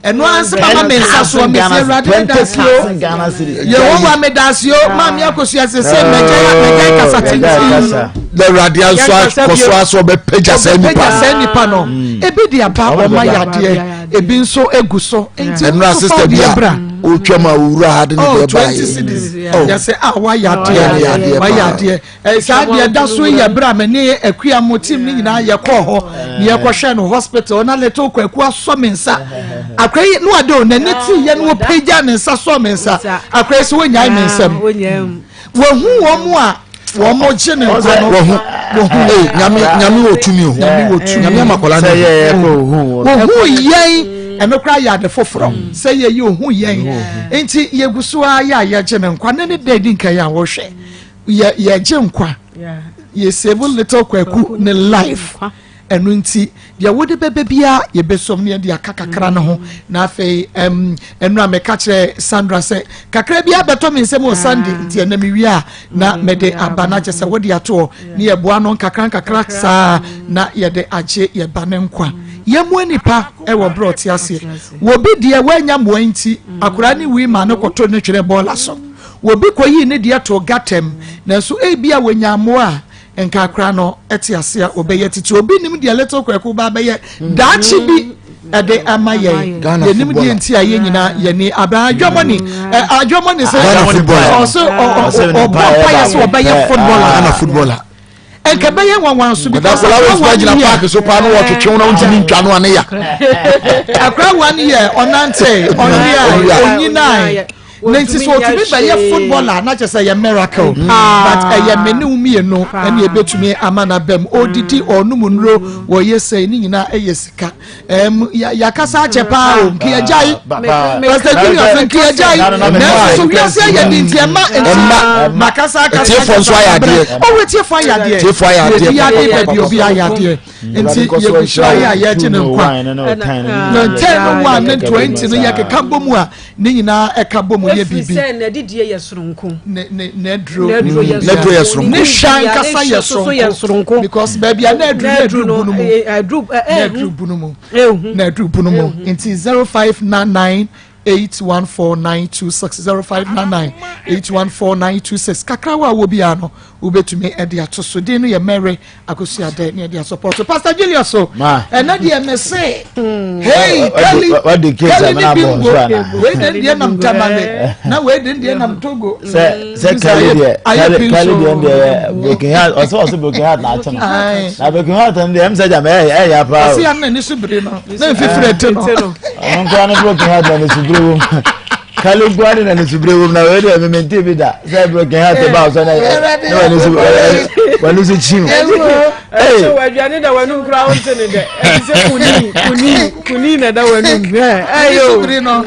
Ɛno ara sɛ mama me nsa soɔ mesi Awurade meda ase o. 20,000 Ghana cedis. Yehowa meda ase o. Maame Akosua sɛ sɛ mɛgya kasa tenten. Kasa. Na Awurade nso Yɛnkasa akɔ so bio. asɛ ɔbɛpagya saa nipa Ɔbɛpagya no. saa nipa no. Ebi de aba Ɔmo ɔma de yɛ ba. adeɛ ebi nso egu so nti Ɛnura nso sister fa bi deɛ a bra. ɔtwam a owura ha de ne Oh, deɛ 20 baeɛ. cedis. Oh. Yɛsɛ a wayɛ adeɛ Wayɛ adeɛ wayɛ paa. adeɛ ɛ saa deɛ da so yɛ bra mɛ ne akua mo team ne nyinaa yɛkɔɔ hɔ ne yɛkɔhwɛ no hospital na Little Kwaku asɔ me nsa. Akora yi no ade o n'ani ti yɛ no wɔpagya ne nsa sɔ me nsa. Akora yi sɛ wɔnyae me nsam wɔhu wɔn mu a wɔn mo gye ne nkwa no. Wɔhu. Ee, Nyame Nyame wɔ tumi o. Nyame wɔ tumi. Nyame ama akwadaa Sɛ no. yɛ yɛ kɔ ohun wɔ. Wɔhu yɛn ɛno koraa yɛ ade foforɔ sɛ yɛyi ohu yɛn nti yɛgu so a yɛ a yɛgye ne nkwa ne ne da di nka yɛ a wɔhwɛ yɛ yɛgye nkwa yɛ save Little Kwaku ne life. Ɛno nti deɛ wode bɛbɛ biara yɛbɛsom ne yɛde aka kakra no ho na afei ɛno a meka kyerɛ Sandra sɛ kakra bi abɛtɔ me nsɛm wɔ Sunday nti ɛnɛ mewie a na mede aba no akyɛ sɛ wode atoɔ ne yɛboa no nkakra nkakra saa na yɛde agye yɛba ne nkwa. Yɛmmoa nipa ɛwɔ berɛ ɔte aseɛ. Wɔbi deɛ woanya mmoa nti akoraa ne wui ma no kɔto ne twerɛ bɔɔla so. Wɔbi kɔyii ne deɛ to gatam nanso ebi a wɔnya mmoa a nka akora no ɛte ase a ɔbɛyɛ tete. Obi nim deɛ Little Kwaku ba bɛyɛ daakye bi ɛde ama yɛn. Ghana yɛnim deɛ footballer. nti a yɛn nyinaa yɛni abɛn adwamɔni ɛ adwamɔni sɛ Ghana footballer. ɔsɛ ɔbɔ mpaeɛ sɛ ɔbɛyɛ footballer. Ghana footballer. Nka ɛbɛyɛ nwanwa nso because akwadaa akwadaa wɔ one gyina year paaki so paa na wɔtwetwe wo na wontumi ntwa no a ne ya. Akwadaa 1 year ɔnante, ɔnwea, onyinae ne nti sɛ ɔtumi bɛyɛ footballer na kyerɛ sɛ ɛyɛ miracle, but ɛyɛ me ne wo mmienu ɛne ɛbɛtumi ama no aba mu. Ɔdidi, ɔnom nnuro, wɔyɛ sɛi ne nyinaa ɛyɛ sika. Yɛakasa akyɛ paa o, nka yɛgyae, Pastor Julius, nka yɛgyae, nanso so wiase ayɛ de nti ɛma nti makasa akasa. Atiefoɔ nso ayɛ adeɛ. Ɔwɔ atiefoɔ ayɛ adeɛ. Atiefoɔ ayɛ adeɛ. Yɛbi ade baabi obi ayɛ adeɛ nti yɛgu so ayɛ a yɛgye ne nkwa na 10 no 1 ne 20 no yɛkeka bɔ mu a ne nyinaa ɛka bɔ mu yɛ Ɛfiri biribi. sɛ n'adidie yɛ soronko. Ne ne n'aduro. N'aduro yɛ N'aduro yɛ soronko. Ne hwɛ ankasa yɛ Ne so yɛ soronko soronko. because baabi a n'aduro N'aduro n'aduro no bu no mu aduro n'aduro bu no mu ehu. N'aduro bu no mu nti 0599814926, 0599814926. Kakra wo a wɔ biara no wobɛtumi ɛde ato so. Din no yɛ Mary Akosuadɛ ne ɛde asɔpɔto Pastor Julius so. Ma. Ɛnɛ deɛ me se hey Kelly Wadi case Kelly amena ne abɔ bingo nso ana? Wei de deɛ nam Tamale na wei de deɛ nam Togo. Sɛ Kelly deɛ Ayɛ Kelly pii Kelly so. deɛ deɛ broken heart, ɔsɛ broken heart na akye no. Aye. Na broken heart no deɛ ɛm sɛ gyama ɛyɛ ya paa o. Ɔsi ya na n'ani so bere no na mfifiri ɛte no. Ɔno nkoa ne broken heart na ne subere wom. Kelly nkoa ne na ne subere wom, na wei deɛ memente bi da sɛ broken heart ba ɔsɛ na ne w'ani so kyim. Ɛsɛ wɔ aduane da w'anum koraa wonte ne dɛ. Ɛte sɛ kuni kuni kuni na ɛda w'anum. Ɛyɛ so o. bere no.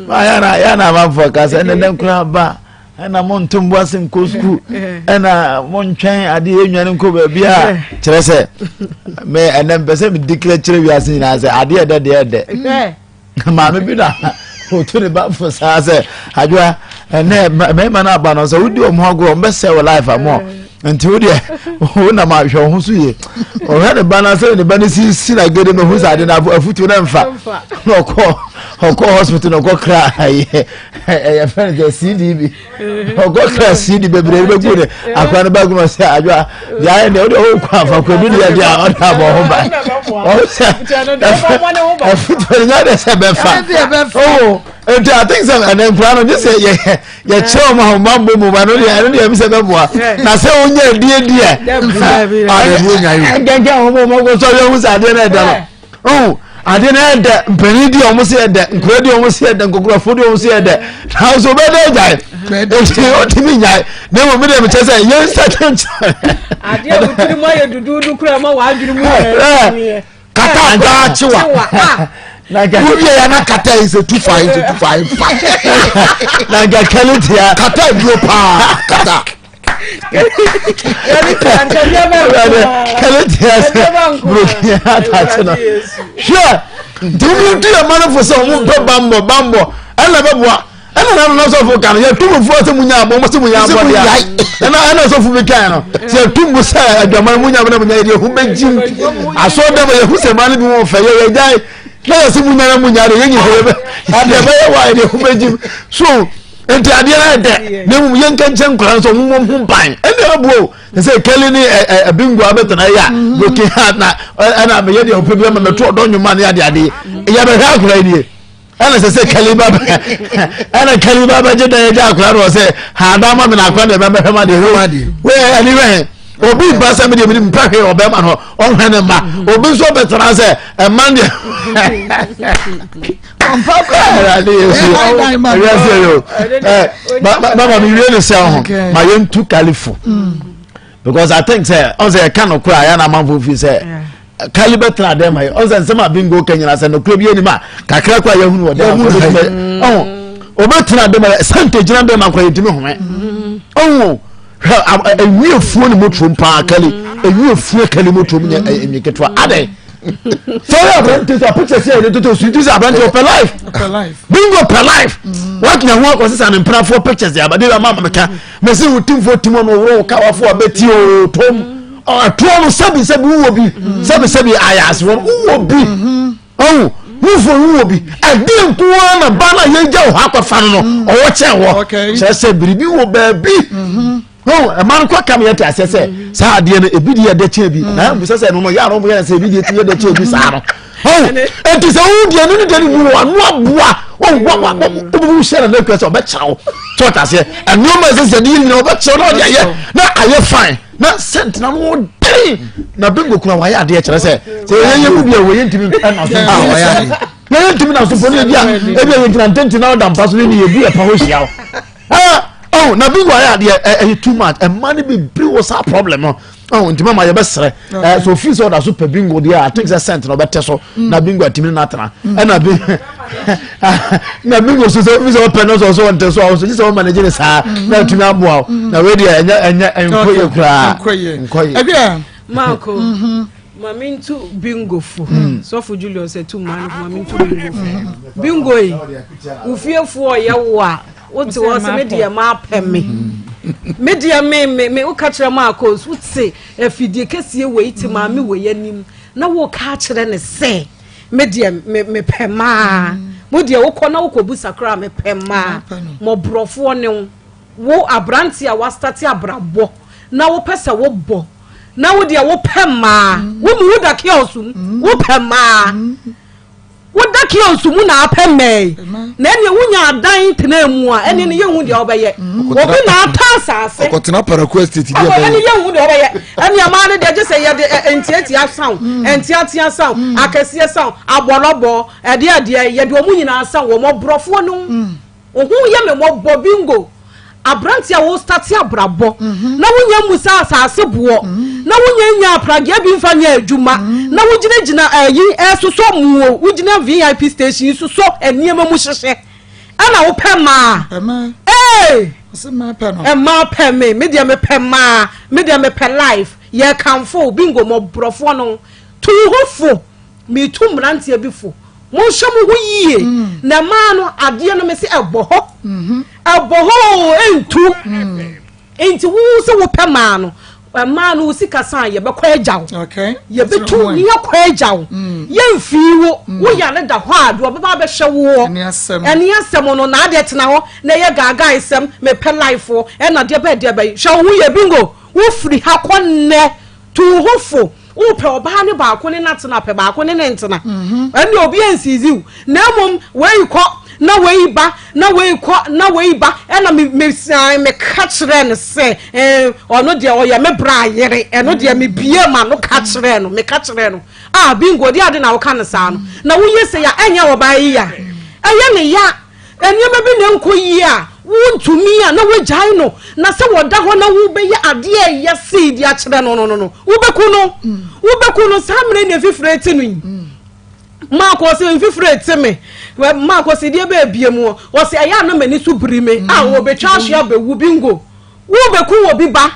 Na yana yana amanfoɔ ka sɛ ɛnɛ dɛn koraa ba ɛna mo ntom bo ase nkɔ sukuu ɛna mo ntwɛn adeɛ enwane nkɔ baabi a kyerɛ sɛ me ɛnɛ mpɛ sɛ me declare kyerɛ wiase nyinaa sɛ adeɛ ɛdɛ deɛ ɛdɛ. Maame bi na otu ne ba fo saa sɛ adwoa ɛnɛ mmarima no aba no sɛ wodi wɔn ho agorɔ wɔn bɛsɛ wɔ life amɔ, nti wo deɛ wo nam ahwɛ wo ho so yie. Ɔhwɛ ne ba no sɛ ne ba no sisi na gede no ho sɛ ade no afutuo no mfa na ɔkɔ hospital na ɔkɔ kra ɛyɛ ɛyɛ fɛn sɛ cd bi, ɔkɔ kra cd bebree bɛgu ne akora no baagu no sɛ adwoa deɛ ayɛ deɛ wode ɔwɔ kɔ afa kwadu deɛ deɛ a ɔde abɔ ho ban ɔho sɛ afutuo no nya deɛ sɛ bɛfa. Oh, nti I think sɛ ɛnɛ nkura no gye sɛ yɛ yɛkyerɛ wɔn ahoma mbɔ mu ba no deɛ ɛno deɛ ɛbi sɛ bɛboa na sɛ wonya adie deɛ nkɛnkɛn wɔn wɔn kɔ sɔre ɔmo sɛ adeɛ no ɛda no ɔn adeɛ no ɛdɛ. Mpanyin di ɔmo sɛ ɛdɛ, nkura di ɔmo sɛ ɛdɛ, nkokorafo di ɔmo sɛ ɛdɛ, nanso ɔbɛdɛ gyae eti ɔtumi nyae na emu mi deɛ mi kyɛ sɛ yɛn nsa kyɛnkyɛn. Adeɛ a wotiri mu ayɛ duduudu kura ma w'adwene mu yɛ. Kata koraa kyewa wowie ya na kata yi sɛ tu fa yi sɛ tu fa yi fa. Na nka kɛlɛ tia. Kata duro paa kata. Kɛlɛ tia sɛ broken heart akye no. Hwɛ, nti wɔn tu yɛ manfo sɛ wɔn pɛ bambɔ bambɔ ɛna bɛboa ɛna na na sɔfo kan yɛ tu mu fo sɛ mu nya abɔ mo sɛ mu nya abɔ deɛ ɛna sɔfo bi kan no sɛ yɛ tu mu sɛ adwaman mu nya mu na mu nya yɛ deɛ ho bɛ gyim asɔ dɛm yɛ ho sɛ maa no bi wɔn fɛ yɛ yɛ gyae na yɛ sɛ mu nya na mu nya de yɛ nyina yɛ bɛ adeɛ bɛyɛ wa yɛ deɛ ho bɛ gyim so nti adeɛ no ɛdɛ na mmom yɛn nkyɛnkyɛn nkwadaa nso wɔn wɔn ho ban ɛna ɛboɔ o sɛ kɛli ne ɛ ɛ bingo abɛtena yɛ a broken heart na ɛna meyɛ deɛ ɔpɛ bi ama mɛto ɔdɔ nnwuma ne ade ade yɛ bɛhwɛ akora yi nie ɛna sɛ kɛli ba bɛ ɛna kɛli ba bɛgye dan agya akora no sɛ ha dan ma mi na akora deɛ bɛbɛhwɛ ma deɛ wɛ ɛni wɛ obi ba sɛ mi deɛ mi ni mpɛ hwɛ ɔbɛma no ɔhwɛ ne mma obi nso bɛtena sɛ ɛma deɛ. Awurade Yesu, wiase yo ɛ mama mi wie ne sɛ ho ma yɛn tu kalifo because I think sɛ ɔn sɛ ɛka no kora yɛn amanfo fi sɛ kali bɛ tena dɛm ma yɛ ɔn sɛ nsɛm a bingo ka nyina sɛ nokura bi anim a kakra kora yɛhunu wɔ dɛm ɔn ɔbɛ tena dɛm ma yɛ sante gyina dɛm ma kora yɛntumi home ɔn hwɛ enwi efuo ne motuom paa kali enwi efuo kali motuom nyɛ enwi ketewa adɛ sɔrɔ aberante sɛ picture sɛ yɛde toto so ti sɛ aberante ɔpɛ life, bingo pɛ life watena ho akɔ sisan ne mpenafoɔ pictures de aba de ama meka mɛsi wo timfoɔ tim no woro wo kawafo a bɛti o tom ɛtoɔ no sɛbi sɛbi wowɔ bi sɛbi sɛbi ayɛ ase wɔn wowɔ bi ɔho wofo wowɔ bi ɛdeɛ nko ara na ba no a yɛgya wo hɔ akɔfa no no ɔwɔ kyɛn wɔ kyerɛ sɛ biribi wɔ baabi no ɛma no kɔ kam yɛ te aseɛ sɛ saa adeɛ no ebi deɛ ɛdɛ kyɛn bi na ɛmu sɛ sɛ no no yɛ ano yɛ sɛ ebi deɛ ti yɛ dɛ kyɛn bi saa no ɔn eti sɛ wo deɛ no ne deɛ no mu wɔ ano aboa. Wɔn wa wa wo hyɛ na n'ekura sɛ ɔbɛkyerɛ wo. Sɛ ɔta aseɛ nneɛma ɛsɛ sɛ ne yɛ nyinaa ɔbɛkyerɛ na ɔde ayɛ na ayɛ fine na sɛnt na no den na bingo kura wayɛ adeɛ kyerɛ sɛ sɛ yɛyɛ yɛ mu bi a wɔyɛ ntumi ɛna so ah wɔyɛ adeɛ yɛyɛ ntumi na so pɔ ne ebi a ebi a yɛgyina ntɛnti na ɔda mpa so ne ne yɛ bi ɛpa hɔ hyia o ɛɛ ɔn na bingo ayɛ adeɛ ɛyɛ too much ɛma ne bebree wɔ saa problem no ɔn nti mama yɛbɛsrɛ ɛɛ so ofi sɛ ɔda so pɛ bingo deɛ I think sɛ sɛnt na ɔbɛtɛ so na bingo atumi ne n'atena ɛna bi na bingo so sɛ ofi sɛ ɔpɛ no sɛ ɔsɛ ɔntɛ so a ɔsɛ gye sɛ ɔma ne gye ne saa na atumi aboa o na wei deɛ ɛnyɛ ɛnyɛ nkɔ yie koraa nkɔ yie. Ɛbi Marco. Maame ntu bingo fo. Sɔfo Julius ɛtu mmaa no fo maame ntu bingo fo. Bingo yi, wo fiefoɔ yɛ wo a, wote hɔ sɛ me deɛ maapɛ me. Me deɛ me me me woka kyerɛ Marco wote afidie kɛseɛ wei te maame wei anim na woka akyerɛ ne sɛ me deɛ me mepɛ maa. Mo deɛ wokɔ na wokɔbu sakra mepɛ maa. Mɔborɔfoɔ ne wo. Wo aberanteɛ a wastate abrabɔ na wopɛ sɛ wobɔ na wo deɛ wopɛ mmaa wo mu woda kiosk mu wopɛ mmaa woda kiosk mu na apɛ mmaa yi na ɛneɛ wonya adan tena mu a ɛneɛ no yɛhu deɛ wobɛyɛ obi na atɔ asase ɔkɔtena paraku estate deɛ ɛbɛyɛ ɛne yɛhu deɛ wobɛyɛ ɛneɛ mmaa no deɛ gye sɛ yɛde ntiatia saw ntiatia saw akɛseɛ saw abɔlɔbɔ ɛdeɛ adeɛ yɛde wɔn nyinaa saw wɔn ɔborɔfoɔ no Wo ho yɛ me mmɔbɔ bingo. Aberanteɛ a wo starte abrabɔ na wonya mmu sɛ asase boɔ na wonya nya apragea bi mfa nyɛ adwuma na wogyinagyina ayi ɛsosɔ muo wogyina VIP station sosɔ nneɛma mu hyehyɛ ɛna wopɛ mmaa ee mmaa pɛ me me deɛ mepɛ mmaa me deɛ mepɛ life yɛ kamfo bingo mɔborɔfoɔ no tu ho fo. Metu mmeranteɛ bi fo, monhwɛ mo ho yie mm. na mmaa no adeɛ no mese ɛbɔ hɔ mm-hmm. ɛbɔ hɔ o ɛntu mm. nti wo sɛ wopɛ maa no mmaa no wo sika san yɛbɛkɔ agya wo yɛbɛtu ne yɛkɔ agya wo mm. yɛmfii wo mm. wo yare da hɔ a deɛ ɔbɛba abɛhwɛ woɔ ɛne asɛm no na adeɛ tena hɔ na ɛyɛ gaagae sɛm mepɛ lifefoɔ ɛna deɛ bɛɛ deɛ bɛyi hwɛ wo ho yɛ bingo wofiri ha kɔ nnɛ Tu wo ho fo. Wopɛ ɔbaa ne baako ne no atena, pɛ baako ne no ntena. Ɛnde obi ansizi wo. Na mmom wei kɔ na wei ba, na wei kɔ na wei ba. Ɛna me me san meka kyerɛɛ no sɛ, eh, ɔno deɛ ɔyɛ me bra yere. Ɛno deɛ mebie m'ano ka kyerɛɛ no. Meka kyerɛɛ no. Ah, bingo, deɛ ade na woka no saa no. Na woyɛ sei a, ɛnyɛ ɔbaa yi ya. Ɛyɛ ne ya. Nneɛma bi na ɛnkɔ yie a, wontumi a, na woagyae no. Na sɛ wɔda hɔ na wobɛyɛ adeɛ a ɛyɛ sei de akyerɛ no no no no, wobɛku no. Wobɛku no. Saa mmerɛ na mfifire rete no yi. Mark ɔse mfifire rete me. Mark ɔse deɛ bɛɛbie mu. Ɔse ɛyɛ a na m'ani so biri me. A wɔbɛtwa ahwe abɛwu bingo. Wobɛku obi ba.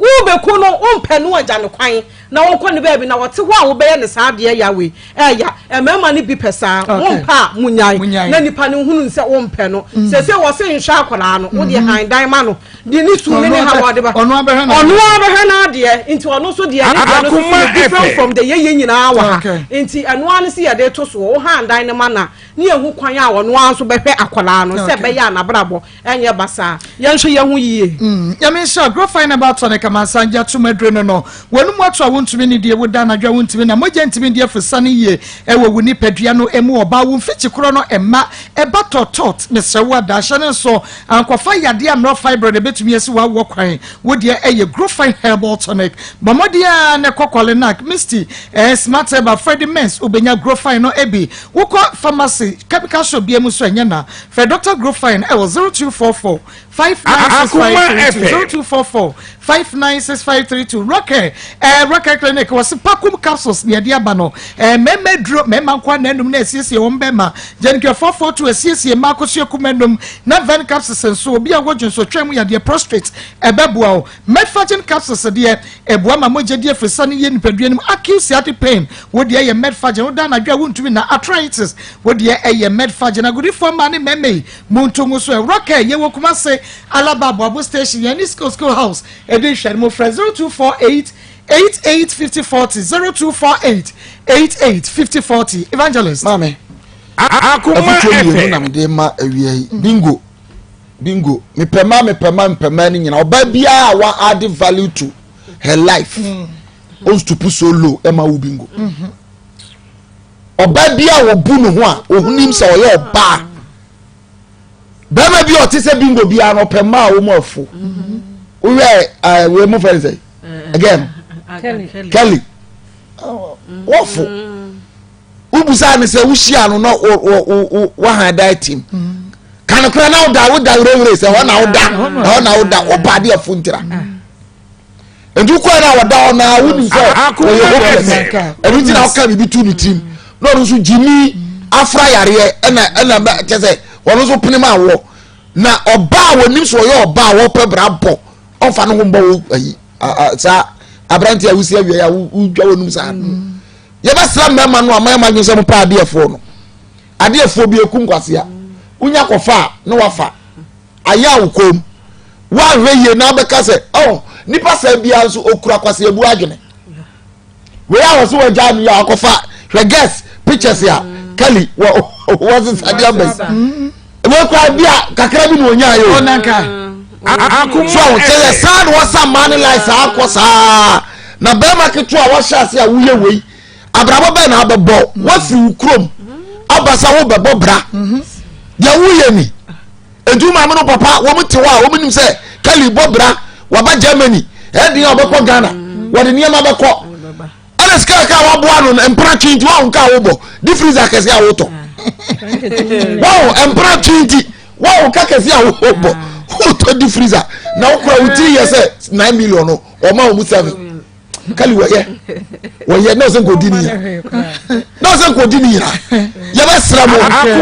Wobeku no, wompɛ no agya no kwan na ɔnkɔ ne baabi na ɔte hɔ a wobɛyɛ no saa adeɛ ya wei ɛya mmarima no bi pɛ saa wompɛ a monyae na nipa no nhunu sɛ wompɛ no mm. sese wɔ se nhwɛ akwadaa no wodeɛ mm-hmm. han dan ma no de ne su ne ne ha wɔde ba ɔno abɛhwɛ n'adeɛ nti ɔno nso deɛ ne deɛ no so yɛ different from the yɛyɛ nyinaa wɔ ha nti ɛno ara no si yɛde to soɔ wo han dan no ma na ne yɛhu kwan a ɔno ara nso bɛhwɛ akwadaa no sɛ ɛbɛyɛ a n'abrabɔ Ɛnyɛ basaa. Yɛnhwɛ yɛn ho yie. Mm, Nyame nhyira Grofine Herbal Tonic amansan gye atom aduro no no. Wɔn mu ato a wontumi ne die, woda anadwo a wontumi na mogya ntumi ndi afusane yie ɛwɔ wo nipadua no emu ɔbaa wo mfikyi korɔ no mma ɛba tɔtɔt mesrɛ wo ada hyɛ no nso ankɔfa yadeɛ a mmerɛ fibroid ɛbɛtumi asi w'awoɔ kwan wo deɛ ɛyɛ Grofine Herbal Tonic bɔ mmɔden ara na ɛkɔ Kɔlenak Misty ɛɛ Smart Herbal Freddie Mens wobɛnya Grofine no bi wokɔ pharmacy chemical shop biara mu nso ɛnyɛ na Frɛ Dɔkta Grofine wɔ 0244 596532 0244 596532 Rocker eh, Rocker Clinic wɔ se Pakum capsules na yɛde aba no eh, mmarima aduro mmarima nko na anum na asiesie wɔn bɛma Gyenkɛ 442 asiesie mmaa akosua kuma anum na Ven capsules nso obi a wɔ dwonsotwa mu yadeɛ prostate ɛbɛboa wo Medfagin capsules deɛ ɛboa ma mogya di afirisa no yie nipadua no mu acute sciatic pain wo deɛ yɛ Medfagin woda anadwo a wontumi na arthritis Wo deɛ ɛyɛ Medfagin agodifoɔ mmaa ne mmarima yi mo nto ngu so ɛwura kɛ yɛwɔ Kumase Alaba Aboabo station yɛn ne school school house ɛdi nhwɛne mo frɛ 0248 88 50 40 0248 88 50 40 Evangelist. Maame, afotuo mmienu na mede ma awia yi. Bingo, bingo. Mepɛ ma, mepɛ ma, mepɛ ma ne nyinaa. Ɔbaa biara a wa add value to her life, mm. ɔnstoop so low ɛma wo bingo. Mm -hmm. Ɔbaa bi a ɔbu ne ho a ɔnim sɛ ɔyɛ ɔbaa. Bɛrima bi a ɔte sɛ bingo biara no ɔpɛ mmaa a wɔn afu. Wohwɛ ɛɛ wei mo fɛn sɛ again Kelly wɔfo. Wobusaa ne sɛ wohyia no na wahan dan tim. Kanokora na woda woda werɛwerɛ sɛ hɔ na woda hɔ na woda wopɛ adeɛ afu ntira. Nti wokɔɛ no a wɔda hɔ na wonim sɛ ɔyɛ hopeless. Ɛno nti na woka biribi tu ne tirim na ɔno nso gyimi afra yareɛ ɛna ɛna kyɛ sɛ ɔno nso pene ma wɔ na ɔbaa a wɔnim sɛ ɔyɛ ɔbaa a wɔpɛ bra bɔ ɔmfa ne ho mbɔ wo ayi saa aberante a wosi awie a wodwa w'anum saa no yɛbɛsrɛ mmarima no a mayɛ madwene sɛ mopɛ adeɛfoɔ no adeɛfoɔ bi ɛku nkwasea wonya kɔfa a na wafa ayɛ a wo kɔn mu woanhwɛ yie na wobɛka sɛ oh nipa saa biara nso okura kwaseabu adwene wei a wɔsɛ wɔagya no yɛ a wakɔfa hwɛ guest pictures a Kelly wɔ wɔsesa de aba yi wei kora bi a kakra bi na ɔnyaa yɛ o so a wɔkyɛ yɛ saa na wɔsa mmaa ne lai saa kɔ saa na bɛrima ketewa a wɔahyɛ ase a woyɛ wei abrabɔ bɛn na abɛbɔ woafiri wo kurom aba sɛ wobɛbɔ bra deɛ woyɛ ni nti wo maame no papa wɔn te hɔ a wɔn nim sɛ Kelly bɔ bra waba Germany ɛdin a ɔbɛkɔ Ghana wɔde nneɛma bɛkɔ ɛna sika ka waboa no mpena twe nti wɔn ka wobɔ di freezer kɛse a wotɔ wɔn mpena twe nti wɔn ka kɛse a wobɔ wotɔ di freezer na wokura wo tiri yɛ sɛ 9 million no ɔma wɔn mu 7. Kali wɔyɛ wɔyɛ na ɔsɛ nkɔdi ne nyina na ɔsɛ nkɔdi ne nyina yɛbɛsrɛ mo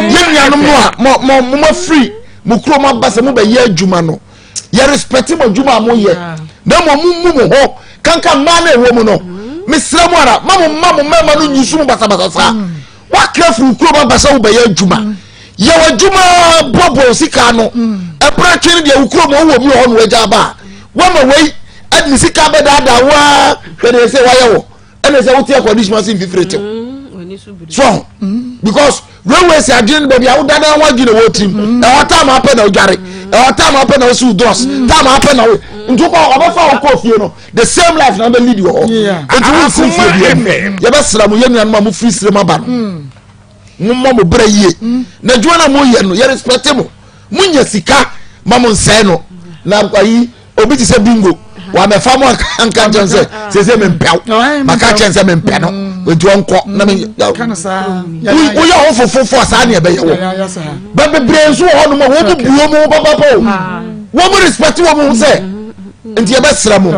yɛ nuanom no a mo mo mo afiri mo kurom aba sɛ mobɛyɛ adwuma no yɛ respect mo adwuma a moyɛ na mmom mo mu mo ho kanka mmaa no ɛwɔ mu no mesrɛ mo ara ma mo mma mo mmarima no nyi so mo basabasa saa wakra firi kurom aba sɛ wobɛyɛ adwuma yɛ w'adwuma boaboa sika no ɛberɛ twe no deɛ wo kurom wowɔ bi wɔ hɔ no wagya aba a wama wei ɛde ne sika bɛdaadaa waa hwɛ deɛ sɛ wayɛ wɔ ɛna sɛ wote akɔdisoma ase mfifire tew so because railways adwene no baabi a woda na ho adwene wɔ tirim ɛhɔ tam apɛ na wodware ɛhɔ tam apɛ na wosi wo dɔs tam apɛ na wo nti wokɔ ɔbɛfa wo kɔ fie no the same life na wobɛ lead wɔ hɔ nti womfiri fie bia mu yɛbɛsra mo yɛ nuanom a mofiri serem aba no mommɔ mo berɛ yie na adwuma no a moyɛ no yɛ respect mo monya sika ma mo nsɛe no na ayi obi te sɛ bingo wamɛfa mo anka nkyɛn sɛ sese mempɛw maka kyɛn sɛ mempɛ no nti ɔnkɔ na me woyɛ ho fofofo a saa ne ɛbɛyɛ wɔ ba bebree nso wɔ hɔnom a wɔn mu bu wɔn mu papapa o wɔn mu respect wɔn ho sɛ nti yɛbɛsrɛ mo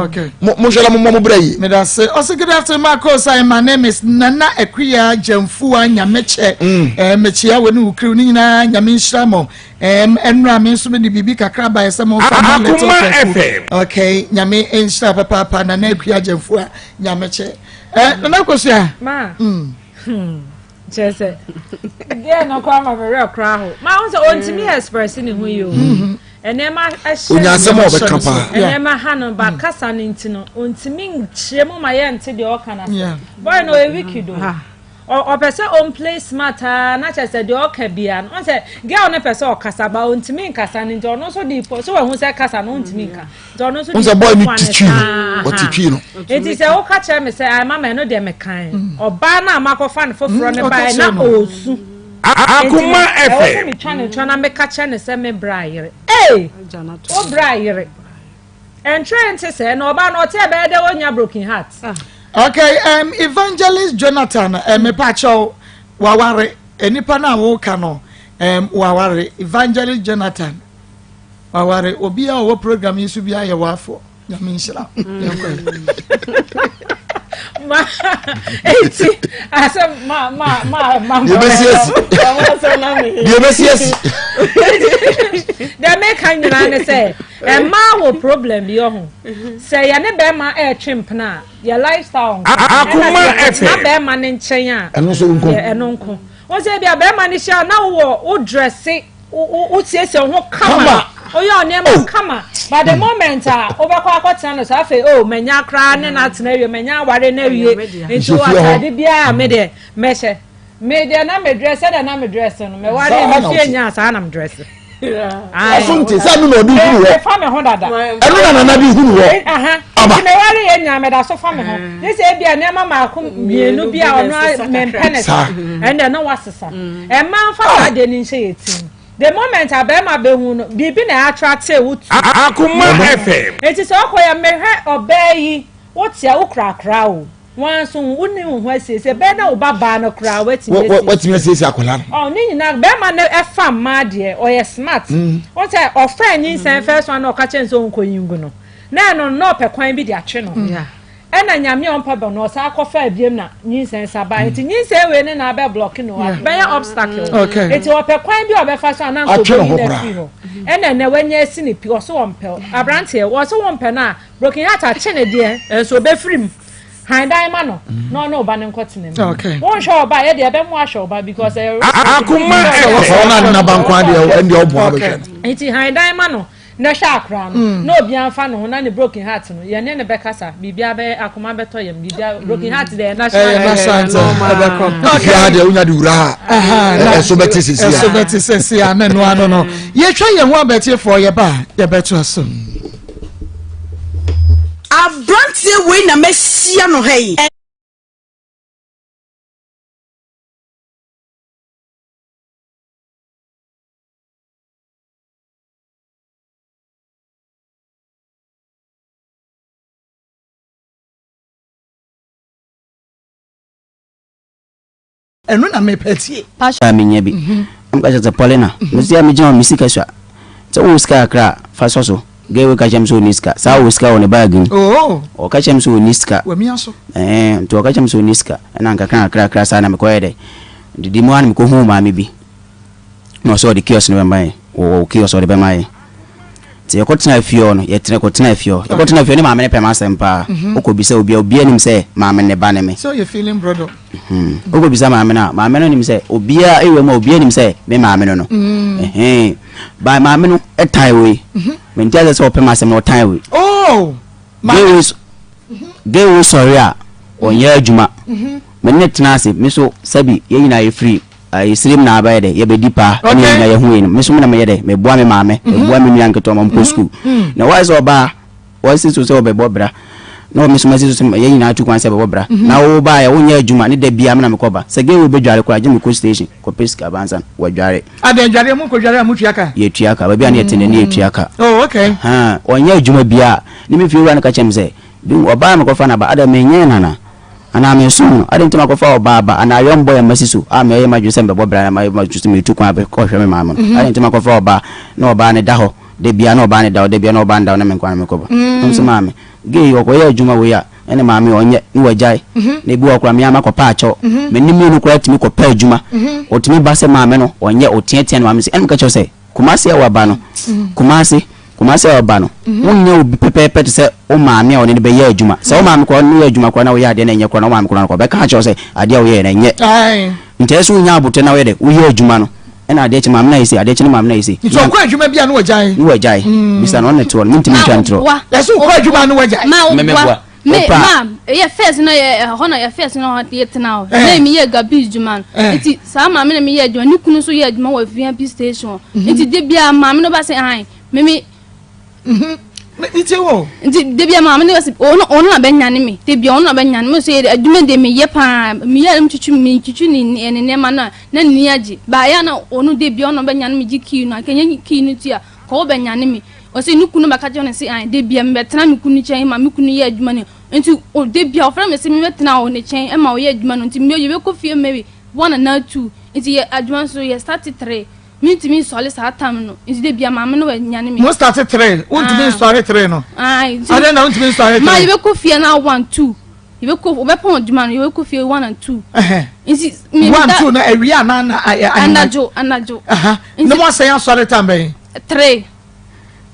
monhwɛ na mommɔ mo brɛ yie. Medase. Ɔse good afternoon Marcos. I my name is Nana Akuya Gyamfua Nyamekyɛ. Eh, mekyia wɔ ne wo crew ne nyinaa Nyame nhyira mo. Um, ɛnora me nso mede biribi kakra baeɛ sɛ momfa ma little Kwaku. Okay, Nyame nhyira papaapa Nana Akuya Gyamfua Nyamekyɛ. Eh, Nana Akosua. Ma. Kyerɛ sɛ girl no koraa ma me werɛ koraa ho. Ma ho sɛ ɔntumi express ne ho yi o. Nneɛma hyɛ Onya asɛm a ɔbɛka paa. Nneɛma ha no ba kasa no nti no ɔntumi nkyerɛ mu ma yɛnte deɛ ɔka no ase. Boy no ɔyɛ wicked o. Ɔpɛ sɛ ɔn play smart aa na kyerɛ sɛ deɛ ɔka biara no ɔn sɛ girl no pɛ sɛ ɔkasa ba ɔntumi nkasa no nti ɔno nso de pɔ so wahu sɛ kasa no ɔntumi nka nti ɔno nso de boy no pɔ titwi no ɔtitwi no nti sɛ woka kyerɛ me sɛ ai mama ɛno deɛ mekan ɔbaa no a makɔfa no foforɔ no baɛ na ɔɔsu Akoma ɛwɔ sɛ FM. metwa ne ntwa na meka kyerɛ ne sɛ me bra yere ee wo bra yere ɛntwerɛ nte sɛ na ɔbaa no ɔte ɛbɛyɛ dɛ ɔnya broken heart. Okay, Evangelist Jonathan, mepa kyɛw, waware, nipa na woka no, waware, Evangelist Jonathan, waware, obi a ɔwɔ program yi so bi ayɛ wafo, nyame nhyira, yɛnkɔ. Ma eti asɛ ma ma ma ma. Deɛ bɛsi asi. Deɛ bɛsi asi. Deɛ meka nyinaa ne sɛ mmaa wɔ problem bi ɔho sɛ yɛne bɛrima ɛretwe mpena a yɛ lifestyle nko Akoma ɛna sɛ yɛkɔtena FM. bɛrima ne nkyɛn a Ɛno nso nko. yɛ ɛno nko wɔn sɛ ebi a bɛrima ne hyia na wowɔ wo dress wo wo siesie wo ho kama Kama. oyɛ nneɛma kama but the moment a wobɛkɔ akɔtena no so afei oh manya koraa ne na atena awie manya aware na awie nti wɔ Nhyɛ fie hɔ. ataade biara me deɛ mɛhyɛ me deɛ na me dress sɛdeɛ na me dress no mɛ ware Saa me na fie wote. nya saa na me dress. Ɛso nte sɛ ɛno na ɔde huru hɔ. Mefa me ho dada. Ɛno na nana de huru hɔ. Aba. Nti meware yɛ nyaa meda so fa me ho. Ne sɛ ebi a nneɛma maako mmienu bi a ɔno mempɛ ne saa. Ɛnna na wasesa. Ɛmma nfa saa adeɛ no nhyɛ yɛ tirim. The moment a bɛrima bɛhu no, biribi na attracte wo to. Akoma FM. Nti sɛ ɔkɔ yɛ mehwɛ ɔbaa yi, wote a wokura akora o. Wɔn nso wonni wo ho asiesie. Bɛyɛ na wo ba baa no koraa watumi asiesie. Watumi asiesie akwadaa no. Ɔ ne nyinaa bɛrima no ɛfa mmaa deɛ ɔyɛ smart. Wɔn sɛ ɔfɛ nyinsɛn first one na ɔka kyɛn sɛ ɔnkɔ yi ngu no. Na ɛno na ɔpɛ kwan bi de atwe no. Ɛna Nyame a ɔmpɛ bɔne ɔsan kɔfaa biom na nyinsɛn sa bae nti nyinsɛn wei ne na abɛ blocke no abɛyɛ obstacle nti ɔpɛ kwan bi a ɔbɛfa so a na nka ɔbɛyi no afiri hɔ ɛna ɛnɛ wanya asi ne pi ɔso ɔmpɛ abranteɛ ɔso wompɛ no a broken heart akye ne deɛ nso ɔbɛfiri mu han dan ma no na ɔne ɔba no nkɔtena mu wonhwɛ ɔba yɛ deɛ ɛbɛmo ahwɛ ɔba because ɛyɛ akoma ɛwɔ na naba nko adeɛ ɛndeɛ ɔboa bɛhwɛ nti han dan ma no na hwɛ akora no mm. na obiara nfa ne ho na ne broken heart no yɛne ne bɛkasa biribiara bɛyɛ akoma bɛtɔ yɛm biribiara mm. broken heart deɛ national national ɛbɛkɔ fia deɛ wonya de wura a ɛso bɛte sisi a ɛso bɛte sisi a ne noa no no yɛtwa yɛn ho abɛtiefoɔ yɛba a yɛbɛto aso. Aberanteɛ wei na mahyia no ha yi. Ɛno na mepɛ tie. A menya bi. Mhm. Mka kyerɛ sɛ Paulina, mhm. mesi a megyina hɔ me sika sua. Sɛ wowɔ sika kakra a, fa sɔ so. Girl wei ka kyerɛ me sɛ ɔnni sika. Saa wɔ sika wɔ ne baage mu. Oh. Ɔka kyerɛ me sɛ ɔnni sika. Wamia so. Ɛɛ, nti ɔka kyerɛ me sɛ ɔnni sika. Ɛna nkakra nkakra kakra saa na mekɔyɛ dɛ. Didi mu a na mekɔhuu maame bi. Na ɔsɛ ɔde kiosk no bɛma yɛn. Wɔwɔ kiosk ɔde bɛma yɛn. Nti yɛkɔtenaa fie hɔ no, yɛtena kɔtenaa fie hɔ. Yɛkɔtenaa fie hɔ ne maame no pɛ m'asɛm paa. Mhm. Wokɔbisa obiara, obiara nim sɛ maame ne ba ne me. Sɛ ɔyɛ feeling brother. Mhm. Wokɔbisa maame no a, maame no nim sɛ obiara ɛwura mu a obiara nim sɛ me maame no no. Mm. Ɛhɛn. Ba maame no ɛtan wei. Mhm. Mente asɛ sɛ ɔpɛ m'asɛm no ɔtan wei. Oh! Maame. Gay wei sɔre a, ɔnyɛ adwuma. Me ne tena ase, me so sɛbi yɛn nyinaa yɛfiri Yɛsrem na abɛyɛ dɛ yɛbɛdi paa ɛne yɛn nyinaa yɛho yɛ no me nso me na meyɛ dɛ meboa me maame mhm. meboa me nua nketewa ma mkɔ mhm. sukuu mhm. na wɔayɛ sɛ ɔbaa wɔasi so sɛ ɔbɛbɔ bra na ɔme so masi so sɛ yɛn nyinaa tu kwan sɛ bɛbɔ bra na wo baayɛ wonyɛ adwuma ne da biara me na mekɔ ba sɛ gɛ wo bɛdware koraa gye mekɔ station kɔpɛ sika bansa wɔdware adɛn mu kɔdware a motua ka yɛtua ka baabi a ne yɛte no ne yɛtua ka oh, okay. ɔnyɛ adwuma biara ne me fie wura no ka kyerɛ me sɛ ɔbaa mekɔfa no aba adɛn menyɛ nana Anaa meresom no? Adɛn nti na makɔfa ɔbaa ba anaa ayɔnbɔ a masi so a mɛyɛ m'adwene sɛ mebɛbɔ bra na mayɛ m'adwene sɛ meretu kwan akɔhwɛ me maame no? Adɛn nti na makɔfa ɔbaa na ɔbaa no da hɔ da biara na ɔbaa no da hɔ da biara na ɔbaa no da hɔ na me nko ara na mekɔba? Na mese maame, gay yi ɔkɔyɛ adwuma wei a ɛne maame ɔnyɛ na wagyae na ebi wɔ hɔ koraa me ara makɔpɛ akyɛw. Me ne mmienu koraa tumi kɔpɛ adwuma. Ɔtumi ba sɛ maame no ɔnyɛ ɔteatea ne maame sɛ ɛna meka kyerɛ wo sɛ Kumasi a waba no, Kumasi, Kumasi a waba no, wonyɛ obi pɛpɛɛpɛ te sɛ wo maame a ɔne no bɛyɛ adwuma. Sɛ wo maame koraa ɔne no yɛ adwuma koraa na woyɛ adeɛ na ɛnyɛ koraa na wo maame koraa no ɔbɛka akyerɛ wo sɛ adeɛ a woyɛɛ no ɛnyɛ. Nti ɛyɛ sɛ wonya abotire na woyɛ dɛ, woyɛ adwuma no. Ɛna adeɛ kye maame no ayɛ sei, adeɛ kye ne maame no ayɛ sei. Nti ɔkɔ adwuma bi a na wagyae? Na wagyae. Bisa no, ɔno na ɛte hɔ no, mentumi ntwa ntorɔ. Yɛse wokɔ adwuma a na wagyae? Me meboa. Me ma yɛ first na yɛ ɛhɔ na yɛ first na yɛ tena hɔ na mi yɛ gabi adwuma no nti saa maame na mi yɛ adwuma ne kunu nso yɛ adwuma wɔ vip station nti de bia maame no ba sɛ ahan mimi. nti wo. nti de bia maame no ba sɛ ɔno ɔno na bɛ nyane mi de bia ɔno na bɛ nyane mi so yɛ adwuma de mi yɛ paa mi yɛ mi twitwi mi twitwi ne ne nneɛma no a na ne ni agye ba yɛ na ɔno de bia ɔno bɛ nyane mi gye kii no akɛnyɛ kii no ti a kɔwɔ bɛ nyane mi. Ɔse ne kunu bɛka kyerɛ no se ae da bia mebɛtena me kunu nkyɛn ma me kunu yɛ adwuma no nti da bia ɔfrɛ me se mebɛtena wɔ ne kyɛn ma ɔyɛ adwuma no nti me yɛbɛkɔ fie Mary one anaa two nti yɛ adwuma nso yɛ start three mentumi nsɔre saa time no nti da bia maame no bɛnyane me. Mo start three wontumi nsɔre three no adɛn na wontumi nsɔre three. Ma yɛbɛkɔ fie na one two yɛbɛkɔ wɔbɛpɔn adwuma no yɛbɛkɔ fie one and two. Nti one two na awia anaa na anadwo anadwo. Ne mo asɛn asɔre time bɛn. Three.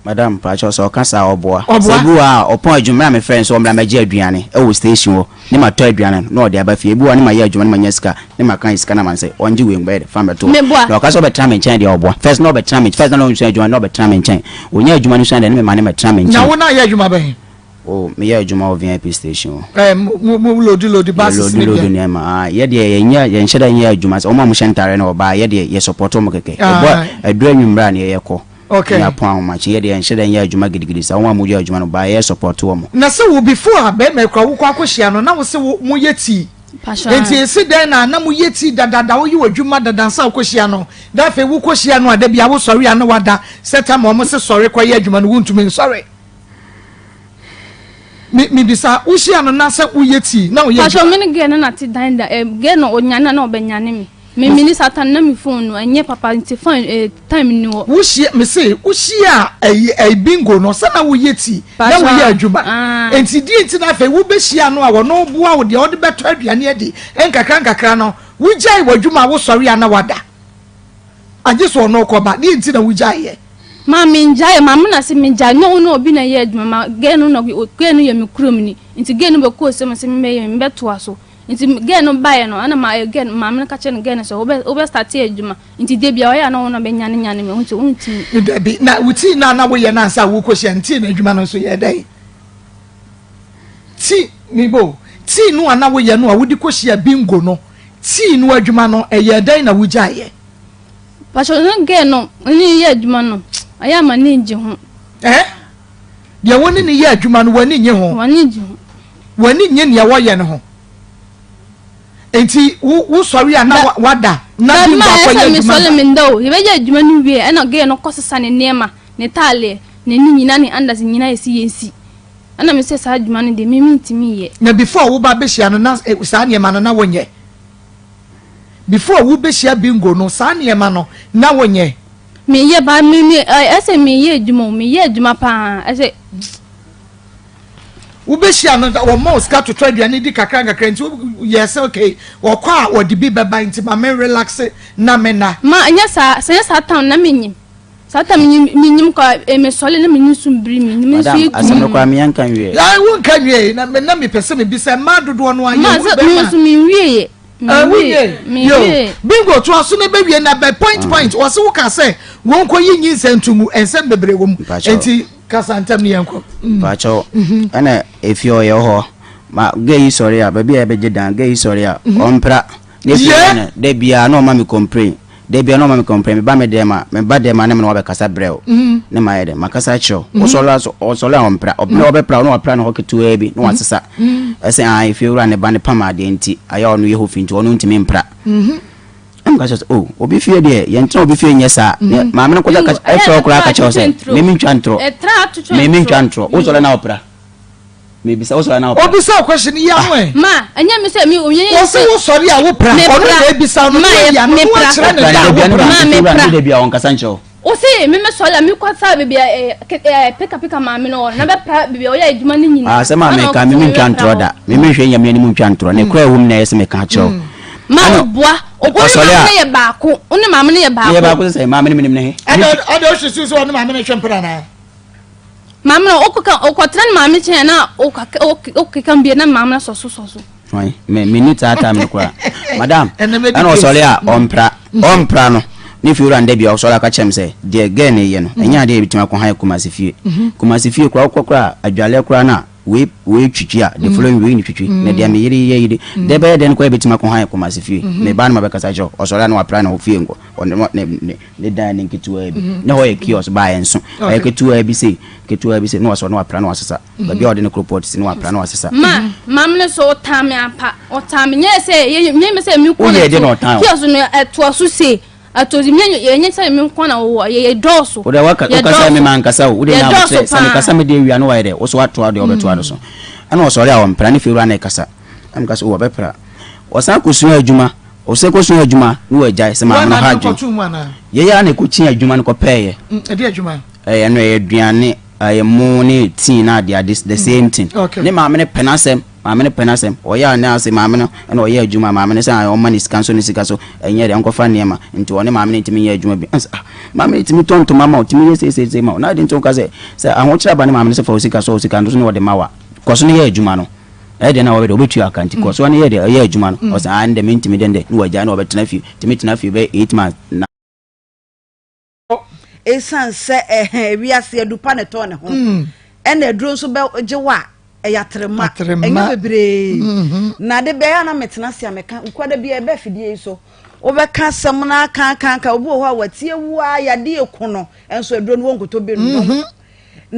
Madam mpakyɛw sɛ ɔka saa a ɔboa. Sɛ ebi wɔ hɔ a ɔpɔn adwuma me na mefrɛ no sɛ ɔmmra mmɛgye aduane wɔ station hɔ ne matɔ aduane no na ɔde aba fie. Ebi wɔ hɔ a ne mayɛ adwuma ne manya sika ne maka sika no ama no sɛ ɔngye wei mbɛyɛ dɛ fa mmɛto hɔ. Na ɔka sɛ ɔbɛtena me nkyɛn deɛ ɔboa. First na ɔbɛtena me first na na ɔnsua adwuma na ɔbɛtena me nkyɛn. Ɔnya adwuma no sua deɛ ne mema no mmɛtena me nkyɛn. Na wo na ayɛ adwuma bɛn? Oh, meyɛ adwuma wɔ VIP station hɔ. Eh, mo mo load load buses ne bia. Load nneɛma. Ah, yɛ deɛ yɛnyɛ yɛnhyɛ da nyɛ adwuma sɛ wɔn a wɔhyɛ ntaare no ɔbaa yɛ deɛ yɛ support wɔn kɛkɛ. Ɛbɔ aduru anwummerɛ a ne yɛkɔ. Okay. Ne apɔn ahomakye yɛ deɛ yɛnhyɛ da nyɛ adwuma gidigidi saa wɔn a wɔyɛ adwuma no baa yɛ support wɔn. Na sɛ wo before a bɛrima kura wokɔ akɔhyia no na wo se wo mo yɛ tea. Nti esi dɛn na na moyɛ ti dadada woyɛ w'adwuma dada nsa wokɔhyia no na afei wokɔhyia no a da bia wosɔre a na wada sɛ tam a wɔn se sɔre kɔyɛ adwuma no wontumi nsɔre. Me mebisa wohyia no na sɛ woyɛ tii na woyɛ adwuma. Pastor me ne girl no na te dan da eh, girl no onyane a na ɔbɛnyane me. Me me ni satan na me phone no ɛnyɛ papa nti phone eh, time ni hɔ. Wohyia me se wohyia ɛyi ɛyi bingo no sɛ na woyɛ tii na woyɛ adwuma ah. nti di nti na afei wobɛhyia no a wɔno boa wo deɛ ɔde bɛtɔ aduane adi nkakra nkakra no wogyae w'adwuma a wosɔre a na wada. Agye sɛ ɔno kɔba, deɛ nti na wogyaeɛ? Ma mengyaeɛ, maame na se mengyae, nyɛ wo ne obi na ɛyɛ adwuma, ma girl no na girl no yɛ me kurom ni, nti girl no bɛkɔɔ sɛ me se mebɛyɛ mebɛtoa so, nti girl no baeɛ no, ɛna ma girl no maame no ka kyerɛ no girl no sɛ wobɛ wobɛ starte adwuma, nti da biara ɔyɛ a na wo na bɛnyane nyane me, nti wontumi. Dabi, na wo tii no a na woyɛ no ansa a wokɔhyia no, tii no adwuma no nso yɛɛ dɛn? Tii, mebo, tii no a na woyɛ no a wode kɔhyia bingo no, Tii no adwuma no ɛyɛɛ dɛn na wogyaeɛ? Pastor no girl no ne yɛ adwuma no ɛyɛ a m'ani ngye ho. Eh? Deɛ wo ne no yɛ adwuma no w'ani nye ho? W'ani ngye ho. W'ani nye nea wɔyɛ no ho? Nti wo wo sɔre a na wada na bi wakɔ yɛ adwuma ba. Mesɔre menda o yɛbɛyɛ adwuma no wie ɛna girl no kɔ sesa ne nneɛma ne taaleɛ n'ani nyina ne andas nyina yɛsi yɛnsi Ɛna me sɛ saa adwuma no deɛ me mentumi nyɛ. Na before wo ba bɛhyia no na saa nneɛma no na wonyɛ? Before wo bɛhyia bingo no saa nneɛma no na wonyɛ? Meyɛ ba me me ɛsɛ meyɛ adwuma o meyɛ adwuma paa ɛsɛ. Wobɛhyia no wɔma wo sika totɔ aduane di kakra nkakra nti yɛ sɛ okay wɔkɔ a wɔde bi bɛba nti ma me relax na me na. Ma ɛnyɛ saa sɛ ɛnyɛ saa town na menyim. Saa tam yi menyim kɔ eh, mesɔle na menyi sum biri mi me nso yɛ asɛm no koraa meyɛ nka nwie. Ayi wo nka nwie na me na mepɛ sɛ mebisa mmaa dodoɔ no ayɛ wo bɛma. Me nso menwie yɛ. Menwie yo bingo to aso na bɛwie na bɛ point mm. point wɔse wo ka sɛ wɔnkɔ yi nyinsɛn nto mu nsɛm bebree wɔ mu nti kasa ntɛm ne yɛnkɔ. Mpakyɛw mm. ɛna efie ɔyɛ hɔ ma gɛ yi sɔre a baabi a yɛbɛgye dan gɛ yi sɔre a ɔmpra ne fie no da biara na ɔma me complain. Da biara na ɔma me complain, meba me dɛm a, meba dɛm a na me ne wo abɛkasa brɛw. Ne mayɛ dɛn? Makasa akyerɛ wo. Wosɔre a, ɔsɔre a ɔmpra. Ɔpra ɔbɛpra wo na wapra ne hɔ ketewaa bi na wasesa. Ɛsɛ ah efiewura ne ba no pam adeɛ nti, ayɛ a ɔno yɛ hɔ fi nti ɔno ntumi mpra. Na meka kyerɛ sɛ, oh, obi fie deɛ, yɛntena obi fie nyɛ saa. Maame no kɔda ɛfrɛ wo koraa ka kyerɛ wo sɛ, me mentwa ntorɔ. Me mentwa ntorɔ. Wosɔre na wopra. Mebisa wo sɔre na wopra. Obisa wo question yi ano ɛ. Ma ɛnyɛ mi sɛ mi onye yɛ. Wɔsi wo sɔre a wopra. Ɔno na ebisa no na oyi ano na wakyerɛ ne da a wopra. Ma me pra. Da bi a ɔnkasa nkyerɛ wo. Wosi mi mi sɔre a mi kɔ sa beebi a ɛ pika pika maame no wɔ na bɛ pra beebi a ɔyɛ adwuma ne nyinaa. Asɛm a meka mi mi ntwa ntorɔ da. Mi mi nhwɛ nyame anim ntwa ntorɔ. Ne kura ɛwɔ mu na ɛyɛ sɛ meka akyerɛ wo. Ma ɔboa. Ɔne maame no yɛ baako. Ɔne maame no yɛ baako. Yɛ baako sɛ maame no mi nim ne he. Ɛdɛ ɛdɛ ɔhwɛ sɛ ɔne maame no hwɛ mpena naa. Maame no wokeka wokɔtena ne maame nkyɛn na wokeka mbie na maame no sɔ so sɔ so. Hwan me me ni saa time no koraa madam ɛna ɔsɔre a ɔmpra ɔmpra no ne fie wura no da bia ɔsɔre aka kyerɛ me sɛ deɛ girl no yɛ no ɛnyɛ adeɛ yɛbɛtumi akɔ han Kumasi fie Kumasi fie koraa wokɔ koraa adwaleɛ koraa no a wei wei twitwi a the following wei ne twitwi na deɛ me yere yɛ yi de deɛ bɛyɛ dɛn koraa yɛbɛtumi akɔ han Kumasi fie me ba no ma bɛkasa kyerɛ ɔsɔre a na wapra ne ho fie nkɔ ɔne ne ne ne dan ne nketewaa bi mhm. ne hɔ yɛ kiosk baa yɛ nso ɛyɛ ketewaa bi sei ketewaa bi sei na wasɔ na wapra na wasesa mhm. baabi a ɔde ne koropɔt si na wapra na wasesa. ma maame no so ɔtan me ampa ɔtan me nyɛ sɛ yɛ nyɛ mi sɛ mi kɔ na to kiosk no ɛtoa so sei ɛto so nyɛ yɛ nyɛ sɛ mi nkɔ na wɔ yɛ yɛ dɔɔso. o de wa ka o kasa mi ma nkasa o o de nya abotire sɛ mi kasa mi de ewia no wa yɛ dɛ o so atoa deɛ ɔbɛtoa no so ɛna ɔsɔre a ɔmpra ne fiewura na ɛkasa ɛna kasa o ɔbɛpra ɔsan kɔ sua adwuma. Ɔsɛ kɔsua adwuma na wagyae sɛ maame no ha adwene. Yɛyɛ ara na ɛkɔkyin adwuma no kɔpɛɛyɛ. Mm, ɛde adwuma? Ɛyɛ no ɛyɛ aduane, ɛyɛ mo ne tea na ade ade the same thing. Okay. Ne maame no pɛ n'asɛm, maame no pɛ n'asɛm. Ɔyɛ a na ase maame no ɛna ɔyɛ adwuma maame no sɛ ɔma ne sika nso ne sika so ɛnyɛ dɛ ɔnkɔfa nneɛma nti ɔne maame no ntumi nyɛ adwuma bi. Ɛnsa ah maame no tumi tɔ ntoma ma wo, tumi yɛ sei sei sei ma wo. Na ade nti woka sɛ sɛ ahokyere aba ne maame no sɛ fa wo sika sɔ wo sika no so na ɔde ma wo a, kɔ so na yɛ adwuma no. Ɛyɛ dɛn na wɔbɛ dɛ wɔbɛtua aka nti kɔ so ne yɛ dɛ ɔyɛ adwuma no ɔsɛ ah ndɛ mentumi dɛ ndɛ ne wagyae na ɔbɛtena fie nti metena fie bɛyɛ 8 months na. Esiane sɛ ɛhɛn wiase adu pa na ɛtɔn ne ho ɛna aduro nso bɛgye wo a ɛyɛ atrema ɛnyɛ bebree mm-hmm. na de bɛyɛ na metena ase a meka nkwada bi a ɛbɛ afidie yi so wobɛka asɛm no aka aka aka obi wɔ hɔ a watie wu a yadeɛ ku no nso aduro no wɔnkotɔ bi nom mm-hmm.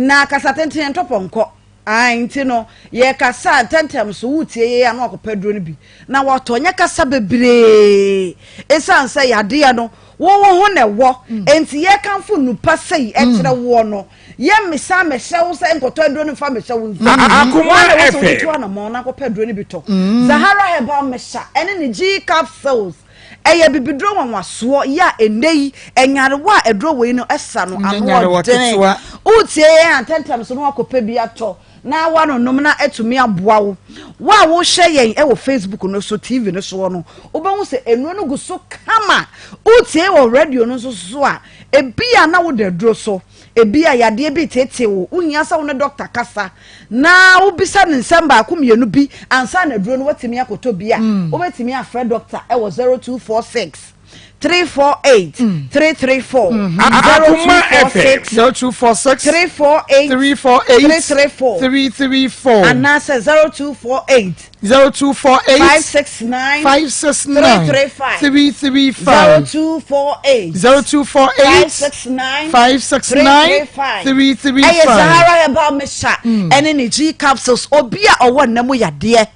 na kasa tenten ntɔpɔnkɔ. Ae, nti no, yɛkasa a, ntɛmntɛm so, woretie yei a na wakɔpɛ aduro no bi na watɔ. Nyɛ kasa bebree, ɛsiane sɛ yadeɛ no, wo wo ho na ɛwɔ. Enti yɛrekamfo nnupa sei kyerɛ woɔ no, yɛmmesan mmɛhyɛ wo sɛ nkɔtɔ aduro no mfa mmɛhyɛ wo nsa. Akoma Wo ara na ɛwɔ sɛ FM. wotutu anamɔn na akɔpɛ aduro no bi tɔ. Zahara Herbal Mixture ɛne ne G capsules Ɛyɛ bibiduro nwanwasoɔ yɛ a ɛnnɛ yi nyarewa a aduro wei no sa no ano ɔden. Wotie yɛn a ntɛntɛm so na wakɔpɛ bi atɔ na wanonom na atumi aboa wo. Wo a wohwɛ yɛn wɔ Facebook no so, TV no soɔ no, wobɛhu sɛ nnuro no gu so kama. Wotie wɔ radio no nso so a, ebia na woda aduro so. Ebia yadeɛ bi reteetee wo, wohia sɛ wo ne dɔkta kasa na wobisa no nsɛm baako mmienu bi ansa na aduro no woatumi akɔtɔ bi a, wobɛtumi afrɛ dɔkta wɔ 0246 348 334, Akoma FM. 0246 0246 348 348 334 334 anaasɛ 0248 0248 569 569 335 335 0248 0248 569 569 335 335. Ɛyɛ Zahara Herbal Mixture ɛne ne G capsules. Obi a ɔwɔ nna mu yadeɛ,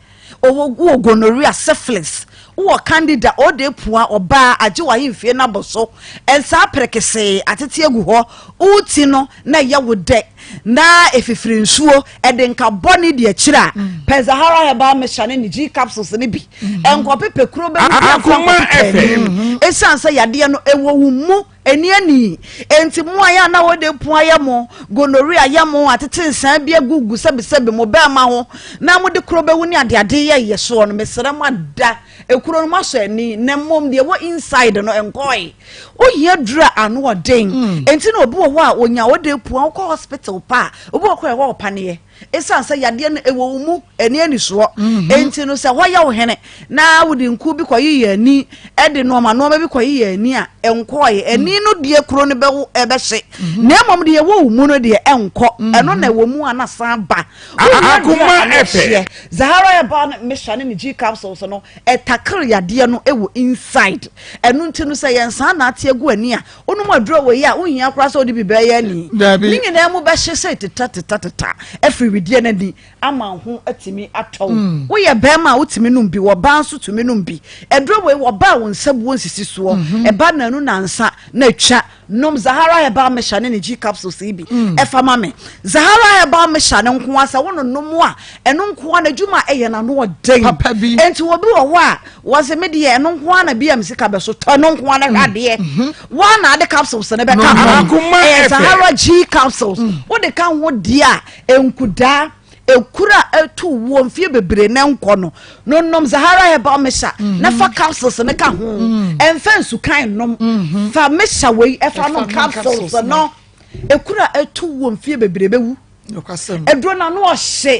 ɔwɔ wɔ gonorrhea, syphilis, wowɔ candida, ɔde pua ɔbaa agye w'ahemfie no abɔ so, nsaa perekesee atete agu hɔ, wo ti no na ɛyɛ wo dɛ na efifiri nsuo ɛde nka bɔne di akyire a, pɛ Zahara Herbal Mixture ne ne G capsules no bi. Nkɔpepɛ kuro bɛmu bi amfa Akoma nkɔpepɛ FM. anim. Esiane sɛ yadeɛ no ɛwɔ wo mu ani ani enti mo a yɛ a na wɔde pon ayɛ mo, gonorrhea ayɛ mo, atete nsaa bi agugu sɛbesɛbe mo bɛrima ho na mode kuro bɛwu ne adeade yɛ yɛ soɔ no, mesrɛ mo ada ekuro no moasɔ ani na mmom deɛ ɛwɔ inside no nkɔe. Wohia duru a ano ɔden. Enti na obi wɔ hɔ a onya ɔde pua wokɔ hospital pa a, obi wɔ hɔ a ɛhɔ ɔpaneɛ. Esiane sɛ yadeɛ no ɛwɔ wo mu ɛne anisoɔ. Enti no sɛ hɔ yɛ wo hene na wode nku bi kɔyeyɛ ani ɛde nnoɔma nnoɔma bi kɔyeyɛ ani a ɛnkɔe. Ani no deɛ kuro no bɛwo ɛbɛhye. Na mmom deɛ ɛwɔ wo mu no deɛ ɛnkɔ. Ɛno na ɛwɔ mu a na san ba. Wohia duru a Akoma ano FM. ɔhyeɛ. Zahara Herbal Mixture ne ne G capsules no ɛtakere yadeɛ no ɛwɔ inside. Ɛno nti no sɛ yɛn saa na ate agu ani a, wonom aduro wɔ yi a, wonhia koraa sɛ wode bi bɛyɛ ani. Dabi. Ne nyinaa mu bɛhye sɛ teta teta teta afiri wedeɛ no ani ama wo ho atumi atɔ wo. Mm. Woyɛ bɛrima a wotumi nom bi, wɔbaa nso tumi nom bi. Aduro wei wɔbaa wo nsa buo nsisi soɔ, mhm. ɛba nanu nansa na atwa. Nom Zahara Herbal Mixture ne ne G capsules yi bi mm. ɛfa ma me. Zahara Herbal Mixture no nko ara sɛ wononom a, ɛno nko ara n'adwuma a ɛyɛ n'ano ɔden. Papa bi. Enti obi wɔ hɔ a wɔse me deɛ ɛno nko ara na bi a me sika bɛso tɔ ɛno nko ara na hwɛ adeɛ. Mhm. Wɔn na ade capsules no bɛka ho. Ɛyɛ Zahara G capsules. Mm. Wode ka ho deɛ a nkudaa ekura etu wuo mfie bebree na nkɔ no no nom Zahara herbal mixture mm-hmm. na fa capsules no ka ho mm. ɛnfɛ nsukan nom mm-hmm. fa mixture wei ɛfa nom capsules no ekura etu wuo mfie bebree bɛwu. Aduro no ano ɔhye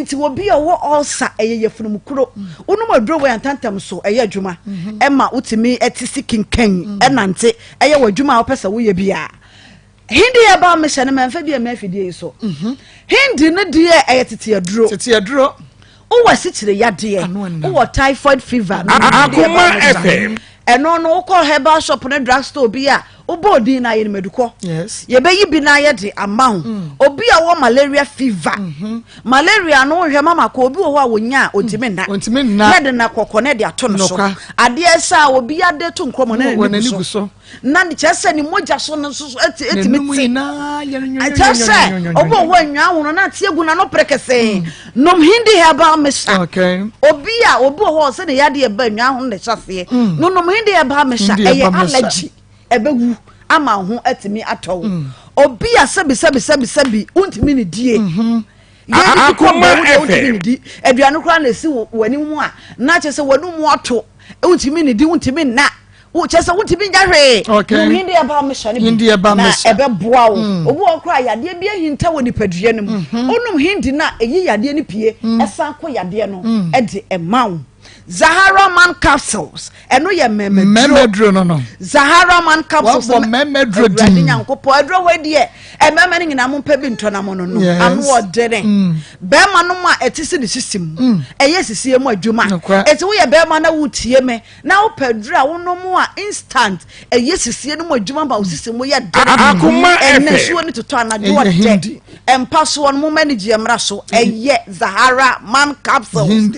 nti obi a ɔwɔ ulcer ɛyɛ yafunu kuro mm. wonom aduro wɔ ntantam so ɛyɛ adwuma mhm. ɛma wotumi ɛte si kenkan mm. ɛnante ɛyɛ wɔ adwuma a wopɛ sɛ woyɛ biara hindi ɛba mehyɛ no mɛmfa bi ɛmɛ afidie yi so mhm. hindi no deɛ ɛyɛ tete aduro tete aduro wowɔ asikyire yadeɛ wowɔ typhoid fever Akoma FM ɛno no wokɔ herbal shop ne drug store bi a wobɔ odin na ayɛ no madukɔ yɛbɛyi bi na ayɛ de ama wo mm. obi a wɔ malaria fever mm-hmm. malaria no wohwɛ mama kɔ obi wɔ hɔ a wɔnya a ɔntumi nna na de na kɔkɔ na de ato no so adeɛ sɛ a obi ade to nkorɔmɔ na n'ani gu so na kyerɛ sɛ ne mogya so no nso ɛtumi te kyerɛ sɛ obi wɔ hɔ anwa ahono na ate agu n'ano pere kesee mm. nom hindi herbal mixture obi a obi wɔ hɔ sɛ ne yadeɛ ba anwa ahono na ɛhyɛ aseɛ mm. no nom hindi herbal mixture ɛyɛ allergy ɛbɛwu ama ho atumi atɔ wo mm. obi a sɛbi sɛbi sɛbi sɛbi wontumi ne die mm-hmm. yɛn kɔ bɛn wo deɛ wontumi ne di aduane koraa na esi w'anim mu a na kyerɛ sɛ w'anum ato wontumi ne di wontumi nna Wo kyerɛ sɛ wontumi nyɛ hwee. Okay. Nom hindi herbal mixture no bi. Hindi herbal na mixture. ɛbɛboa wo. Mm. Obi wɔ koraa yadeɛ bi ahinta wɔ nipadua no mu. Mm-hmm. Wonom hindi no a ɛyi yadeɛ no pie, mm. ɛsan kɔ yadeɛ no mm. ɛde ɛma wo. Zahara man capsules ɛno yɛ mmɛmɛduro no no. Zahara man capsules wabɔ mmɛmɛduro din. Awurade Nyankopɔn aduro wei deɛ mmarima no nyinaa mo mpɛ bi ntɔ na mo no no ano ɔdene mm. bɛrima no mu a ɛte sɛ ne sisi mu mm. ɛyɛ sisie mu adwuma ɛti woyɛ bɛrima na wotie me na wopɛ duro a wonom a instant ɛyɛ sisie no mu adwuma ma wo sisi mu yɛ dene ɛnɛ suo no totɔ anadwo ɔdɛ ɛmpa soɔ no mo ma ne gyeɛ mmra so ɛyɛ Zahara man capsules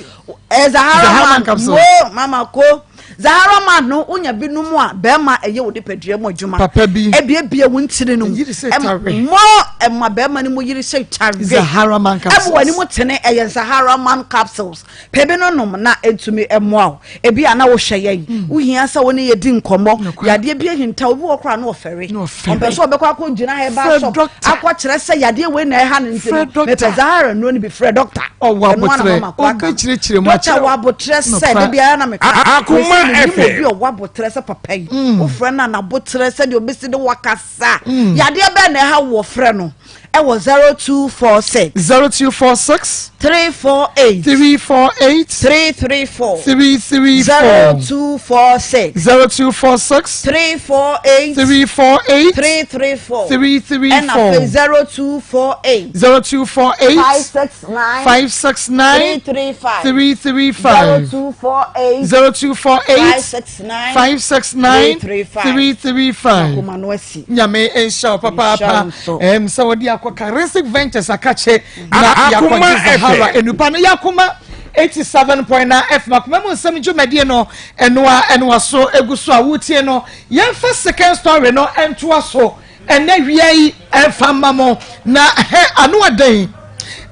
Eh, Zahara man, wo mama ko. Zahara man no wonya binom a bɛrima ɛyɛ wo nipadua mu adwuma. Papa bi. Ebiebie wo ntini no mu. Mɔ ɛma bɛrima no mu yiri sɛ tare. Zahara man capsules. Ɛma w'anim tene ɛyɛ Zahara man capsules. Pɛ bi no nom na etumi ɛmoa wo. Ebi a na wohwɛ yɛn. Mm. Wohia sɛ wo ne yɛ di nkɔmmɔ. Yadeɛ bi ahinta obi wɔ koraa na ɔfɛre. Ɔmpɛ sɛ ɔbɛkɔ akɔ gyina herbal shop akɔkyerɛ sɛ yadeɛ wei na ɛha no nti no mepɛ Zahara nnuro no bi frɛ dɔkta. Ɔwɔ abotrɛ ɔbɛkyerɛkyerɛ mu akyerɛ wo. Dɔkta wɔ abotrɛ sɛ da biara na meka. Akoma FM. FM. Obi ɔwɔ abotrɛ sɛ papa yi. Mm. Wofrɛ no a n'abotrɛ sɛdeɛ obɛsi de wakasa. Mm. Yadeɛ bɛn na ɛha wɔ frɛ no ɛwɔ 0246. 0246. 348. 348. 334. 334. 0246. 0246. 348. 348. 334. 334. Ɛna afei 0248. 0248. 56. 569 335 335 0248 0248 569 569 335 335 Akoma no asi. Nyame nhyɛ wo papaapa Nhyira wo nso. Ɛm sɛ wɔde akɔ Karisik Ventures akakye na Akoma yɛakɔgye Zahara FM. enupa no yɛakoma 87.9 FM akoma mu nsɛm dwumadie no ɛnoa ɛnoa so egu so a wotie no yɛmfa second story no ɛntoa so Ɛnɛ wia yi ɛnfa mma mo na hɛ ano ɛden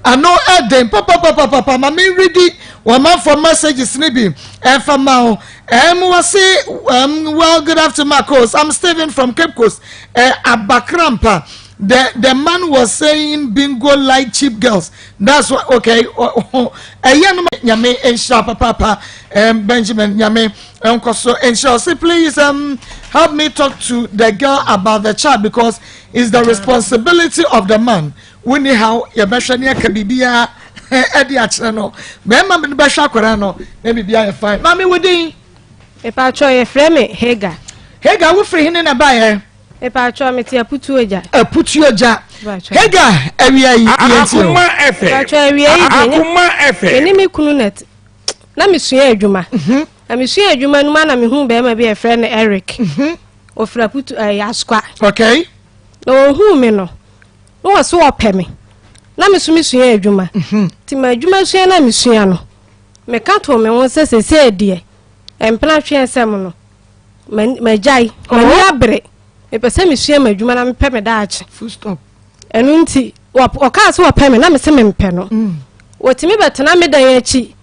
ano ɛden papapapapa ma me redi wɔn manfoɔ messages ne bi ɛnfa mma wo ɛm wɔse ɛm well good afternoon Marcos I'm Stephen from Cape Coast ɛ Abakrampa the the man was saying bingo like cheap girls that's why okay ɛyɛ no nyame nhyira papaapa ɛm Benjamin nyame Nkɔ so nhyira ɔse please um, help me talk to the girl about the child because it's the responsibility of the man. Wonni haw yɛbɛhwɛ ne ɛka biribiara ɛde akyerɛ no. Bɛrima no bɛhwɛ akwadaa no na biribiara yɛ fine. Maame wo din? Mepatwɔ yɛfrɛ me Hagar. Hagar wofiri hene na ɛbaeɛ? Mepatwɔ mete Aputuogya. Aputuogya. Hagar awia yi yɛntie o. Akoma FM. Mepatwɔ awia yi deɛ. Akoma FM. Me ne me kunu na na mesua adwuma. Mhm. Na mesua adwuma no mu na mehu bɛrima bi a yɛfrɛ no Eric. Mhm. Ɔfiri Aputu ɛyɛ eh, Asokwa. Okay. Na ɔhuu me no, na wɔse ɔpɛ me. Na me so mesua adwuma. Mhm. Nti ma adwuma sua na mesua no, meka too me ho sɛ sɛsɛ deɛ mpena tweɛsɛm no magyae. M'ani oh. abere. Mepɛ sɛ mesua m'adwuma na mepɛ me daakye. Full stop. Ɛno nti, ɔkaa sɛ ɔpɛ me na mese mempɛ no. Mm. Wɔtumi bɛtena me dan akyi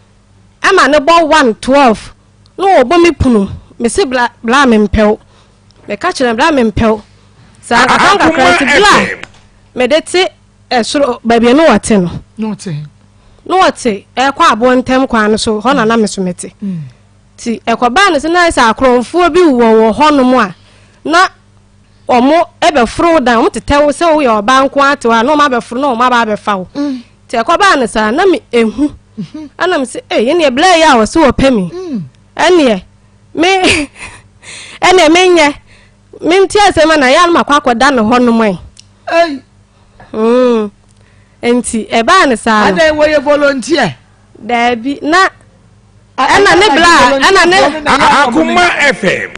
ma ne bɔ 1 12 na wɔbɔ me pono mese bla bla mempɛ wo. Meka kyerɛ bla mempɛ wo. Saa nkakra nkakra nti bla mede te ɛsoro baabi no wɔte no. Na wɔte ɛkɔ aboɔ ntɛm kwan no so hɔ na na me so mete. Mm. Ti ɛkɔbaa no sɛ na ayɛ sɛ akorɔmfoɔ bi wɔ wɔ hɔnom a na wɔbɛforo wo dan, wɔtetɛ wo sɛ woyɛ ɔbaa nko ara te hɔ a na wɔabɛforo na wɔaba abɛfa wo. Mm. Nti ɛkɔbaa no saa na me ehu. Mhm. Ɛna me sɛ ee ɛneɛ blɛ yi a wɔse wɔpɛ mi. Mm. Ɛneɛ me ɛneɛ menyɛ mente asɛm a na yɛ a na makɔ akɔda ne hɔ nom ɛ. Mm. Nti ɛbaa no saa no. Adɛn wɔyɛ volunteer? Daabi na ɛna ne bla ɛna ne. Akoma FM.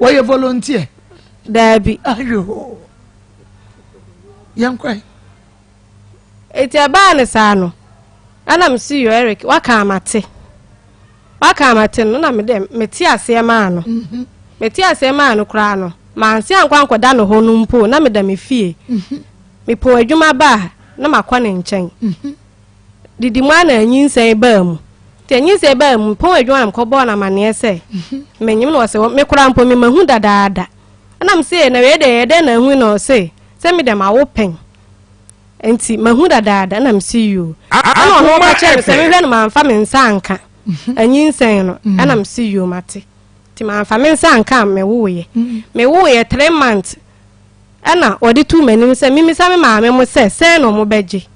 Wɔyɛ volunteer. Daabi. Ayo. Yɛn kɔ yi. Eti ɛbaa ne saa no ɛna me si yɔ Eric waka amate waka amate no na me dɛ mete aseɛ maa no mhm. mete aseɛ maa no koraa no manse ankɔ ankɔda ne hɔ no mpo na meda me fie mhm. mepɔn adwuma baa na makɔ ne nkyɛn mhm. Didi mu ara na nyinsɛn baa mu. Nti nyinsɛn baa mu, mepɔn adwuma na mekɔbɔɔ no amanneɛ sɛ menyem na ɔse me koraa mpo me mahu dadaada. Ɛna mese na wei deɛ ɛyɛ dɛn na ahu na ɔse sɛ me deɛ mawo pɛn nti mahu dadaada ɛna mese yoo. Ɛna ɔno ɔka kyerɛ me sɛ mehwɛ no mamfa me nsa anka anyinsɛn no ɛna mese yoo mate. Nti mamfa me nsa anka a mewoeɛ. Mewoeɛ 3 months ɛna ɔde too m'anim sɛ memmisa me maame mo sɛ sɛn na wɔbɛgye.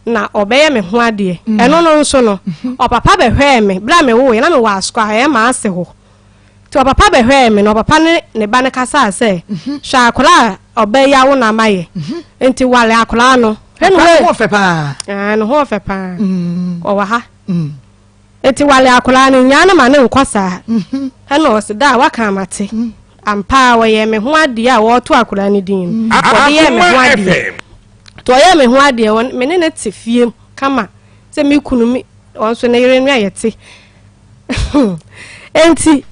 Na ɔbɛyɛ me ho adeɛ. Ɛno no nso no, ɔpapa bɛhwɛɛ me berɛ a mewoeɛ, na mewɔ asukɔ a ɛyɛ m'ase hɔ. Nti ɔpapa bɛhwɛɛ me na ɔpapa ne ne ba no kasaa sɛ, hwɛ akwadaa a ɔbaa yi awo no ama yɛ. Nti ware akwadaa no. Hwɛ ne ho ɔfɛ paa. Ne ho ɔfɛ paa. Ɔwɔ ha. Nti ware akwadaa no, nyaa no ma ne nkɔ saa. Ɛna ɔse, daa waka amate. Ampa ara wɔyɛɛ me ho adeɛ a wɔreto akwadaa no din no, wɔde yɛɛ me ho adeɛ. Nti wɔyɛɛ me ho adeɛ, wɔn me ne no te fie kama sɛ me kunu me wɔn nso ne yere no a yɛte. Nti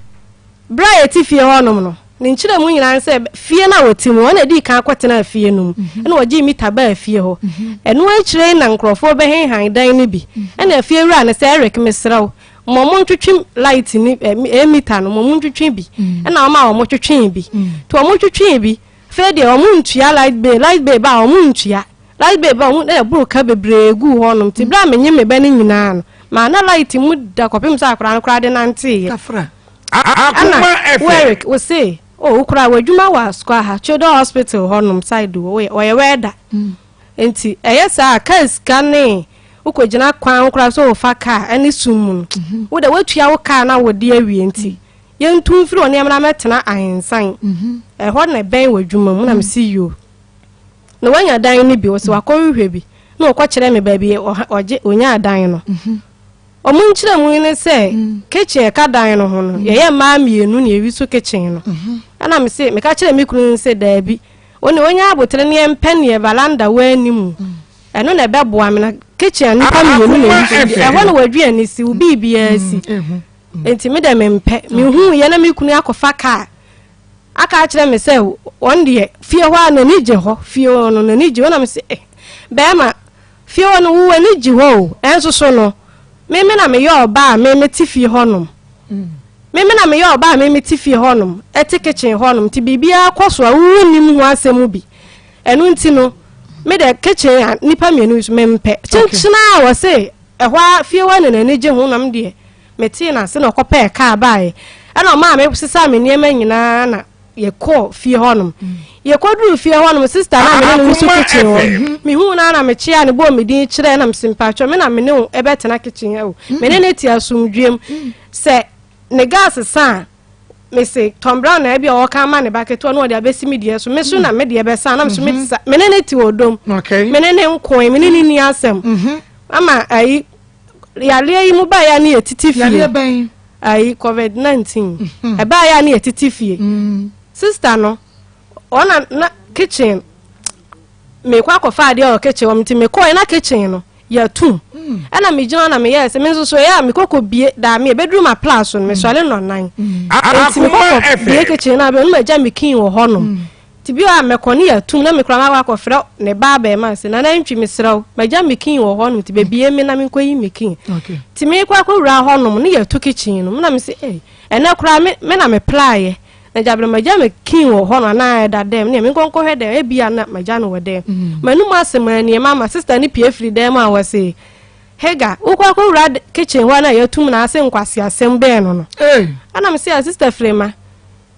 berɛ a yɛte fie hɔnom no, ne nkyerɛmu nyinaa ne sɛ fie no a wɔte mu, wɔn na ɛdii kan kɔtenaa fie no mu, ɛna wɔgyee mita baa fie hɔ. Ɛno akyire yi na nkurɔfoɔ bɛhenhan dan no bi, ɛna fie wura no sɛ Eric mesrɛ wo, ma ɔmo ntwetwe light ni ɛ meter no ma ɔmo ntwetwe bi mm. ɛna ɔmo a ɔmo twetwe bi mm. nti ɔmo twetwe bi afei deɛ ɔmo ntua light bill light bill ba ɔmo ntua light bill ba ɔmo na ɛboro ka bebree gu hɔ nom nti bere a menye me ba no nyinaa no maa na light mu da kɔpem sɛ akwadaa no koraa de nanteeɛ ɛna wɛrik wose o oh, wokora w'adwuma wɔ asukɔ ha children hospital hɔ nom side wɔ wɔyɛ wɛɛda mm. Enti ɛyɛ saa a, kaa sika ne wokɔgyina kwan ho koraa sɛ wofa kaa ne sum mu no, wo deɛ woatua wo kaa na wode awie nti, yɛntu mfiri hɔ na yɛmmra mmɛtena ahensan. Ɛhɔ na ɛbɛn w'adwuma mu. Na mese yoo. Na wanya dan no bi, ɔse wakɔhwehwɛ bi. Na ɔkɔkyerɛ me baabi ɔgye ɔnyaa dan no. Wɔn nkyerɛmu ne sɛ kitchen ɛka dan no ho no, yɛyɛ mmaa mmienu na yɛwi so kitchen no. Ɛna mese meka kyerɛ me kunu sɛ daabi, Wo ne onya abotere ne yɛmpɛ neɛ valanda wɔ anim ɛno na ɛbɛboa me na kitchen a nnipa mmienu na ɛyi so deɛ ɛhɔ na w'aduane si wo biribiara si nti me dɛ mempɛ mehu yɛ na me kunu akɔfa kaa aka akyerɛ me sɛ wɔn deɛ fie hɔ a n'ani gye hɔ fie hɔ no n'ani gye hɔ na me sɛ eh bɛrima fie hɔ no wo w'ani gye hɔ o ɛnso so no me me na meyɛ ɔbaa me mete fie hɔ nom Me me na meyɛ ɔbaa a me mete fie hɔnom, ɛte kitchen hɔnom, nti biribiara kɔ so a wonnim ho asɛm bi. Ɛno nti no, me deɛ kitchen a nnipa mmienu yi so mempɛ. Kyenkyena a wɔse ɛhɔ ara fie hɔ na n'ani gye ho na me deɛ metee n'ase na ɔkɔpɛɛ kaa baeɛ. Ɛna ɔmaa me sesaa me nneɛma nyinaa na yɛkɔɔ fie hɔnom. Yɛkɔduruu fie hɔnom, sista no a me ne no nso kitchen hɔ, mehuu no ara na mekyeaa no bɔɔ me din kyerɛɛ na mese mpakyɛw me na me ne wo ɛbɛtena kitchen ha o. Me ne no te asomdwoeɛ mu. Sɛ ne gas sa a, mese Tom Brown na ebi a ɔka ama ne ba ketewa na ɔde abɛsi me deɛ so, me so na me deɛ bɛsa na me so me sa. Me ne no te ɔdɔ mu. Me ne no nkoe, me ne no nni asɛm. Ama ayi yareɛ yi mu baeɛ a ne yɛtete fie. Yareɛ bɛn? Ayi covid 19. Ɛbaeɛ a ne yɛtete fie. Sister no, ɔna na kitchen mekɔ akɔfa adeɛ wɔ kitchen hɔ nti mekɔɛ na kitchen no yɛatum. Ɛna megyina hɔ na meyɛɛ sɛ me nso so ɛyɛ a mekɔkɔ bie daa me ɛbɛduru ma pla so no mesɔre nnɔnan. Nti mekɔkɔ bie kitchen no a bɛn no magya me kin wɔ hɔnom. Nti bi a mɛkɔ ne yɛatum na mekura makɔ akɔfrɛ ne ba abɛɛmaa sɛ Nana Ntwi mesrɛ wo magya me kin wɔ hɔnom nti bɛbie me na menkɔyi me kin. Nti mekɔ akɔwura hɔnom ne yɛatu kitchen no mu na mese ei ɛnɛ koraa me me na meplaeɛ na gyabrɛ magya me kin wɔ hɔnom anaa ɛda dɛm ne menkɔ nkɔhwɛ dɛm ebia na magya no wɔ dɛm. M'anum asɛm anie mama sister no pue firi dɛm a wɔse Hagar wokɔ akɔwura kitchen hɔ na yɛatum na ase nkwaseasɛm bɛn no no. Ɛna mese ah sister Frema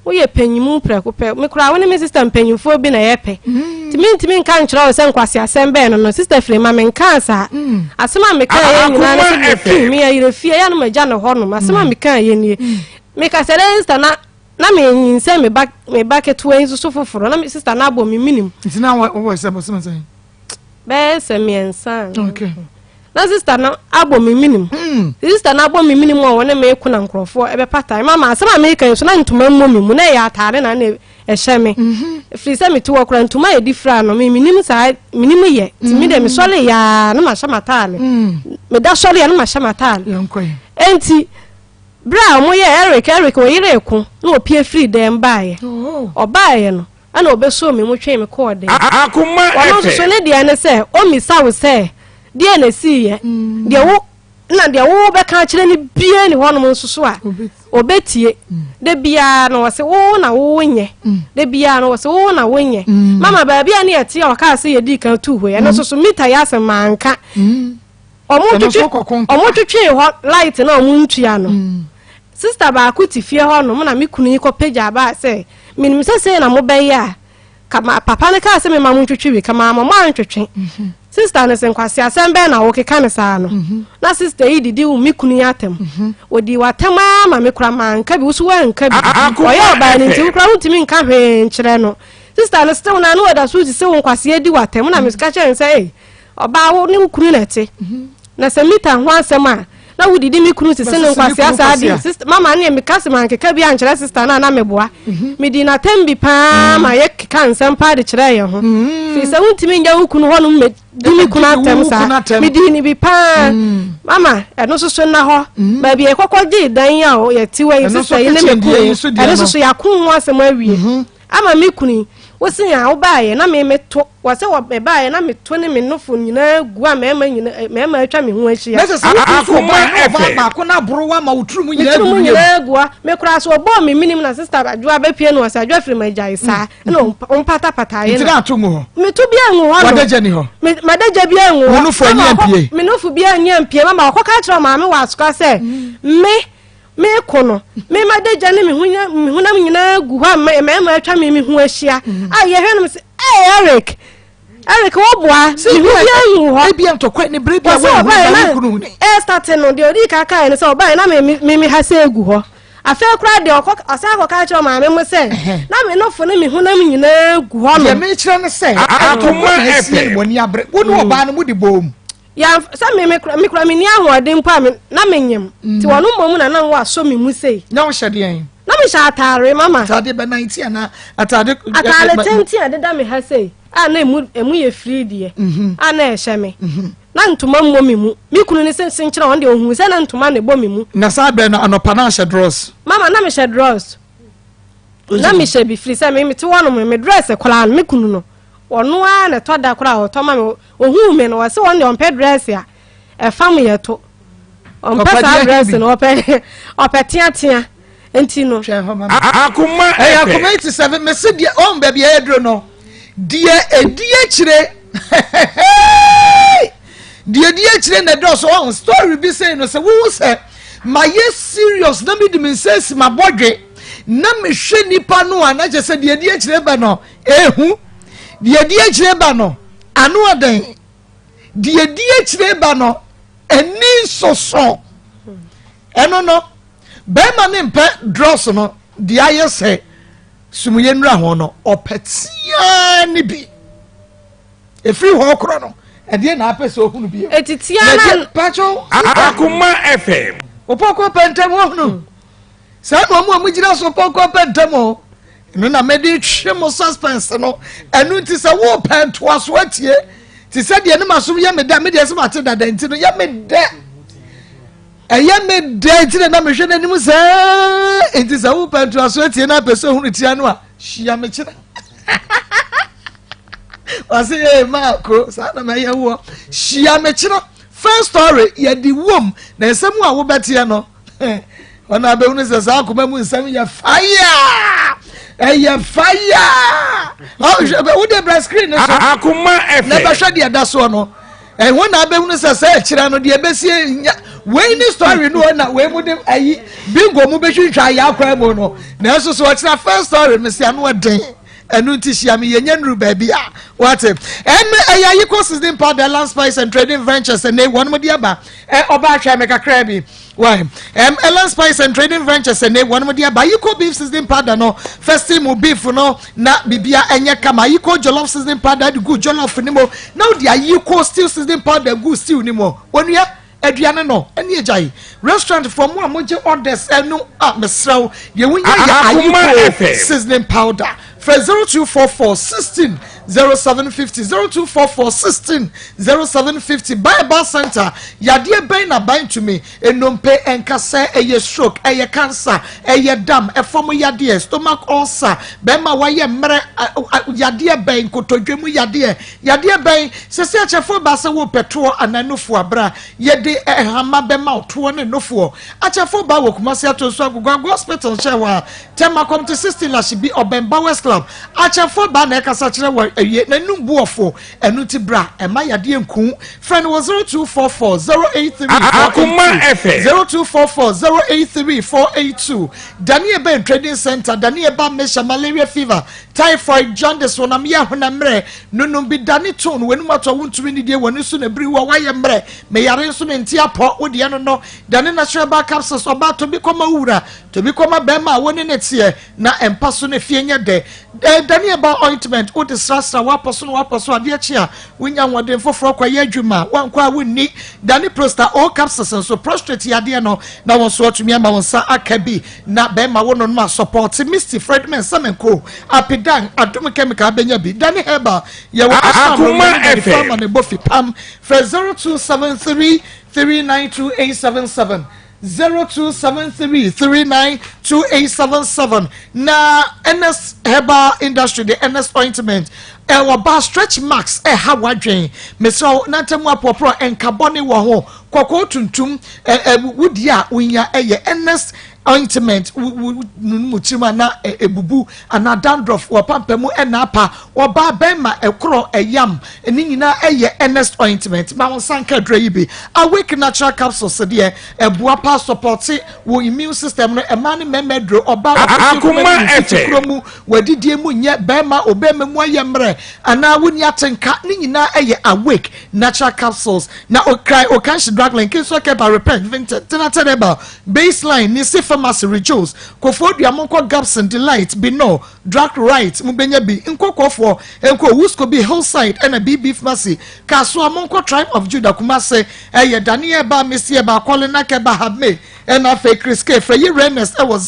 Woyɛ panyimu prɛko pɛ. Me koraa, wo ne me sista mpanyimfoɔ bi na ɛyɛ pɛ. Nti mentumi nka nkyerɛ wo sɛ nkwaseasɛm bɛn no no. Sista Frema, menkaa saa. Asɛm a mekaeɛ nyinaa ne sɛ metu me ayerɛ fie, ɛyɛ a na magya no hɔnom. Asɛm a mekaeɛ nie. Meka sɛ dɛn sista na na menyinsɛn me ba me ba ketewa yi nso so foforɔ na me sista no abɔ me menim. Nti na wowɔ sɛ bosome sɛn? Bɛyɛ sɛ mmiɛnsa. Okay. Na sista no abɔ me menim. Hmm. Sista no abɔ me menim a wɔne me ko na nkurɔfoɔ ɛbɛpata. Mama asɛm a meka yi so na ntoma mmɔ me mu na ɛyɛ ataade na na ɛhyɛ me. Mhm. Firi sɛ mete hɔ koraa ntoma a yɛde fira no me menim saa menim yɛ. Nti me deɛ hmm. mesɔre yaa na mahyɛ m'ataade. Hmm. Meda sɔre a na mahyɛ m'ataade. Enti berɛ a wɔyɛ Eric Eric ɔyere ko na ɔpie firi dɛm baeɛ. Oh. Ɔbaeɛ no Ɛna ɔbɛsoo me mu twee me kɔɔ dɛm. Akoma Ɔno nso so ne deɛ ne sɛ ɔmmisa wo sɛ deɛ na ɛsiiɛ. Deɛ wo na deɛ wo bɛka akyerɛ no biara ni hɔnom nso so a ɔbɛtie. Da biara no ɔse wo na wo nyɛ. Da biara no ɔse wo na wo nyɛ. Mama baabi a ne yɛte a ɔkaa sɛ yɛdii kan tuu hɔ yi ɛno nso so mita yɛ asɛm manka. Ɔmo twetwee hɔ light na ɔmo ntua no. Sista baako te fie hɔ nom na me kunu yi kɔ pagya baa sɛ, menim sɛ sei na mobɛyɛ a, ka ma papa no kaa sɛ mema mo ntwetwe bi, ka mamma mo antwetwe. Sista no se nkwaseasɛm bɛn na wokeka no saa no? Na sista yi didi wo me kunu yi atɛm. Odii w'atɛm ara ma me koraa manka bi, wo so woanka bi. Ɔyɛ ɔbaa no nti wo koraa wontumi nka hwee nkyerɛ no. Sista no setew no a na ɔda so sisi wo nkwasea di w'atɛm na meka kyerɛ no sɛ ei, ɔbaa wo ne wo kunu na ɛte. Na sɛ mita ho asɛm a na wodidi me kunu sisi no nkwasea saa de sista mama ne meka se mankeka bi ankyerɛ sista no a na meboa. Medi n'atɛm bi paa ma yɛkeka nsɛm paa de kyerɛɛ yɛn ho. Firi sɛ wontumi nyɛ wo kunu hɔnom mɛdi me kunu atɛm saa. Medii ne bi paa. Mama ɛno nso so nna hɔ. Baabi a yɛkɔkɔ gyee dan yi a yɛte wɔ yi sista yi ne me kunu ɛno nso so yɛako ho asɛm awie. Ama me kunu yi, wo se a wobaeɛ na me meto, wɔ sɛ wɔ mebaeɛ na meto ne me nofo nyinaa gu a mmarima nyina mmarima atwa me ho ahyia. Na sɛ sɛ wo kunu so ɔbaeɛ na ɔbaa baako na aboro wo ama wo tiri mu nyinaa gu wiem. nyinaa gu hɔ. Me koraa so ɔbɔɔ me menim na sista Adwoa bɛpue no ɔsɛ Adwoa firi m'agyae saa ɛna ɔmpatapataeɛ na. Nti na ato ngu hɔ. Meto bi angu hɔ no. W'adagya ni hɔ. Me m'adagya bi angu hɔ. Wo nofo ani ampie. Me nofo bi ani ampie mama ɔkɔka kyerɛ maame wɔ asoka sɛ me Mereko no, me m'adagya ne me honam nyinaa gu hɔ a mmarima atwa me me ho ahyia. Mm. A yɛhwɛ no sɛ, hey Eric, Eric wo boa, me ho bi angu hɔ. Ebi ntɔkwa ne bere bi a wɔn ho na wo kunu ne. Ɛstate no, deɛ ɔdii kan kaeɛ no sɛ ɔbaeɛ na me me me ha sɛ egu hɔ. Afei koraa deɛ ɔkɔ ɔsan akɔka kyerɛ maame mo sɛ na me nofo ne me honam nyinaa gu hɔ no. Deɛ mekyerɛ ne sɛ, ntɔkwa na asie ne wɔn ani abere. Wo ne ɔbaa no mo de bɔɔ mu. Yɛn sɛ me me kura me kura me ni ahoɔden mpo a me na me nyem mm. Ti wɔn mmom na na wɔasɔ me mu sei. Na wɔhyɛ deɛn? Na me hyɛ ataare mama. Ataade bɛ nan ti ana ataade. Ataare tenten a ɛdeda me ha sei a na emu emu yɛ firi deɛ mhm. a na ɛhyɛ me. Mhm. Na ntoma mmɔ me mu. Me kunu ne se nkyerɛ wɔn deɛ ohun sɛ na ntoma na ɛbɔ me mu. Na saa bɛn no anɔpa na ahyɛ drɔs. Mama na mehyɛ drɔs. Na mehyɛ bi firi sɛ me mete hɔ nom me drɛs koraa no me kunu no. Ɔno ara na ɛtɔ da koraa a ɔtɔ ma me. Ohuu me no, ɔse ɔno deɛ ɔmpɛ dress a ɛfam yɛ to. Ɔmpɛ saa dress no, ɔpɛ ɔpɛ teatea. Nti no. Akoma FM. Ɛyɛ akoma 87 mese deɛ ɔn baabi a ɛduro no deɛ ɛdi akyire deɛ ɛdi akyire na ɛdɔɔso ɔn story bi sei no sɛ wohu sɛ mayɛ serious na mede me nsa asi mabɔdwe na mehwɛ nipa no a na kyerɛ sɛ deɛ ɛdi akyire ba no Ehu, deɛ ɛdi akyire ba no, ano ɔden. Deɛ ɛdi akyire ba no, ani nsoso. Ɛno no, bɛrima ne mpɛ drɔs no deɛ ayɛ sɛ sumuyɛ nnura ho no, ɔpɛ tiaa ne bi. Ɛfiri hɔ korɔ no, ɛdeɛ na apɛ sɛ ɔhunu bio. Ɛti tia na. Patro. Akoma FM. Wopɔkɔ pɛntɛm wɔhunu. Saa na wɔn a wɔgyina so pɔnkɔ pɛ ntɛm o. Ɛno na mede twe mo suspense no. Ɛno nti sɛ wopɛ ntoaso atie te sɛ deɛ ne masom yɛ me dɛ, me deɛ sɛ mate dada nti no yɛ me dɛ. Ɛyɛ me dɛ nti na na mehwɛ n'anim saa. Nti sɛ wopɛ ntoaso atie na apɛ sɛ ohunu tia no a, hyia me kyena. Wɔse ee maako saa na mɛyɛ woɔ. Hyia me kyena. First story yɛde wom na nsɛm a wobɛteɛ no ɔna abɛhunu sɛ saa akoma mu nsɛm yɛ fire ɛyɛ fire wode bra screen no so akoma ɛfɛ na bɛhwɛ deɛ ɛda soɔ no ɛho na abɛhunu sɛ sɛ ɛkyerɛ no deɛ ɛbɛsie nya wei ne story no na wei mu de ayi bingo mu bɛtwintwa ayɛ akora mu no nanso so ɔkyerɛ first story mesi ano ɛden ɛno nti hyia me yɛnya nuru baabi a wate ɛno ɛyɛ ayiko seasoning powder land spice and trading ventures ɛnɛ wɔn mo de aba ɛ ɔba ahwɛ me kakra bi why ɛm Elan spice and trading ventures ɛnɛ wɔn mo de aba ayiko beef seasoning powder no first mu beef no na bibia ɛnyɛ kama ayiko jollof seasoning powder de gu jollof ne mu na wode ayiko stew seasoning powder gu stew ne mu onua Aduane no ɛne agyae. Restaurant foɔ mo a mo gye orders ɛno a mesrɛ wo deɛ wo nya yɛ ayiko seasoning powder. Frɛ 0244 16 0750 0244 16 0750 Bible Center yadeɛ bɛn na ban tumi nnompe nkasɛ ɛyɛ stroke ɛyɛ cancer ɛyɛ dam ɛfam yadeɛ stomach ulcer bɛrima wayɛ mmerɛ yadeɛ bɛn nkotodwe mu yadeɛ Yadeɛ bɛn? Sɛsɛ akyɛfoɔ baa sɛ worepɛ toɔ anaa nufoɔ a, bra, yɛde nhama bɛma wo, toɔ ne nufoɔ. Akyɛfoɔ baa wɔ Kumasi Atonsu Agogo Ago Hospital nkyɛn hɔ a, Tema Committee 16 Lashibi, ɔbɛn Bowers Club. Akyɛfoɔ baa na ɛkasa kyerɛ wɔ. Awie n'anum bu ɔfo, ɛno nti bra ɛma yadeɛ nku. Frɛ no wɔ 0244 083 482, 0244 083 482. Daniel Ben Trading Center, Daniel Ba Mesha, Malaria Fever, Typhoid, Jaundice, honam yɛ honam mmerɛ, nunum bi dane tone, w'anum atɔ wontumi nidie, w'ani so na biri wɔ wayɛ mmerɛ, meyare nso mente apɔ, wo deɛ no no, dane natural herbal capsules, ɔbaa tɔ bi kɔma wo wura, tɔ bi kɔma bɛrima a wo ne ne teɛ, na mpa so no efie nyɛ dɛ. Ɛ Dane herbal ointment, wode srasra w'apɔ so na w'apɔ so adeɛ kye a, wonya ahoɔden foforɔ kɔyɛ adwuma, woankɔ a wonni. Dane Prosta O capsules nso, prostrate yadeɛ no, na wo nso atumi ama wo nsa aka bi. Na bɛrima wo nonom a sɔpɔte Misty Fredman Sɛmɛnko Apedan Adom Chemical bɛnya bi. Dane Herbal yɛwɔ Asam Akoma Romani Dane FM. Farma ne Bofi Pam. Frɛ 0273 392877 0273 392877 na Ernest Herbal Industry de Ernest Ointment ɛwɔ ba stretch marks ɛha wadwen mesrɛ wo nantamu apɔporɔ nkabɔne wɔ ho Kɔkɔɔ tuntum ɛ ɛ wo deɛ a wonya ɛyɛ Ernest ointment wo wo nunu mu tirim ana ebubu ana dandruff wɔ pampa mu ɛna apa ɔbaa bɛrima ɛkorɔ ɛyam ne nyinaa ɛyɛ Ernest ointment ma wo nsa nka aduro yi bi. Awake natural capsules deɛ ɛboa paa sɔpɔte wo immune system no ɛmaa ne mmarima aduro ɔbaa wɔ Akoma mfikyi FM. kuro mu wadidie mu nyɛ bɛrima obɛrima mu ayɛ mmerɛ anaa wonni atenka ne nyinaa ɛyɛ Awake Natural capsules na okrai okanshi draglen kinswa keba repent vinted tenate rebel baseline nisi pharmacy rejoice kofoɔ dua monkɔ gabson delight bino drug right mobɛnya bi nkɔkɔfoɔ nkɔ wusko bi hillside ɛna bb pharmacy kasoa monkɔ tribe of judah kumase ɛyɛ daniel ba mesi ɛba kɔlina keba habme ɛna afei chris k frɛ yi renes ɛwɔ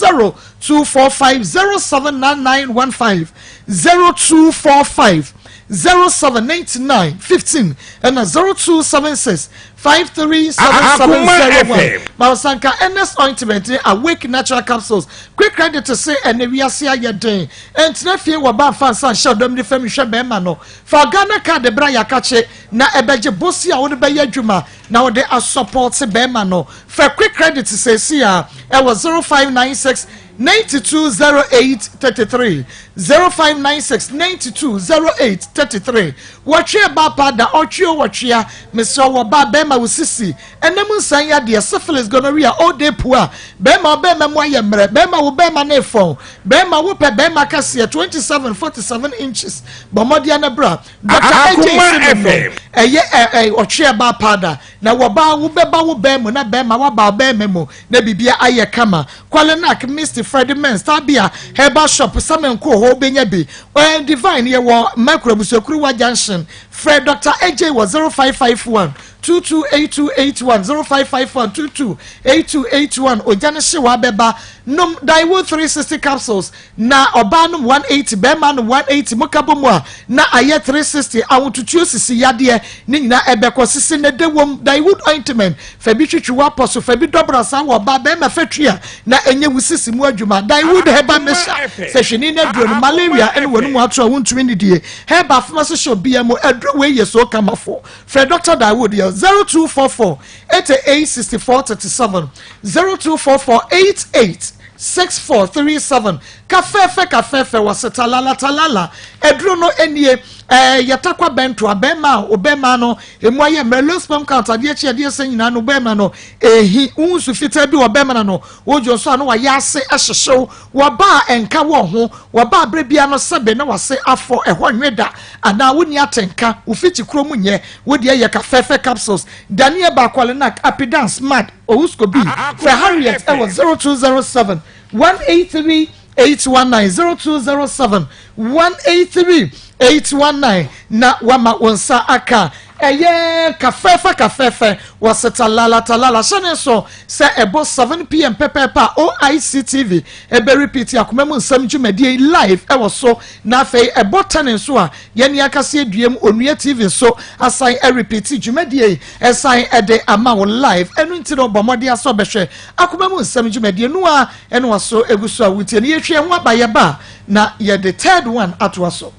0245 079915 0245 07 99 15 ɛna 0276 53 7701. Mawusanka Ernest ointment ne Awake natural capsules. Quick credit se ɛnɛ wiase ayɛ den. Ɛntena fie wɔ ba nfa nsa nhyɛ ɔdɔm nifa mu hwɛ bɛrima no. Fa Ghana card bra yakakye na ɛbɛgye bosea a wode bɛyɛ adwuma na wode asɔpɔte bɛrima no. Frɛ quick credit seesei a ɛwɔ 0596 92 08 33 0596 92 08 33 Wɔtwe ɛba pa da ɔtwe o wɔtwea mesrɛ wo ɔbaa bɛɛma wo sisi ɛnam nsan yadeɛ syphilis gonorrhea all day pua bɛɛma ɔbɛɛma mu ayɛ mmerɛ bɛɛma wo bɛɛma ne fɔn bɛɛma wo pɛ bɛɛma kɛseɛ 27 47 inches bɔ mmɔdeɛ no bra Dr. AJ Akoma si no FM. ɛyɛ ɛ ɛ ɔtwe ɛba pa da na wɔbaa wo bɛba wo bɛn mu na bɛɛma waba ɔbɛɛma mu na bibia ayɛ kama Kwalenak, Misty, Freddie Men's, Tabia, Herbal Shop, Samanko hɔ wobɛnya bi. Eh, Divine yɛwɔ Makuro Abusuakuruwa Junction. Frɛ Dr. AJ wɔ 0551 228281, 0551 228281. Ogya no hye w'abɛba. Nom Daewoo 360 capsules Na ɔbaa nom 180 bɛɛma nom 180 mo ka bɔ mu a na ayɛ 360 ahotutuo sisi yadeɛ ne nyinaa ɛbɛkɔ sisi na ɛdɛ wom Daewood ointment fa bi twitwi w'apɔ so fa bi dɔ brasa wɔ ɔbaa bɛɛma fa twi a na ɛnyɛ wo sisi mu adwuma Daewood herbal mixture sɛ hwene ne aduro no malaria ɛne wɔn mu ato a wontumi nidie herbal pharmacy shop bia mu aduro wei yɛ so kamafo frɛ Dr. Daewood yɛ 0244 88 64 37 0244 88 6437 Ka fɛɛfɛ ka fɛɛfɛ wɔ se talala talala Aduro no nie ɛɛ yɛ takwa bɛntoa Bɛɛma a wo bɛɛma no emu ayɛ mmerɛ Low sperm count adeɛ kye adeɛ sɛ nyinaa no bɛɛma no ɛɛhi Wo nsu fitaa bi wɔ bɛɛma no ano Wo dwo nso a na wayɛ ase ɛhyehyew Wɔ ba a ɛnka wɔ ho Wɔ ba a berɛ biara no sɛbe na wase afɔ ɛhɔ nwe da Anaa wo nni atenka Wo fikyi kuro mu nyɛ Wo deɛ yɛ ka fɛɛfɛ capsules Daniel Bakwalenak Apidan Smad Owusko bi, frɛ Harriet wɔ 0207 183 819, 0207 183 819 na wama wo nsa aka. Ɛyɛ kafɛɛfɛ kafɛɛfɛ wɔ Setalala Talala. Hyɛ ne nso sɛ ɛbɔ 7pm pɛpɛɛpɛ a OIC TV ɛbɛ repeat akoma mu nsɛm dwumadie yi live ɛwɔ so. Na afei ɛbɔ 10 nso a Yɛn ankasa yɛdua mu Onua TV nso asan ɛrepeati dwumadie yi ɛsan de ama wo live ɛno nti no bɔ mmɔden asɛ ɔbɛhwɛ akoma mu nsɛm dwumadie no a ɛne waso egu so a wotie no yɛhwɛ ho aba yɛba a na yɛde third one atoa so.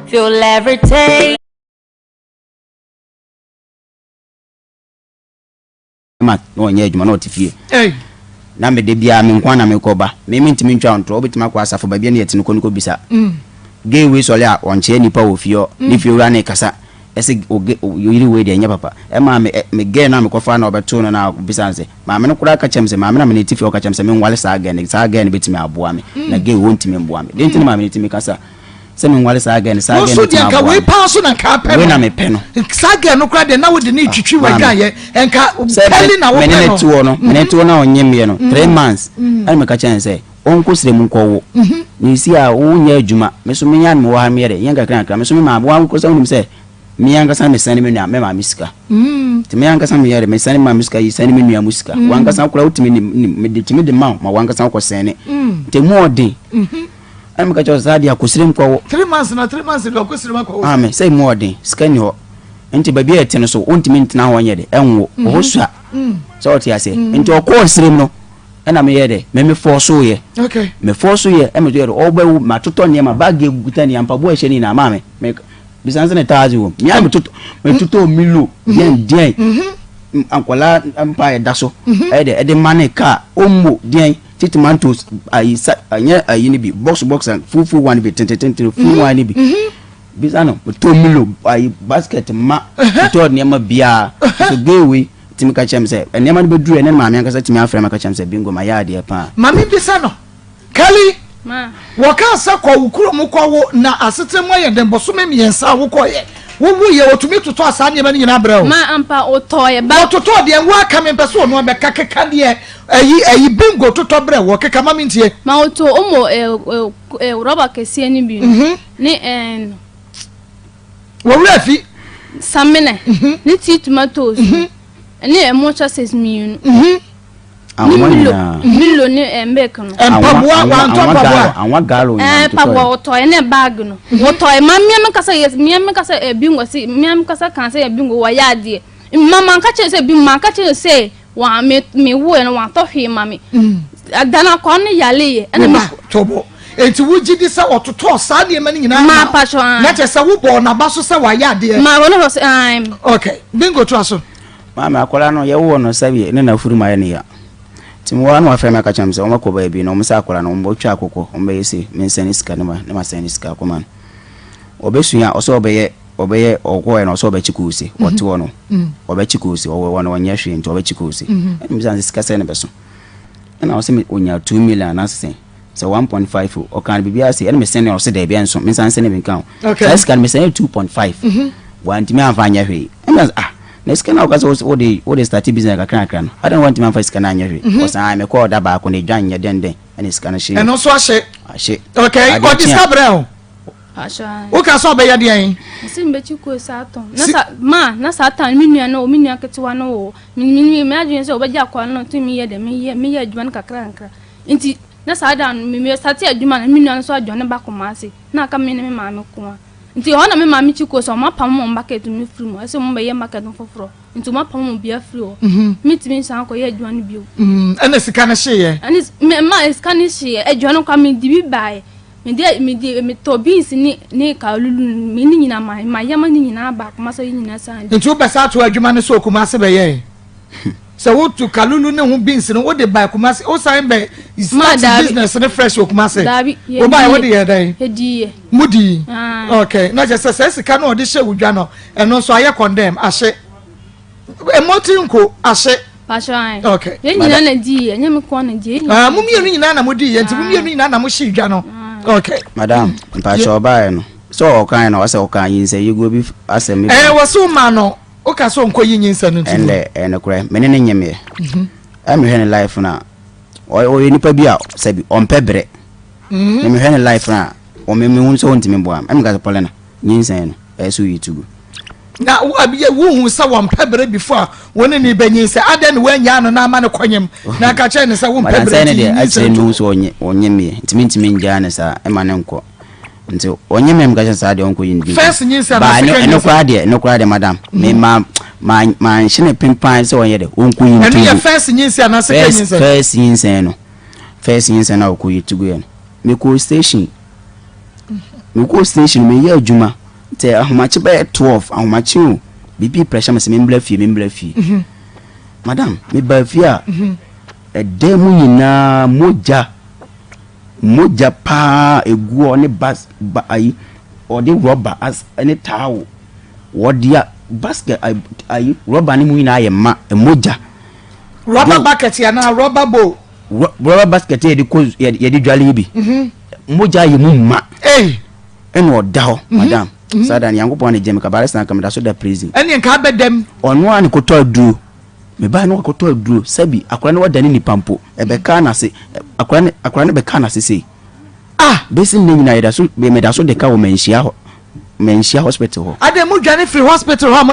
Feel every day. Ma na ɔnyɛ adwuma na ɔte fie na mede biara me nko na mekɔ ba me mentumi ntwa ntorɔ wobɛtumi akɔ asafo baabi a ne yɛte no kɔ no kɔbisa mm. Gay wei sɔre a ɔnkyea nnipa wɔ fie hɔ, ne fie wura ne kasa ɛse o ge o yere wei deɛ ɛnyɛ papa. Ɛmaa me ɛ me girl no a mekɔfaa no a ɔbɛtoo no no a ɔbisaa no sɛ, maame no koraa ka kyerɛɛ me sɛ maame no a me ne no te fie hɔ ka kyerɛɛ me sɛ menware saa girl no, saa girl no bɛtumi aboa me na gay wei ɔntumi mmoa me. Deɛ nti na maame no tumi kasa sɛ menware saa girl no, saa Wo girl nso no deɛ bɛtumi nka aboa wei me. paa so na nka apɛ Wei na no. mepɛ no. Saa girl no koraa deɛ na wode ne retwitwi Maame. w'adwaeɛ nka Sɛ pɛli me na me ne wopɛ no no. te hɔ no, me ne no te hɔ no a ɔnyem meɛ no, 3 months ɛna meka kyerɛɛ no sɛ Ɔnkɔ srɛ mu nkɔwo. Na esi a wonyɛ adwuma, me nso menya no mewɔ ha meyɛ dɛ, yɛ nkakrankakra, me nso me maame, wo ankasa wonim sɛ me ankasa mesɛne me nua, me maame sika. Nti me ankasa meyɛ dɛ, mesɛne me maame sika, yi sɛne me nua mu sika. Wo ankasa koraa wotumi nim, nim, mede tumi de ma wo ma wo ankasa wokɔ sɛne. Nti emu ɔden. Ɛna meka kyerɛ wo sɛ saa deɛ a kɔ srɛ mu kɔwo. 3 months na 3 months deɛ ɔkɔ srɛ mu akɔwo. Maame, sɛ emu ɔden, sika nni hɔ. Nti baabi a ɛte no so, wontumi ntena hɔ nyɛ dɛ, ɛnwo. Ɔhɔ sua. Sɛ wote aseɛ? Nti ɔkɔɔ srɛ mu no, Ɛna me yɛ dɛ, me me fɔɔso yɛ. Okay. Me fɔɔso yɛ, ɛna me yɛ dɛ, ɔbɛ wo, ma totɔ nneɛma, bag ekuta ni, mpaboa ɛhyɛ ni na ama me, me bisa nse ne taase wɔ mu. Me a me totɔ, me totɔ milo, deɛn deɛn, nkɔla mpa ɛda so, ɛyɛ dɛ, ɛde ma ne kaa, omo deɛn, ti tomatoes, ayi sa, ɛnyɛ ayi ni bi, box box, full full one bi, tenten tenten, full one ni bi. Bisa no, metɔ milo, ayi basket ma, metɔ nneɛma biara. So gay wei tumi ka kyerɛ me sɛ nneɛma no bɛduru ɛne ne maame ankasa tumi afrɛ me aka kyerɛ me sɛ bingo mayɛ adeɛ paa. Maame bisa no, Kelly, wɔkaa sɛ kɔ wo kurom kɔwo na asetena mu ayɛ den bosome mmiɛnsa a wokɔeɛ, wowoeɛ, wɔtumi totɔɔ saa nneɛma no nyinaa brɛɛ wo? Ma ampa wotɔeɛ ba. Wɔtotɔɔ deɛ wo aka mempɛ sɛ ɔno abɛka keka deɛ ayi ayi bingo totɔ brɛ woɔ keka ma mentie. Ma wotɔɔ omo eh, eh, rɔba kɛseɛ no bi no. Ne ɛɛn. Wɔ werɛ fi. Samina. Ne tea tomatoes. Ne ɛmo chassis mmienu. Ne Milo Milo ne ɛɛ milk no. Mpaboa wantɔ mpaboa. Anwa gallon nyinaa totɔ. Ɛɛ mpaboa wɔtɔ ɛne bag no. Wɔtɔ ɛma mmea mi kasa yɛ mmea mi kasa ɛbi ngɔ si mmea mi kasa kan sɛ ɛbi ngɔ wɔyɛ adeɛ. Mma manka kyerɛ sɛ bi manka kyerɛ sɛ Wa me me wo yɛ no watɔ hwee ma me. Mm. Dana kɔ ne yale yɛ. Ɛna me tobo. Enti wo gyi di sɛ ɔtotɔ saa nneɛma no nyinaa ma patro an. Na kyerɛ sɛ wo bɔ n'aba so sɛ wayɛ adeɛ. Ma wɔn hɔ sɛ an. Okay. Bingo to aso. Maame akwadaa no yɛwoo no sɛbi ne n'afuru ma yɛ ne ya. Nti mewɔ ha na wafrɛ me aka kyerɛ me sɛ wɔn akɔ baabi na wɔn sɛ akwadaa no wɔn bɛtwa akokɔ wɔn bɛyɛ se mensɛne sika ne ma ne ma sɛne sika akɔma no. Ɔbɛsua ɔsɛ ɔbɛyɛ Ɔbɛyɛ ɔkɔɛ no ɔsɛ ɔbɛkye koose ɔte hɔ no ɔbɛkye koose ɔwɔ hɔ no ɔnyɛ hwee nti ɔbɛkye koose ɛna mebisa no sɛ sika sɛn na ɛbɛso ɛna ɔsɛ me onya 2 million anaasɛ sɛn sɛ 1.5 o ɔkaa no biribiara sei ɛna mesɛne ɔsɛ daabi ɛnso mensan nsɛne bi nka ho saa sika no mesɛne 2.5 wantumi amfa anyɛ hwee ɛna sɛ ah na sika no a woka sɛ wode wode start business kakra kakra no adɛn na wantumi amfa sika no anyɛ hwee ɔsan mekɔɔ da baako na edwa nyɛ dɛn dɛn ɛna sika no hye ɛno nso ahye ahye okay ɔde sika brɛ o Woka sɛ ɔbɛyɛ deɛn? Ɔse mebɛkyi koose atɔn. Na sa ma na saa tan me nua no me nua ketewa no wɔ me me me adwene sɛ ɔbɛgye akwadaa no nti meyɛ dɛ meyɛ meyɛ adwuma no kakra kakra. Nti na saa da no me me starte adwuma no me nua no nso adwane ba Kumasi na aka me ne me maame nko ara. Nti ɛhɔ na me maame kyi koose ɔmo apam wɔn bucket no firi mu ɛsɛ ɔmo bɛyɛ market no foforɔ nti ɔmo apam wɔn bia firi hɔ. Mhm. Mentumi nsan akɔyɛ adwuma no bio. Mm, ɛna sika no hyeeɛ? Ɛne me ma sika no hyeeɛ adwuma no koraa mede bi baeɛ. Mede mede metɔ beans ne ne kalulu me ne nyinaa ma ma yam ne nyinaa ba Kumasi yi nyinaa san di. Nti wopɛ sɛ ato adwuma no so Kumasi bɛyɛe? Sɛ wotu kalulu ne ho beans no wode ba Kumasi wosan bɛ start business ne fresh wɔ Kumasi? Daabi. Wobae wode yɛ dɛn? Yɛdiiɛ. Mo dii? Okay na kyerɛ sɛ saa sika no a ɔde hyɛ wo dwa no ɛno nso ayɛ condemn ahye. Ɛmmɔ tiri nko ahye. Pastor ayi. Okay. Yɛn nyinaa na di yɛ, nyɛ mi kɔn na di yɛ. Ah, mo mmienu nyinaa na mo di yɛ, nti mo mmienu nyinaa na mo hye dwa no. Okay. Madam, mpakyɛ ɔbaeɛ no, sɛ ɔkae no, ɔsɛ ɔka nyinsɛ yiguo bi asɛm bi. Ɛɛ, wɔ so ma no, woka sɛ ɔnkɔ yi nyinsɛ no nti. Ɛnlɛ, ɛyɛ nokorɛ, me ne no nyemeɛ. Ɛmehwɛ ne life no a, ɔyɛ nipa bi a, sɛbi, ɔmpɛ brɛ. Me mehwɛ ne life no a, ɔme mehu sɛ ɔntumi boa me. Ɛmeka sɛ, Paulina, nyinsɛn no, ɛyɛ sɛ woyi to gu. Na wohu sɛ wɔmpɛ bere before a wo ne ne bɛnyin sɛ adɛn na woannyaa no na ama no kɔnyem na aka kyerɛ no sɛ wompɛ bere nti yi nyinsɛn to gu. Sɛ ɔnyem yɛ nti mentumi ngyaa no saa ɛma no nkɔ nti ɔnyem yɛ meka kyerɛ saa deɛ ɔnkɔ yi ne First nyinsɛn na second nyinsɛn. Ɛno koraa deɛ ɛno koraa deɛ madam me ma ma manhye ne pempan sɛ ɔnyɛ dɛ ɔnkɔ yi nto gu. Ɛno yɛ first nyinsɛn anaa second nyinsɛn? First nyinsɛn no first nyinsɛn na ɔkɔ yi to gu yɛ no mekɔ station mekɔ station meyɛ adwuma Sɛ ahomakye bɛyɛ 12 ahomakye o biribi pressure me sɛ membra fie membra fie mhm. madam mebaa fie a mhm. ɛdan mu nyinaa mogya. Mogya paa eguɔ ne bas ba ayi ɔde rɔba as ne taawo wɔde a basket ayi rɔba ne mu nyinaa yɛ ma mogya. Rɔba bucket anaa rɔba bowl. Rɔba basket yɛde kɔ yɛde dwale yi bi. Mhm. Mogya yɛ mu ma. Ɛna ɔda hɔ mhm. madam. Mhm. Saa da no Nyankopɔn ne gye me kabare san ka meda so da prison. Ɛne nka abɛdɛm. Ɔno a ne kɔtɔ aduro. Mebae no wakɔtɔ aduro sɛbi akwadaa no wadane nipa mpo ɛbɛkaa n'ase akwadaa no akwadaa no bɛkaa n'ase sei ah bɛsi nnɛ nyinaa yɛda so meda so de ka wɔ manhyia hɔ manhyia hospital hɔ. Adɛn mo dwane firi hospital hɔ a mo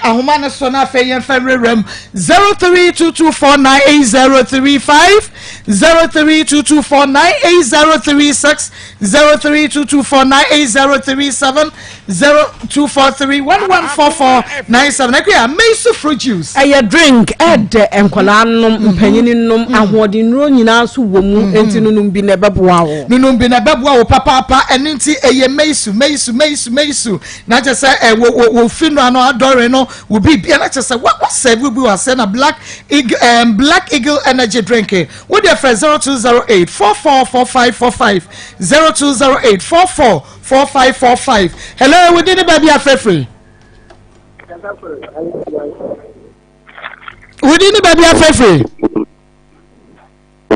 ahoma no so na afei yɛmfa nwurawura mu 0322498035 0322498036 0322498037 0243114497 Akua, Meisu fruit juice. Ɛyɛ drink ɛdɛ nkwadaa nom mhm. mpanyin nom mhm. ahoɔdennuro nyinaa nso wɔ mu mhm. nti nonom bi na ɛbɛboa wo. Nonom bi na ɛbɛboa wo papaapa ɛno nti ɛyɛ Meisu Meisu Meisu Meisu na kyerɛ sɛ ɛ wɔ wɔ wɔ fi no ano adɔre no wɔ biribi na kyerɛ sɛ wa wa sɛbi bi wɔ asɛ na black eagle ɛm black eagle energy drink wo deɛ fɛ 0208 444545 0208 44 4545 hello wo din ne baabi afrɛfrɛ wo din ne baabi afrɛfrɛ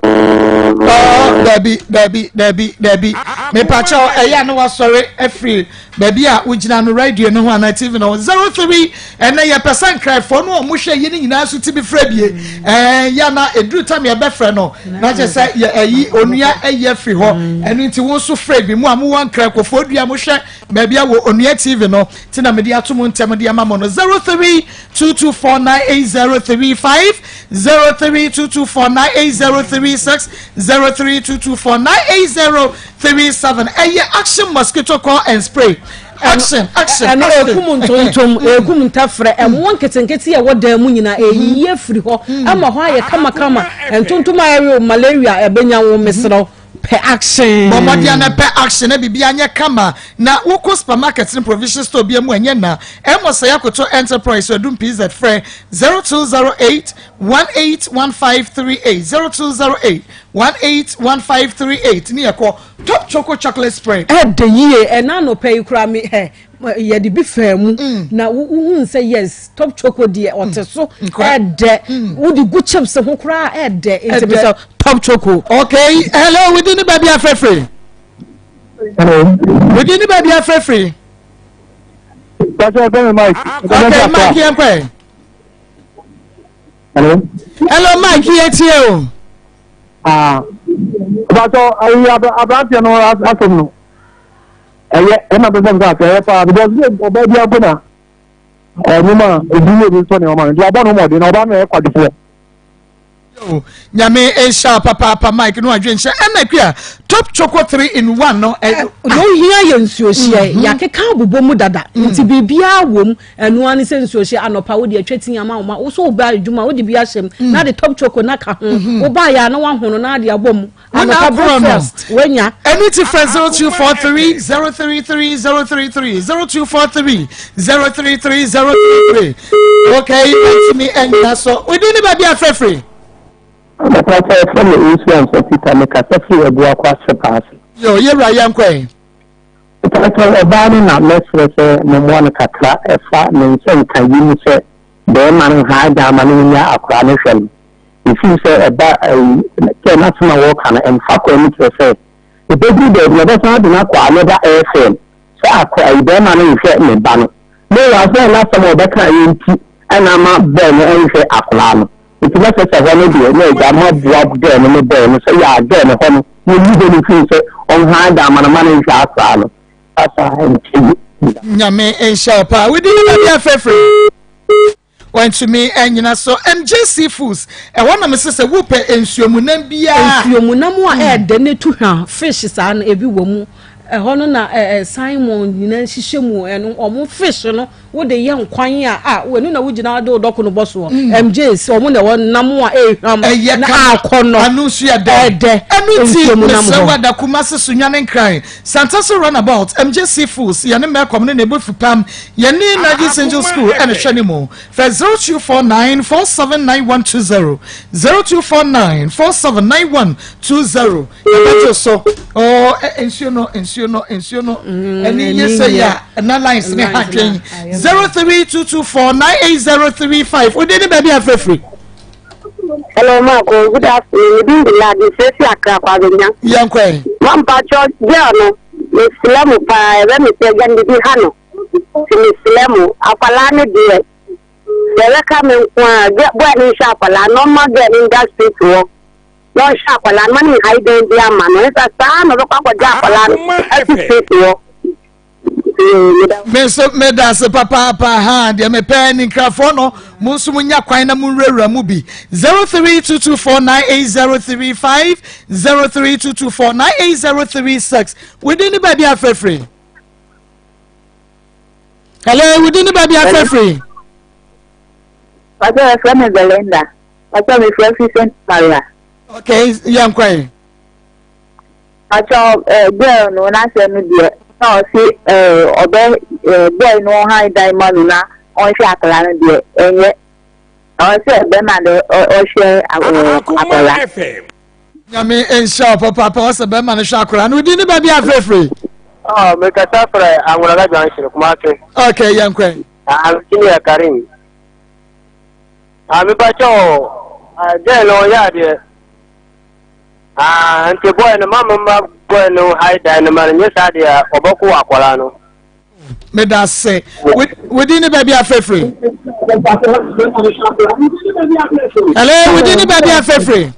oh, dabi dabi dabi dabi mepakyɛw ɛyɛ a na wasɔre afiri baabi a wogyina no radio no ho anaa tv no ho 03 ɛnɛ yɛpɛ sɛ nkraefoɔ no a wɔhwɛ yi no nyinaa so ti bi frɛ bie ɛɛ yɛ na ɛduru tam yɛbɛfrɛ no na kyerɛ sɛ yɛ ɛyi onua ɛyi afiri hɔ ɛno nti wo nso frɛ bi mu a mowɔ nkra kɔfoɔ dua mohwɛ baabi a wɔ onua tv no ti na mede ato mu ntɛm de ama mo no 0322498035 0322498036 0322498037 ɛyɛ action mosquito coil and spray action action ɛno ekum ntontom ekum ntafrɛ ɛmo nketenkete a ɛwɔ dan mu nyinaa eyiyi afiri hɔ ama hɔ ayɛ kamakama ntontom a ɛyɛ malaria ɛbɛnya wo mesrɛ pɛ action. Bɔ mmɔden na pɛ action na biribi anyɛ kama na wokɔ supermarket ne provision store bi mu ɛnyɛ na ɛmɔ sɛ yɛakoto enterprise adum pz frɛ 0208 181538 0208 181538 ne yɛkɔ Top Choco Chocolate Spread. Ɛdɛ yie ɛna anɔpa yi koraa me ɛ yɛde bi faa mu mm. na wohu sɛ yes Top Choco deɛ ɔte mm. so ɛdɛ mm. wode gu chips ho koraa ɛdɛ nti mi sɛ Top Choco. Okay hello wodi ne baabi afɛfiri. Hello. Wodi ne baabi afɛfiri. Pàṣẹ ẹgbẹ́ mi Mike. Okay Mike yẹn kọ́ ẹ. Hello. Hello Mike yẹ tiẹ o. Ah, mpatsɔ ayi aberanteɛ no asɛm no ɛyɛ ɛna bɛ sɛm sɛ asɛ ɛyɛ paa because ne ɔbaa bi abo na ɛnum a ebi yɛ ebi nsɔ nneɛma no nti wabɔ no mɔden na ɔbaa no yɛ kwadwofoɔ. Nyame nhyɛ papaapa Mike no adwen hyɛ ɛna kua top choco 3 in 1 no. Na ohia yɛ nsuohyeɛ mhm. yɛakeka abobɔ mu dada mm. nti biribiara wɔ mu Ɛno ara ne sɛ nsuo hyɛ anɔpa wode atwa ti ama wo ma wo so woba adwuma wode bi ahyɛ mu mm. na de top choco na ka ho mm-hmm. woba yɛ a na wahono na ade abɔ mu anɔpa breakfast wanya. Ɛno ti frɛ 0243 033 033 0243 033 033 okay ɛntumi ɛnyina so wodi ne baabi afrɛfrɛ. Anɔpa sɛ ɛfrɛ me Nsu Ansah Peter mekasa firi Abuakwa Sepa ase. Yo yɛwura yɛnkɔ ɛ. Mepakyɛw, ɔbaa no na mɛsrɛ sɛ mommoa no kakra ɛfa ne nsɛnka yi mu sɛ bɛɛma no nhaa ama no nnya akwadaa no hwɛ no. Mefeel sɛ ɛba ayi sɛ n'asɛm a wɔka no ɛmfa kwan mu kyerɛ sɛ ɛbɛduru baabi no ɔbɛsan de no akɔ another airfare sɛ akɔ ayi bɛɛma no nhwɛ ne ba no. Meanwhile sɛ n'asɛm a ɔbɛkaeɛ nti na ama boy no nhwɛ akwadaa no. Nti na sɛ sɛ hɔ no deɛ na agya mo aboa girl no ne boy no sɛ yaa girl no hɔ no yɛnni hɔ no firi sɛ ɔnhaa da ama no ma no nhwɛ akora no saa nti. Nyame nhyɛ wo paa wodi nyame afɛfiri wantumi anyina so MJC Foods ɛhɔ na mese sɛ wopɛ nsuomunam biara nsuomunam a ɛɛdɛ ne tu hwa fish saa no ebi wɔ mu. Ɛhɔ no na ɛɛ Simon nyinaa hyehyɛ mu ɛno ɔmo fish no wode yɛ nkwan a a ɛno na wogyina de wo dɔko no bɔ soɔ MJs ɔmo na ɛwɔ nam a ɛhwam ɛyɛ na kama akɔ no ano nso yɛ dɛ ɛdɛ ɛno nti nsuo mu nam mesrɛ hɔ. wo ada Kumasi Sunyani Nkran Santase Runabout MJ Seafoods yɛne Melcom ne na ɛbɔ fipam yɛne Nagis Angel School ɛna hwɛ ne mu fɛ 0249 479120 0249 479120 yɛbɛgye so ɔɔ nsuo no nsuo no nsuo no ɛni nye sɛ yɛ a ɛna lines ne ha dwen 0322498035 wode ne baabi afrɛfiri. Hello, Marco. Good afternoon. Me din de Ladi. Sesi Accra Kwabenya. Yɛn kɔ yi. Mampa kyɔ girl no. Mesrɛ mo paa ɛbɛ me sɛ gya ne bi ha no. Nti mesrɛ mo akwalaa no deɛ sɛ ɛbɛka me nko a boy no nhyɛ akwalaa no ɔmma girl no nda street hɔ. Na ɔnhwɛ akwadaa no ma no nhae dan bi ama no ɛsɛ saa na ɔbɛkɔ akɔgye akwadaa no afi street hɔ. Me nso meda ase papaapa ha deɛ mepɛ ne nkrafoɔ no mo nso mo nya kwan na mo nwurawura mu bi 0322498035 0322498036 within ne baabi afrɛfrɛ hello within ne baabi afrɛfrɛ. Pàṣẹ ẹ̀fẹ́ mi Belinda. Pacho me frɛ fi Saint Maria. Okay, yɛn kɔ yi. Pacho eh, girl no n'asɛm no deɛ na ɔsi eh, ɔbɛ eh, boy no ɔhan dan ma no na ɔnhwɛ akwadaa no deɛ ɛnyɛ ɔsɛ bɛrima de ɔhwɛ akwadaa. Nyame nhyira wo papaapa ɔsɛ bɛrima no hwɛ akwadaa no wodi ne baabi afrɛfrɛ. Oh, mekasa frɛ Anwulala Junction, Kumasi. Okay, yɛn kɔ yi. Ah, Junior Karim. Ah, me pa kyɛw, ah, girl no ɔyɛ adeɛ. Ah, nti boy no, mama ma boy no high dan no ma no, nyɛ saa deɛ ɔbɛko akwadaa no. Meda ase. Wodi ne baabi afɛfiri. Hello, wodi ne baabi afɛfiri.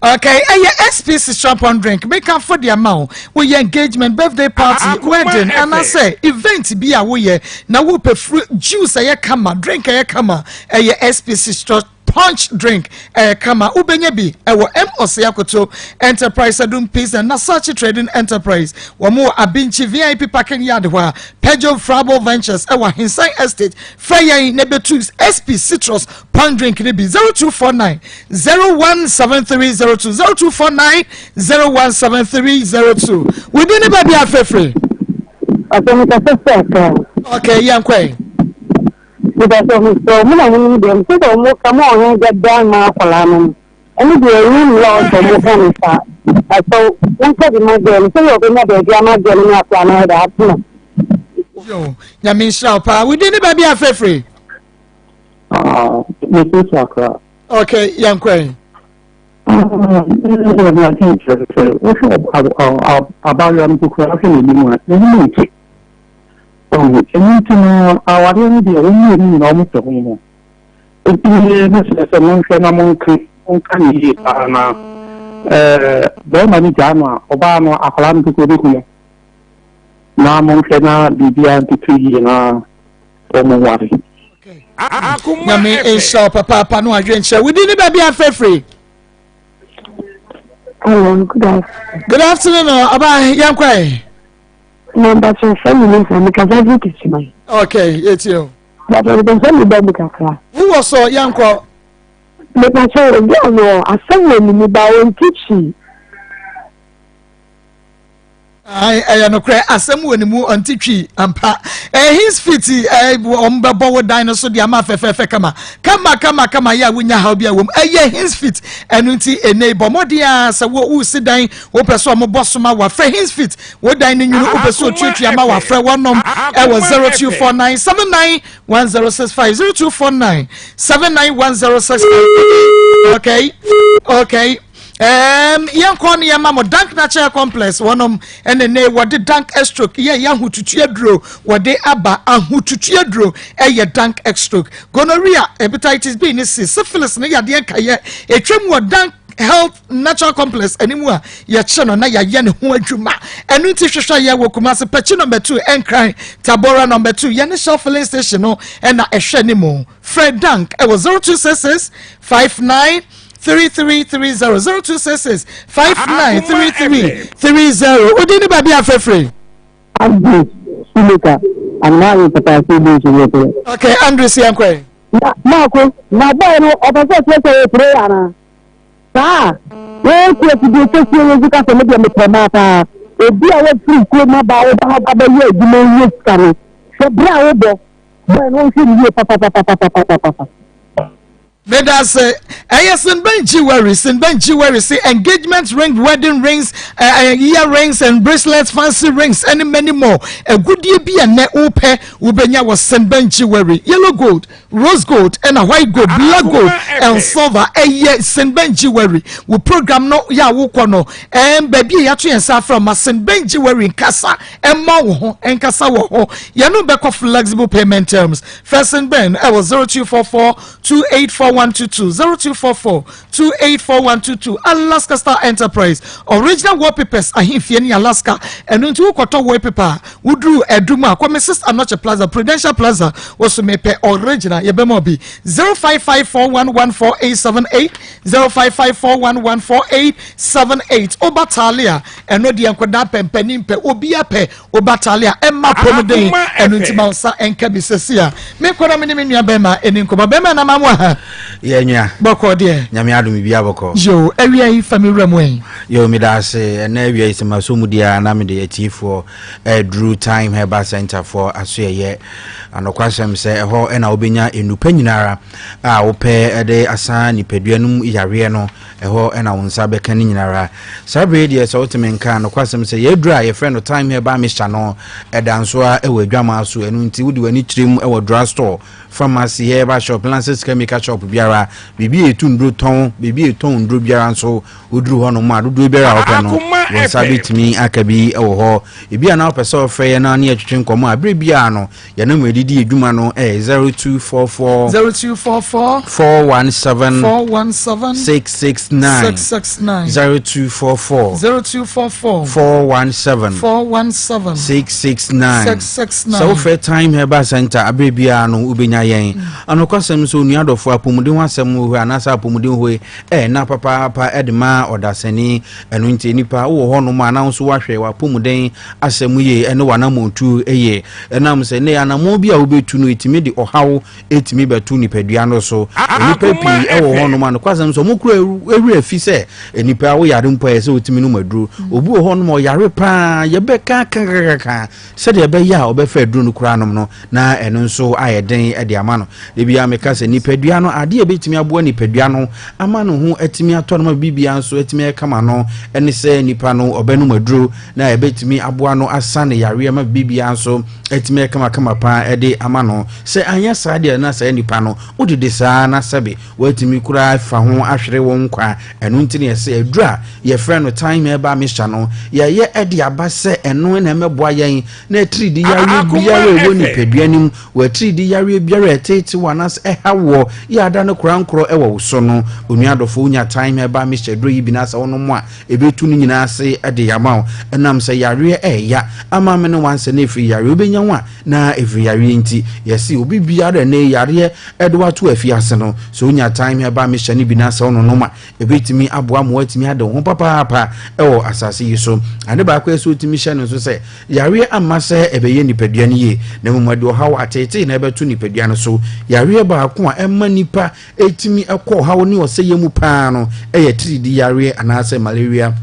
Okay, ɛyɛ SPC strap-on drink. Mekamfo de ama wo. Woyɛ engagement, birthday party, wedding, anaasɛ event bi a woyɛ na wopɛ fruit juice ɛyɛ kama, drink ɛyɛ kama, ɛyɛ SPC strap punch drink ɛyɛ kama. Wobɛnya bi ɛwɔ M Ɔsɛe Enterprise, Adum Peace and Nasachi Trading Enterprise. Wɔn wɔ Abinkyi VIP parking yard hɔ a Pejo Frabo Ventures ɛwɔ Ahinsan Estate. Frɛ yɛn na ɛbɛtu SP Citrus Punch drink no bi 0249 017302 0249 017302 wòdi ne baabi afɛfiri. Ɔsɛ mi kasa sɛ ɛfɛ. Ok yɛn kɔ yi. Nípa sɛ ɔmo sɛ ɔmo na ɔmo nim deɛ sɛ sɛ ɔmo ka mo ɔhɛn gya dan ma akwadaa no no ɛno deɛ ɛnyɛ mmla ɔsɛ ɔmo ka ne saa asɛ wɔn kɛ de ma gɛɛ no sɛ yɛ ɔbɛnya baabi ama gɛɛ no ne akwadaa no ayɛ dɛ atena. Yo, nyame nhyira wo paa wodi ne baabi afɛfiri. Ah, mefiri Accra. Okay, yɛn kɔ yi. Wohwɛ abaayewa no kokora wohwɛ n'anim a n'anim nte. Ɛno nti no awareɛ no deɛ wɔn mmienu nyinaa wɔn pɛ ho ho. Nti mɛsrɛ sɛ monhwɛ na monka monka ne yie paa na bɛrima no gyaa no a ɔbaa no akwadaa no kokora bɛhu no na monhwɛ na biribiara ntutu yie na wɔn nware. Nyame nhyira wo papaapa no adwenkyerɛ. Wodi ne baabi afɛfiri. Hello, good afternoon. Good afternoon, ɔba yɛn kɔ yi. Na mpatsɔ fɛ mi ni nfa mi kasa fi kìsìmá. Okay, yɛ tie o. Mpatsɔ mi pɛ mi ba mu kakra. Wowɔ so yɛn kɔ. Mpatsɔ obi a no asɛm wɔ ne mu ba wɔn ti kyi. Ae, ɛyɛ nokorɛ, asɛm wɔ ne mu, ɔnte twi ampa. Ɛyɛ his feet, ɛɛ, wɔn bɛbɔ wo dan no so de ama fɛfɛɛfɛ kama, kama, kama, kama, yɛ a wonya haw bi a wɔm. Ɛyɛ his feet, ɛno nti ɛnɛ bɔ mmɔden a sɛ wo wosi dan, wopɛ sɛ wɔn bɔ so ma wafrɛ his feet, wo dan no nwunu, wopɛ sɛ otuatua ma wafrɛ wɔnom ɛwɔ 0249 79 1065 0249 79 1065. Okay, okay. Um, yɛnkɔ ne yɛma mo dank natural complex wɔnom ɛne ne wɔde dank stroke yɛ yɛ ahotutu aduro wɔde aba ahotutu aduro ɛyɛ dank stroke gonorrhea hepatitis B ne C syphilis ne yadeɛ nkayɛ ɛtwam wɔ dank health natural complex anim a yɛkyerɛ no na yɛayɛ ne ho adwuma ɛno nti hwehwɛ yɛ wɔ Kumase Pɛkyi number 2 Nkran Tabora number 2 yɛne Shell filling station no ɛna ɛhwɛ ne mu frɛ dank ɛwɔ 0266 59. 3330 0266 593330 wodi ne baabi afɛfiri. Andrews Suleka anaa yɛ pataase bi nso yɛ pɛ. Okay, Andrews yɛn kɔ yi. Na maako na bɔyɛ no ɔpɛ sɛ ɔkyerɛ sɛ ɔyɛ pere anaa saa wɔn kura fidie kɛseɛ yɛ nso ka sɛ me deɛ mepɛ maa paa obi a wafiri kurom aba a woba ha ba bɛyɛ adwuma yɛ sika no hwɛ berɛ a wobɔ bɔyɛ no ɔnhwɛ ne yie papapapapapapa. Medase. Ɛyɛ Sinbɛn Jewelry, Sinbɛn Jewelry se engagement ring, wedding rings, uh, ear rings and bracelets, fancy rings and many more. Agudie bi a nɛ wopɛ wobɛnya wɔ Sinbɛn Jewelry. Yellow gold, rose gold, ɛna white gold, black gold and silver. Ɛyɛ Sinbɛn Jewelry. Wo program no yɛ a wokɔ no, ɛn baabi a yɛato yɛn nsa afrɛ ma Sinbɛn Jewelry nkasa ɛma wo ho nkasa wɔ hɔ. Yɛno bɛkɔ flexible payment terms. First Sinbɛn ɛwɔ 0244 284122 0244 284122 Alaska Star Enterprise original wallpapers ahemfie ne Alaska ɛno nti wokɔtɔ wallpaper a woduru adum a kɔ Mrs Anɔkye Plaza Prudential Plaza wɔso mepɛ original yɛbɛma obi 0554114878 0554114878 woba taale a ɛno deɛ nkɔdaa pɛ mpanin pɛ obia pɛ Wo batale a ɛma apɔmuden ɛno nti ma nsa nka bi sɛsi a menkɔ na me ne me nua bɛrima ɛni nkɔmɔ bɛrima na ma mo aha. Yɛ nua. Bɔkɔ deɛ. Nyame adom biribi abɔkɔ. Yo awia yi fa me wura mu ɛn. Yo meda ase ɛnɛ awia yi sɛ ma so mu deɛ na mede atiefoɔ ɛduru Time Herbal Center foɔ aso ɛyɛ anokwasɛm sɛ ɛhɔ ɛna wobɛnya nnupa nyinara a wopɛ ɛde asa nipadua no mu yareɛ no. Ɛhɔ na wo nsa bɛka ne nyinara. Saa bere yi deɛ sɛ wote me nka a, nokwasɛm sɛ yɛn aduru a yɛfrɛ no Thyme Herbal Mixture no, ɛda nso ara wɔ adwamaa so. Ɛno nti wode w'ani kyerɛ mu wɔ drug store, pharmacy, herbal shop, licensed chemical shop biara, baabi a yɛtu nnuro tɔn, baabi a yɛtɔn nnuro biara nso, woduru hɔnom a, dodoɔ biara a wopɛ no, wo nsa bɛtumi aka bi wɔ hɔ. Ebi a na wopɛ sɛ wofrɛ yɛn na ne yɛtwetwe nkɔmmɔ a, berɛ biara no, Yɛne mo adidi adwuma no ɛyɛ 0244 0244 417 417 669 669 0244 0244 417 417 669 669 Sɛ wofrɛ Time Herbal Center abere biara no wobɛnya yɛn. Mm. Anokwasɛm sɛ onua dɔfo apɔmuden ho asɛm wɔ hɔ anaasɛ apɔmuden hɔ yi ɛna papaapa ɛde ma ɔdasani. Ɛno nti nipa wowɔ hɔnom a na wo nso woahwɛ w'apɔmuden asɛm yie ɛne w'anammɔntuo yie. Ɛnam sɛ nnɛ anammɔn bi a wobɛtu no ɛtumi de ɔhaw ɛtumi bɛto nipadua no so. Nnipa pii ɛwɔ hɔnom a nokwasɛm sɛ wɔn kura werɛ fi sɛ nnipa woyare mpo a ɛsɛ sɛ wotumi nom aduro. Obi wɔ hɔnom a ɔyare paa yɛbɛka kakakaka sɛdeɛ ɛbɛyɛ a ɔbɛfa aduro no koraa nom no na ɛno nso ayɛ den de ama no. Da biara meka sɛ nipadua no adeɛ a ɛbɛtumi aboa nipadua no ama ne ho atumi atɔ no ma biribiara nso atumi ayɛ kama no ne sɛ nipa no ɔbɛnom aduro na ɛbɛtumi aboa no asa ne yareɛ ma biribiara nso atumi ayɛ kamakama paa de ama no. Sɛ anyɛ saa deɛ na saa nipa no wodede saa na sɛbe watumi koraa fa ho ahwere wo nkwa. Ɛno nti na yɛsɛ aduro a yɛfrɛ no Thyme Herbal Mixture no yɛyɛ de aba sɛ ɛno na ɛmɛboa yɛn na atiridii yareɛ biara a ɛwɔ nipadua no mu, wɔ atiridii yareɛ biara a ɛteete wo anaasɛ ɛha woɔ yɛ ada no korankorɔ wɔ wo so no, onua dɔfo wonya Thyme Herbal Mixture aduro yi bi na sɛ wonom a, ɛbɛtu no nyinaa ase de ama wo. Ɛnam sɛ yareɛ ɛɛya ama me ne wansɛ na ɛfiri yareɛ wobɛnya ho a na ɛfiri yareɛ nti, yɛse obi biara ɛnɛ yareɛ ɛde wato afiase no, sɛ wonya Thyme Herbal Mixture no bi na sɛ wononom a, Ebetumi aboa ma woatumi ade wo ho papaapa wɔ asase yi so. Ade baako a ɛsɛ sɛ wotumi hyɛ no nso sɛ, yareɛ amma sɛ ɛbɛyɛ nipadua no yie, na mmom ɛde ɔhaw ateetee na ɛbɛto nipadua no so. Yareɛ baako a ɛma nipa tumi kɔ ɔhaw ne ɔsɛeɛ mu paa no yɛ atiridii yareɛ anaasɛ malaria fever.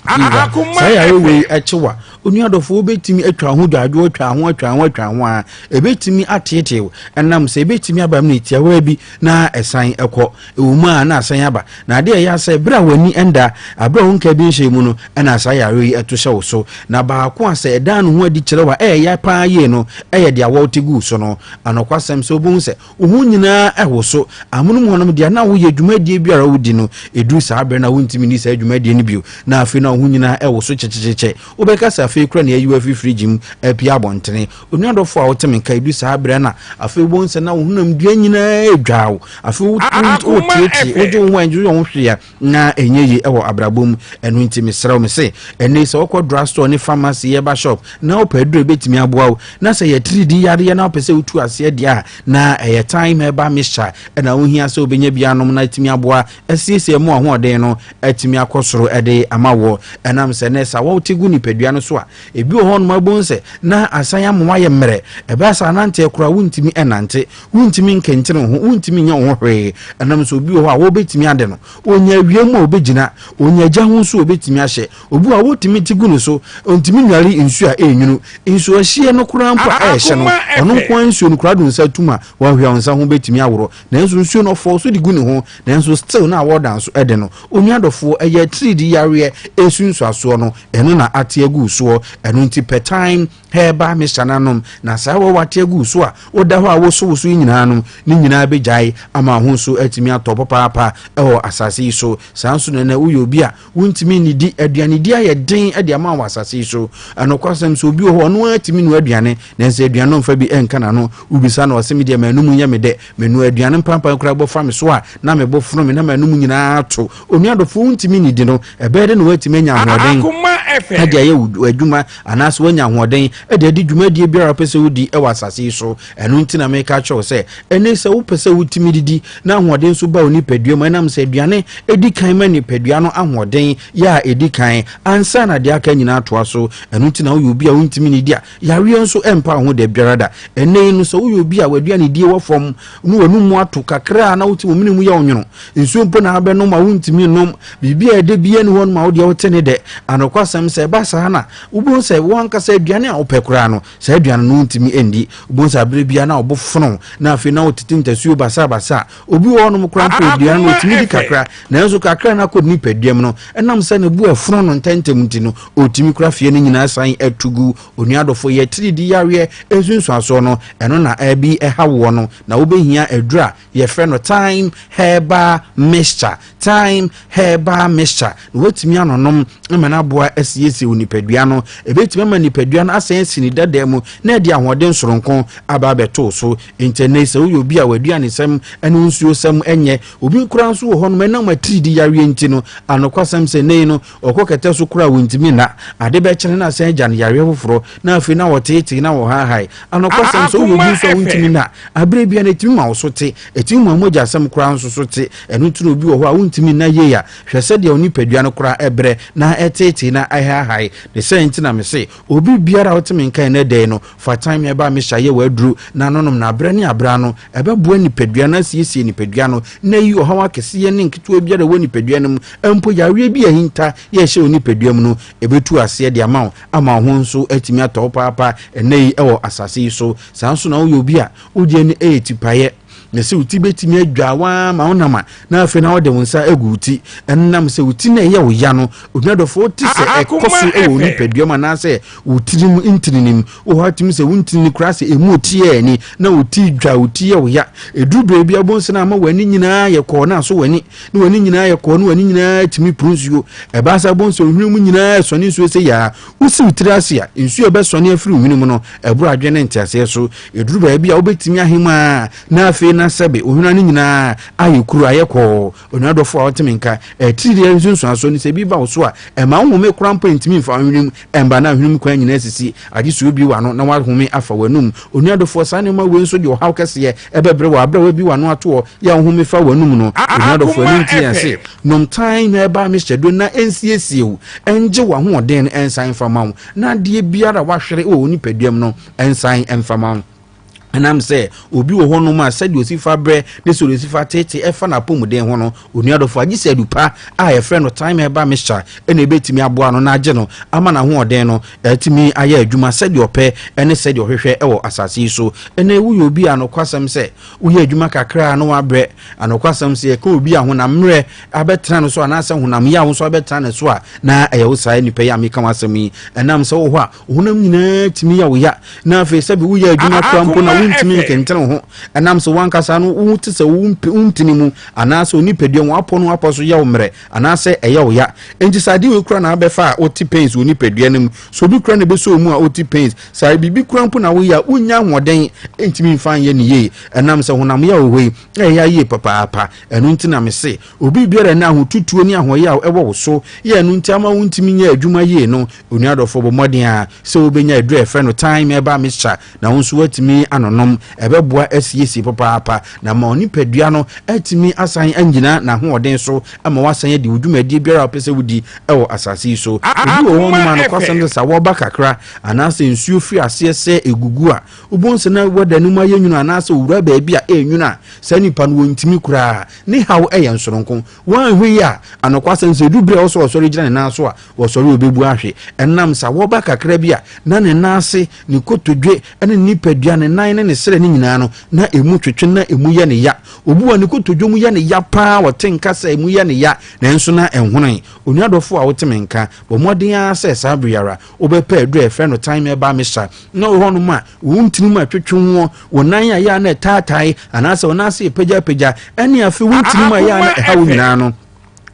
Saa yareɛ wei kye wo a, onua dɔfo wobɛtumi atwa ho dwadwo, atwa ho, atwa ho, atwa ho a, ɛbɛtumi ateetee wo. Ɛnam sɛ ɛbɛtumi aba mu no tiawa bi na ɛsan kɔ. Ɛwɔ mu a, na asan aba. Na adeɛ a ɛyɛ ara sɛ, berɛ a w'ani nda, berɛ a wo nkaa bi nhyɛɛ mu no, ɛna saa yareɛ yi to hyɛ wo so. Na baako a sɛ ɛdaa ne ho adi kyerɛ wo a ɛyɛ ya pa ara yie no yɛ deɛ awɔw te gu wo so no. Anokwasɛm sɛ wobɛhu sɛ wo ho nyinaa woso. Amonom hɔ nom deɛ na woyɛ dwumadie biara a wodi no, ɛduru saa berɛ no a wontumi nni saa dwumadie no bio. Na afei na wo ho nyinaa woso kyekyekyekye. Wobɛka sɛ. afei koraa na yɛayi wo afiri fridge mu apue abɔntene. Onua dɔfo a wote me nka, edu saa berɛ no a, afei wobɛhu sɛ na wo honamdua nyinaa redwa wo. Afei woteetee, wogye wo ho a, ɛngye wo ho hwee a na ɛnyɛ yie wɔ abrabɔ mu. Ɛno nti mesrɛ wo, mese ɛnnɛ yi sɛ wokɔ drugstore ne pharmacy, herbal shop na wopɛ aduro a ɛbɛtumi aboa wo, na sɛ yɛ atiridii yareɛ na wopɛ sɛ wotu aseɛ deɛ a, na ɛyɛ thyme herbal mixture na wohia sɛ wobɛnya bi anom na atumi aboa asiesie mu ahoɔden no atumi akɔ soro de ama woɔ. Ɛnam sɛ nɛ sa wɔte gu nipadua no so a, ebi wɔ hɔnom a wobɛhu sɛ na asan ama woayɛ mmerɛ. Ɛbɛyɛ sɛ ananteɛ koraa wontumi nnante, wontumi nkentene wo ho, wontumi nyɛ wo ho hwee. Ɛnam sɛ obi wɔ hɔ a wɔbɛtumi ade no, ɔnya awia mu a ɔbɛgyina, ɔnya gya ho nso a ɔbɛtumi ahyɛ. Obi wɔ hɔ a wotumi te gu ne so, ɔntumi nnware nsuo a ɛrenwunu. Nsuohyeɛ no koraa mpo a ɛrehyɛ no, ɔno nko ara nsuo no koraa de wo nsa tom a, wanhwɛ a wo nsa ho bɛtumi aworɔ. Nanso nsuo no ɔfɔw so de gu ne ho, nanso still na awɔ da nso de no. Onua dɔfoɔ, ɛyɛ atiridii yareɛ nsunsuasoɔ no, ɛno na ate agu wo soɔ. Ɛno nti pɛ thyme herbal mixture no anom, na saa awɔ wate agu wo so a woda hɔ a wosowoso yi nyinaa no, ne nyinaa bɛgyae ama wo ho nso atumi atɔ papaapa wɔ asase yi so. Saa nso na ɛnɛ woyɛ obi a Wontumi nnidi. Aduanedi ayɛ den de ama wɔ asase yi so. Nokwasɛm sɛ obi wɔ hɔ ɔno ara tumi noa aduane, nanso aduane no mfa bi nka n'ano. Wobisa no ɔse me deɛ m'anum nyɛ me dɛ. Menoa aduane mpampan koraa bɔ fa me so a na me bo fono me na m'anum nyinaa to. Onua dɔfo wontumi nnidi no, ɛbɛyɛ dɛn na woatumi anya ahoɔden de ayɛ wo adwuma anaasɛ woanya ahoɔden de adi dwumadie biara a wopɛ sɛ wodi wɔ asase yi so? Ɛno nti na meka akyerɛ wo sɛ, ɛnnɛ sɛ wopɛ sɛ wotumi didi na ahoɔden nso ba wo nipadua mu, ɛnam sɛ aduane di kan ma nipadua no ahoɔden yɛ a ɛdi kan ansa na deɛ aka nyinaa atoa so. Ɛno nti na woyɛ obi a wontumi nnidi a, yareɛ nso mpa wo ho da biara da. Ɛnnɛ yi no, sɛ woyɛ obi a w'aduanedie wɔ fam na w'anum mu ato kakra a na wote wo mene mu yɛ wo nwono, nsuo mpo na abɛnom a wontumi nnom, biribi a ɛdɛ biara nni hɔ nom a wodeɛ wote ne dɛ. Anokwasɛm sɛ ɛba saa no a, wobɛhu sɛ wo ankasa aduane a wopɛ koraa no, Saa aduane no wontumi nni. Wobɛhu sɛ aberɛ biara na wo bo fono wo, na afei na wotete ntasuo basabasa. Obi wɔ hɔnom koraa mpo aduane no ɔtumi di kakra, nanso kakra no akɔ ne nipaduam no, ɛnam sɛ ne bo ɛfono no ntɛmntɛm nti no, ɔtumi kora fie no nyinaa san tu gu. Onua dɔfo, yɛ atiridii yareɛ nsunsuansoɔ no, ɛno na ɛbi ɛha woɔ no, na wobɛhia aduro a yɛfrɛ no thyme herbal mixture. Thyme herbal mixture na woatumi anonom ma no aboa asiesie wo nipadua no. Ebetumi ama nipadua no asan asi ne dada mu na ɛde ahoɔden soronko aba abɛto wo so. Enti ɛnnɛ yi sɛ woyɛ obi a w'aduanesɛm ne wo nsuosɛm nyɛ, obi koraa nso wɔ hɔnom ɛnam atiridii yareɛ nti no, anokwasɛm sɛ nnɛ yi no ɔkɔ kɛtɛ so koraa a wɔntumi nna. Ade bɛkye no na asan agya no yareɛ foforɔ na afei na wɔteetee na wɔhaahae. Anokwasɛm sɛ woyɛ obi nso a wontumi nna a, berɛ biara no ɛtumi ma wo so te, ɛtumi ma mogyasɛm koraa nso so te. Ɛno nti na obi wɔ hɔ a wontumi nna yie a, hwɛ sɛdeɛ wo nipadua no koraa ɛbrɛ na ɛteetee na ɛhaahae. Ne saa nti na mese, obi biara a wote me nka ɛnnɛ da yi no, fa thyme herbal mixture yɛ w'aduro na nonom no aberɛ ne aberɛ ano. Ɛbɛboa nipadua no asiesie nipadua no na ayi ɔhaw akɛseɛ ne nketewa biara a ɛwɔ nipadua no mu, mpo yareɛ bi a ahinta yɛ ɛhyɛ wo nipadua mu no, ɛbɛtu aseɛ de ama wo ama wo ho nso atumi atɔ wo paapa ɛnnɛ yi wɔ asase yi so. Saa nso na woyɛ obi a wo deɛ no ɛyɛ tipaeɛ. Na sɛ wo ti bɛtumi adwa wo ara ma wonam a, na afei na wode wo nsa agu wo ti. Ɛnam sɛ wo ti na ɛyɛ wo ya no, onua dɔfo, wote sɛ ɛkɔ so wɔ wo nipadua mu anaasɛ wo tirim ntini mu. Wɔ hɔ atumi sɛ wo ntini koraa sɛ ɛmu ɔti ani na wo ti dwa, wo ti yɛ wo ya. Ɛduru baabi a wobɛhu sɛ na ama w'ani nyinaa yɛ kɔɔ na aso w'ani, na w'ani nyinaa yɛ kɔɔ na w'ani nyinaa tumi puru nsuo. Ɛbaa saa wobɛhu sɛ wo hwene mu nyinaa ɛsɔne nsuo sɛ yaa. Wosi wo tiri ase a, nsuo a ɛbɛsɔne afiri wo hwene mu no, ɛboro adwene ne nteaseɛ so. Ɛduru baabi a wobɛtumi ahem ara na afei na sɛbe wo hwene ano nyinaa ayɛ kuru, ayɛ kɔɔ. Onua dɔfo a wote me nka, atiridii nsunsuansoɔ ne sɛ ebi ba wo so a, ɛma wo home koraa mpo ntumi mfa wo hwenem mba na hwenem kwan nyinaa sisi, agye sɛ wobue w'ano na woahome afa w'anum. Onua dɔfoɔ, saa nneɛma wei nso de ɔhaw kɛseɛ ɛbɛbrɛ wo aberɛ a woabue w'ano ato hɔ yɛ a wohome fa w'anum no. Onua dɔfoɔ, ɛno nti yɛse, nom thyme herbal mixture duro na ɛnsiesie wo, ɛngye w'ahoɔden no ɛnsan mfa ma wo, na adeɛ biara a woahwere wɔ wo nipaduam no ɛnsan mfa ma wo. Ɛnam sɛ obi wɔ hɔnom a sɛdeɛ ɔsi fa brɛ ne sɛdeɛ ɔsi fa tete ɛfa n'apɔmuden ho no, onua dɔfo, agye sɛ adu pa a yɛfrɛ no thyme herbal mixture ɛna ɛbɛtumi aboa no na agye no ama n'ahoɔden no atumi ayɛ adwuma sɛdeɛ ɔpɛ ne sɛdeɛ ɔhwehwɛ wɔ asase yi so. Ɛnɛ woyɛ obi a nokwasɛm sɛ woyɛ adwuma kakra a na wabrɛ, anokwasɛm sɛ yɛka obi a honam mmerɛ abɛtena no so anaasɛ honam yaw nso abɛtena ne so a, na ɛyɛ wo saa nipa yi a meka w'asɛm yi. Ɛnam sɛ wɔ hɔ a honam nyinaa tumi yɛ wo ya, na afei sɛbi woyɛ adwuma koraa mpo na Akoma wontumi nkentene wo ho ɛnam sɛ wankasa no wo te sɛ wo ntini mu anaasɛ onipadua mu apɔ no apɔ so yɛ wo mmerɛ anaasɛ ɛyɛ wo ya. Enti sɛ adeɛ wei kora na abɛfa a wote pains wɔ nipadua no mu, sɛ obi kora na ɛbɛsɔ wo mu a wote pains, sɛ biribi kora mpo na woyɛ a wonnya ahoɔden ntumi mfa nyɛ ne yie ɛnam sɛ honam yaw wɔ hɔ yi ɛyɛ ya yie papaapa. Ɛno nti na mese obi biara na ahotutuo ne ahoɔyaw ɛwɔ wo so yɛ ɛno nti ama wontumi nyɛ adwuma yie no, onua dɔfoɔ bɔ mmɔden a sɛ wobɛnya aduru a ɛfrɛ no thyme herbal mixture na wo nso woatumi anonom. Ɛbɛboa asiesie papaapa na ma onipadua no atumi asan anyina n'ahoɔden so ama woasan adi wo dwumadie biara a wopɛ sɛ wodi wɔ asase yi so. Obi wɔ hɔnom a nokwasɛm sɛ sɛ awɔ ba kakra anaasɛ nsuo firi aseɛ sɛ ɛgugu a, wobɛhu sɛ na wada no mu ayɛ nwunu anaasɛ ɔwura baabi a ɛyɛ nwunu a, saa nipa no wɔntumi koraa. Ne haw yɛ nsoronko. Woanhwɛ yie a, anokwasɛm sɛ ɛdu berɛ a ɛwɔ sɛ ɔsɔre gyina ne nan so a, Wɔsɔre a obebu ahwe. Ɛnam sɛ awɔ ba kakra bi a, na ne nan ase, ne kotodwe, ne ne nipadua, ne nan ne ne srɛ no nyinaa no, na emu twetwe na emu yɛ no ya. Obi wɔ a ne kotodwe mu yɛ no ya paa, ɔte nka sɛ emu yɛ no ya, nanso na ɛnhonoe. Onua dɔfo a wote me nka, bɔ mmɔden ara sɛ saa bere yi ara wobɛpɛ aduru a yɛfrɛ no thyme herbal mixture na wɔ hɔnom a wo ntini mu atwetwe woɔ, wo nan a ɛyɛ a na ɛtaatae, anaasɛ wo nan ase repagyapagya, ɛne afei wo ntini mu a ɛyɛ a na ɛha wo nyinaa no.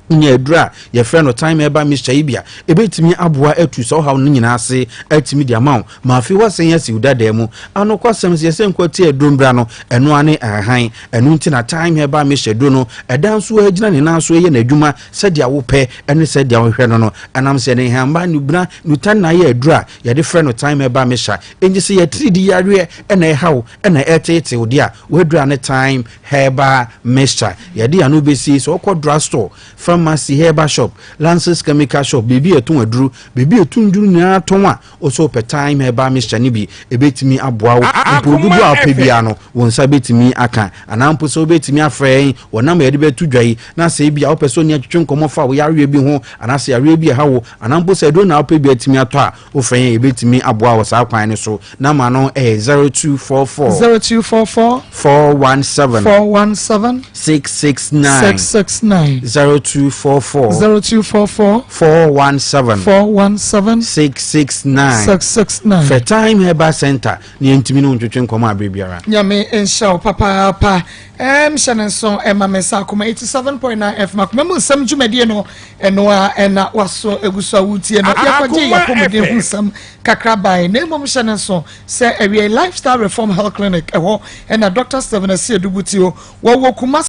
Wonya aduru a yɛfrɛ no thyme herbal mixture yi bi a, ebetumi aboa atu saa ɔhaw no nyinaa ase atumi de ama wo ma afei woasan asi wo dadaa mu. Anokwasɛm sɛ yɛsɛ nkɔ tie aduro mbra no, ɛno ara ne ahahan. Ɛno nti na thyme herbal mixture aduro no, ɛda nso ara gyina ne nan so yɛ n'adwuma sɛdeɛ wopɛ ne sɛdeɛ wohwehwɛ no no. Ɛnam sɛ ne nhahamma, nnubena, nnutan na ayɛ aduro a yɛde frɛ no thyme herbal mixture. Enti sɛ yɛatiridii yareɛ na ɛha wo na ɛreteetee wo deɛ a, w'aduro a ne thyme Herbal mixture, yɛde ano bɛsie sɛ wokɔ drug store, pharmacy, herbal shop, Lances chemical shop, baabi a yɛtɔn aduro, baabi a yɛtɔn nnuro nyinaa tɔn a, wo sɛ wopɛ thyme herbal mixture no bi, ɛbɛtumi aboa wo. Mpo dodoɔ a wopɛ biara no, wo nsa bɛtumi aka. Anaa mpo sɛ wobɛtumi afrɛ yɛn wɔ namba yɛde bɛto dwa yi, na sɛ ebia wopɛ sɛ ɔne atwetwe nkɔmmɔ fa wo yareɛ bi ho, anaasɛ yareɛ bi ɛha wo, anaa mpo sɛ aduro na wopɛ bi atumi atɔ a, Wofrɛ yɛn a, yɛbɛtumi aboa wɔ saa kwan no so. Namba no yɛ 0244. 0244. 417. 417. 669. 669. 0244. 0244. 417. 417. 669. 669. Frɛ Time Herbal Center na yɛntumi ne wo ntwetwe nkɔmmɔ abere biara. Nyame nhyɛ wo papaapa. Ɛm hyɛ ne nso ɛma me nsa akoma 87.9 FM akoma mu nsɛm dwumadie no Ɛno ara na w'aso gu so a woretie no. Yɛkɔgyee yɛn apɔmuden ho nsɛm kakra bae, na mmom hyɛ no nso sɛ awiei Lifestyle Reform Health Clinic, ɛhɔ na Dɔkta Stephen Asiedu Butio, wɔwɔ Kumasi.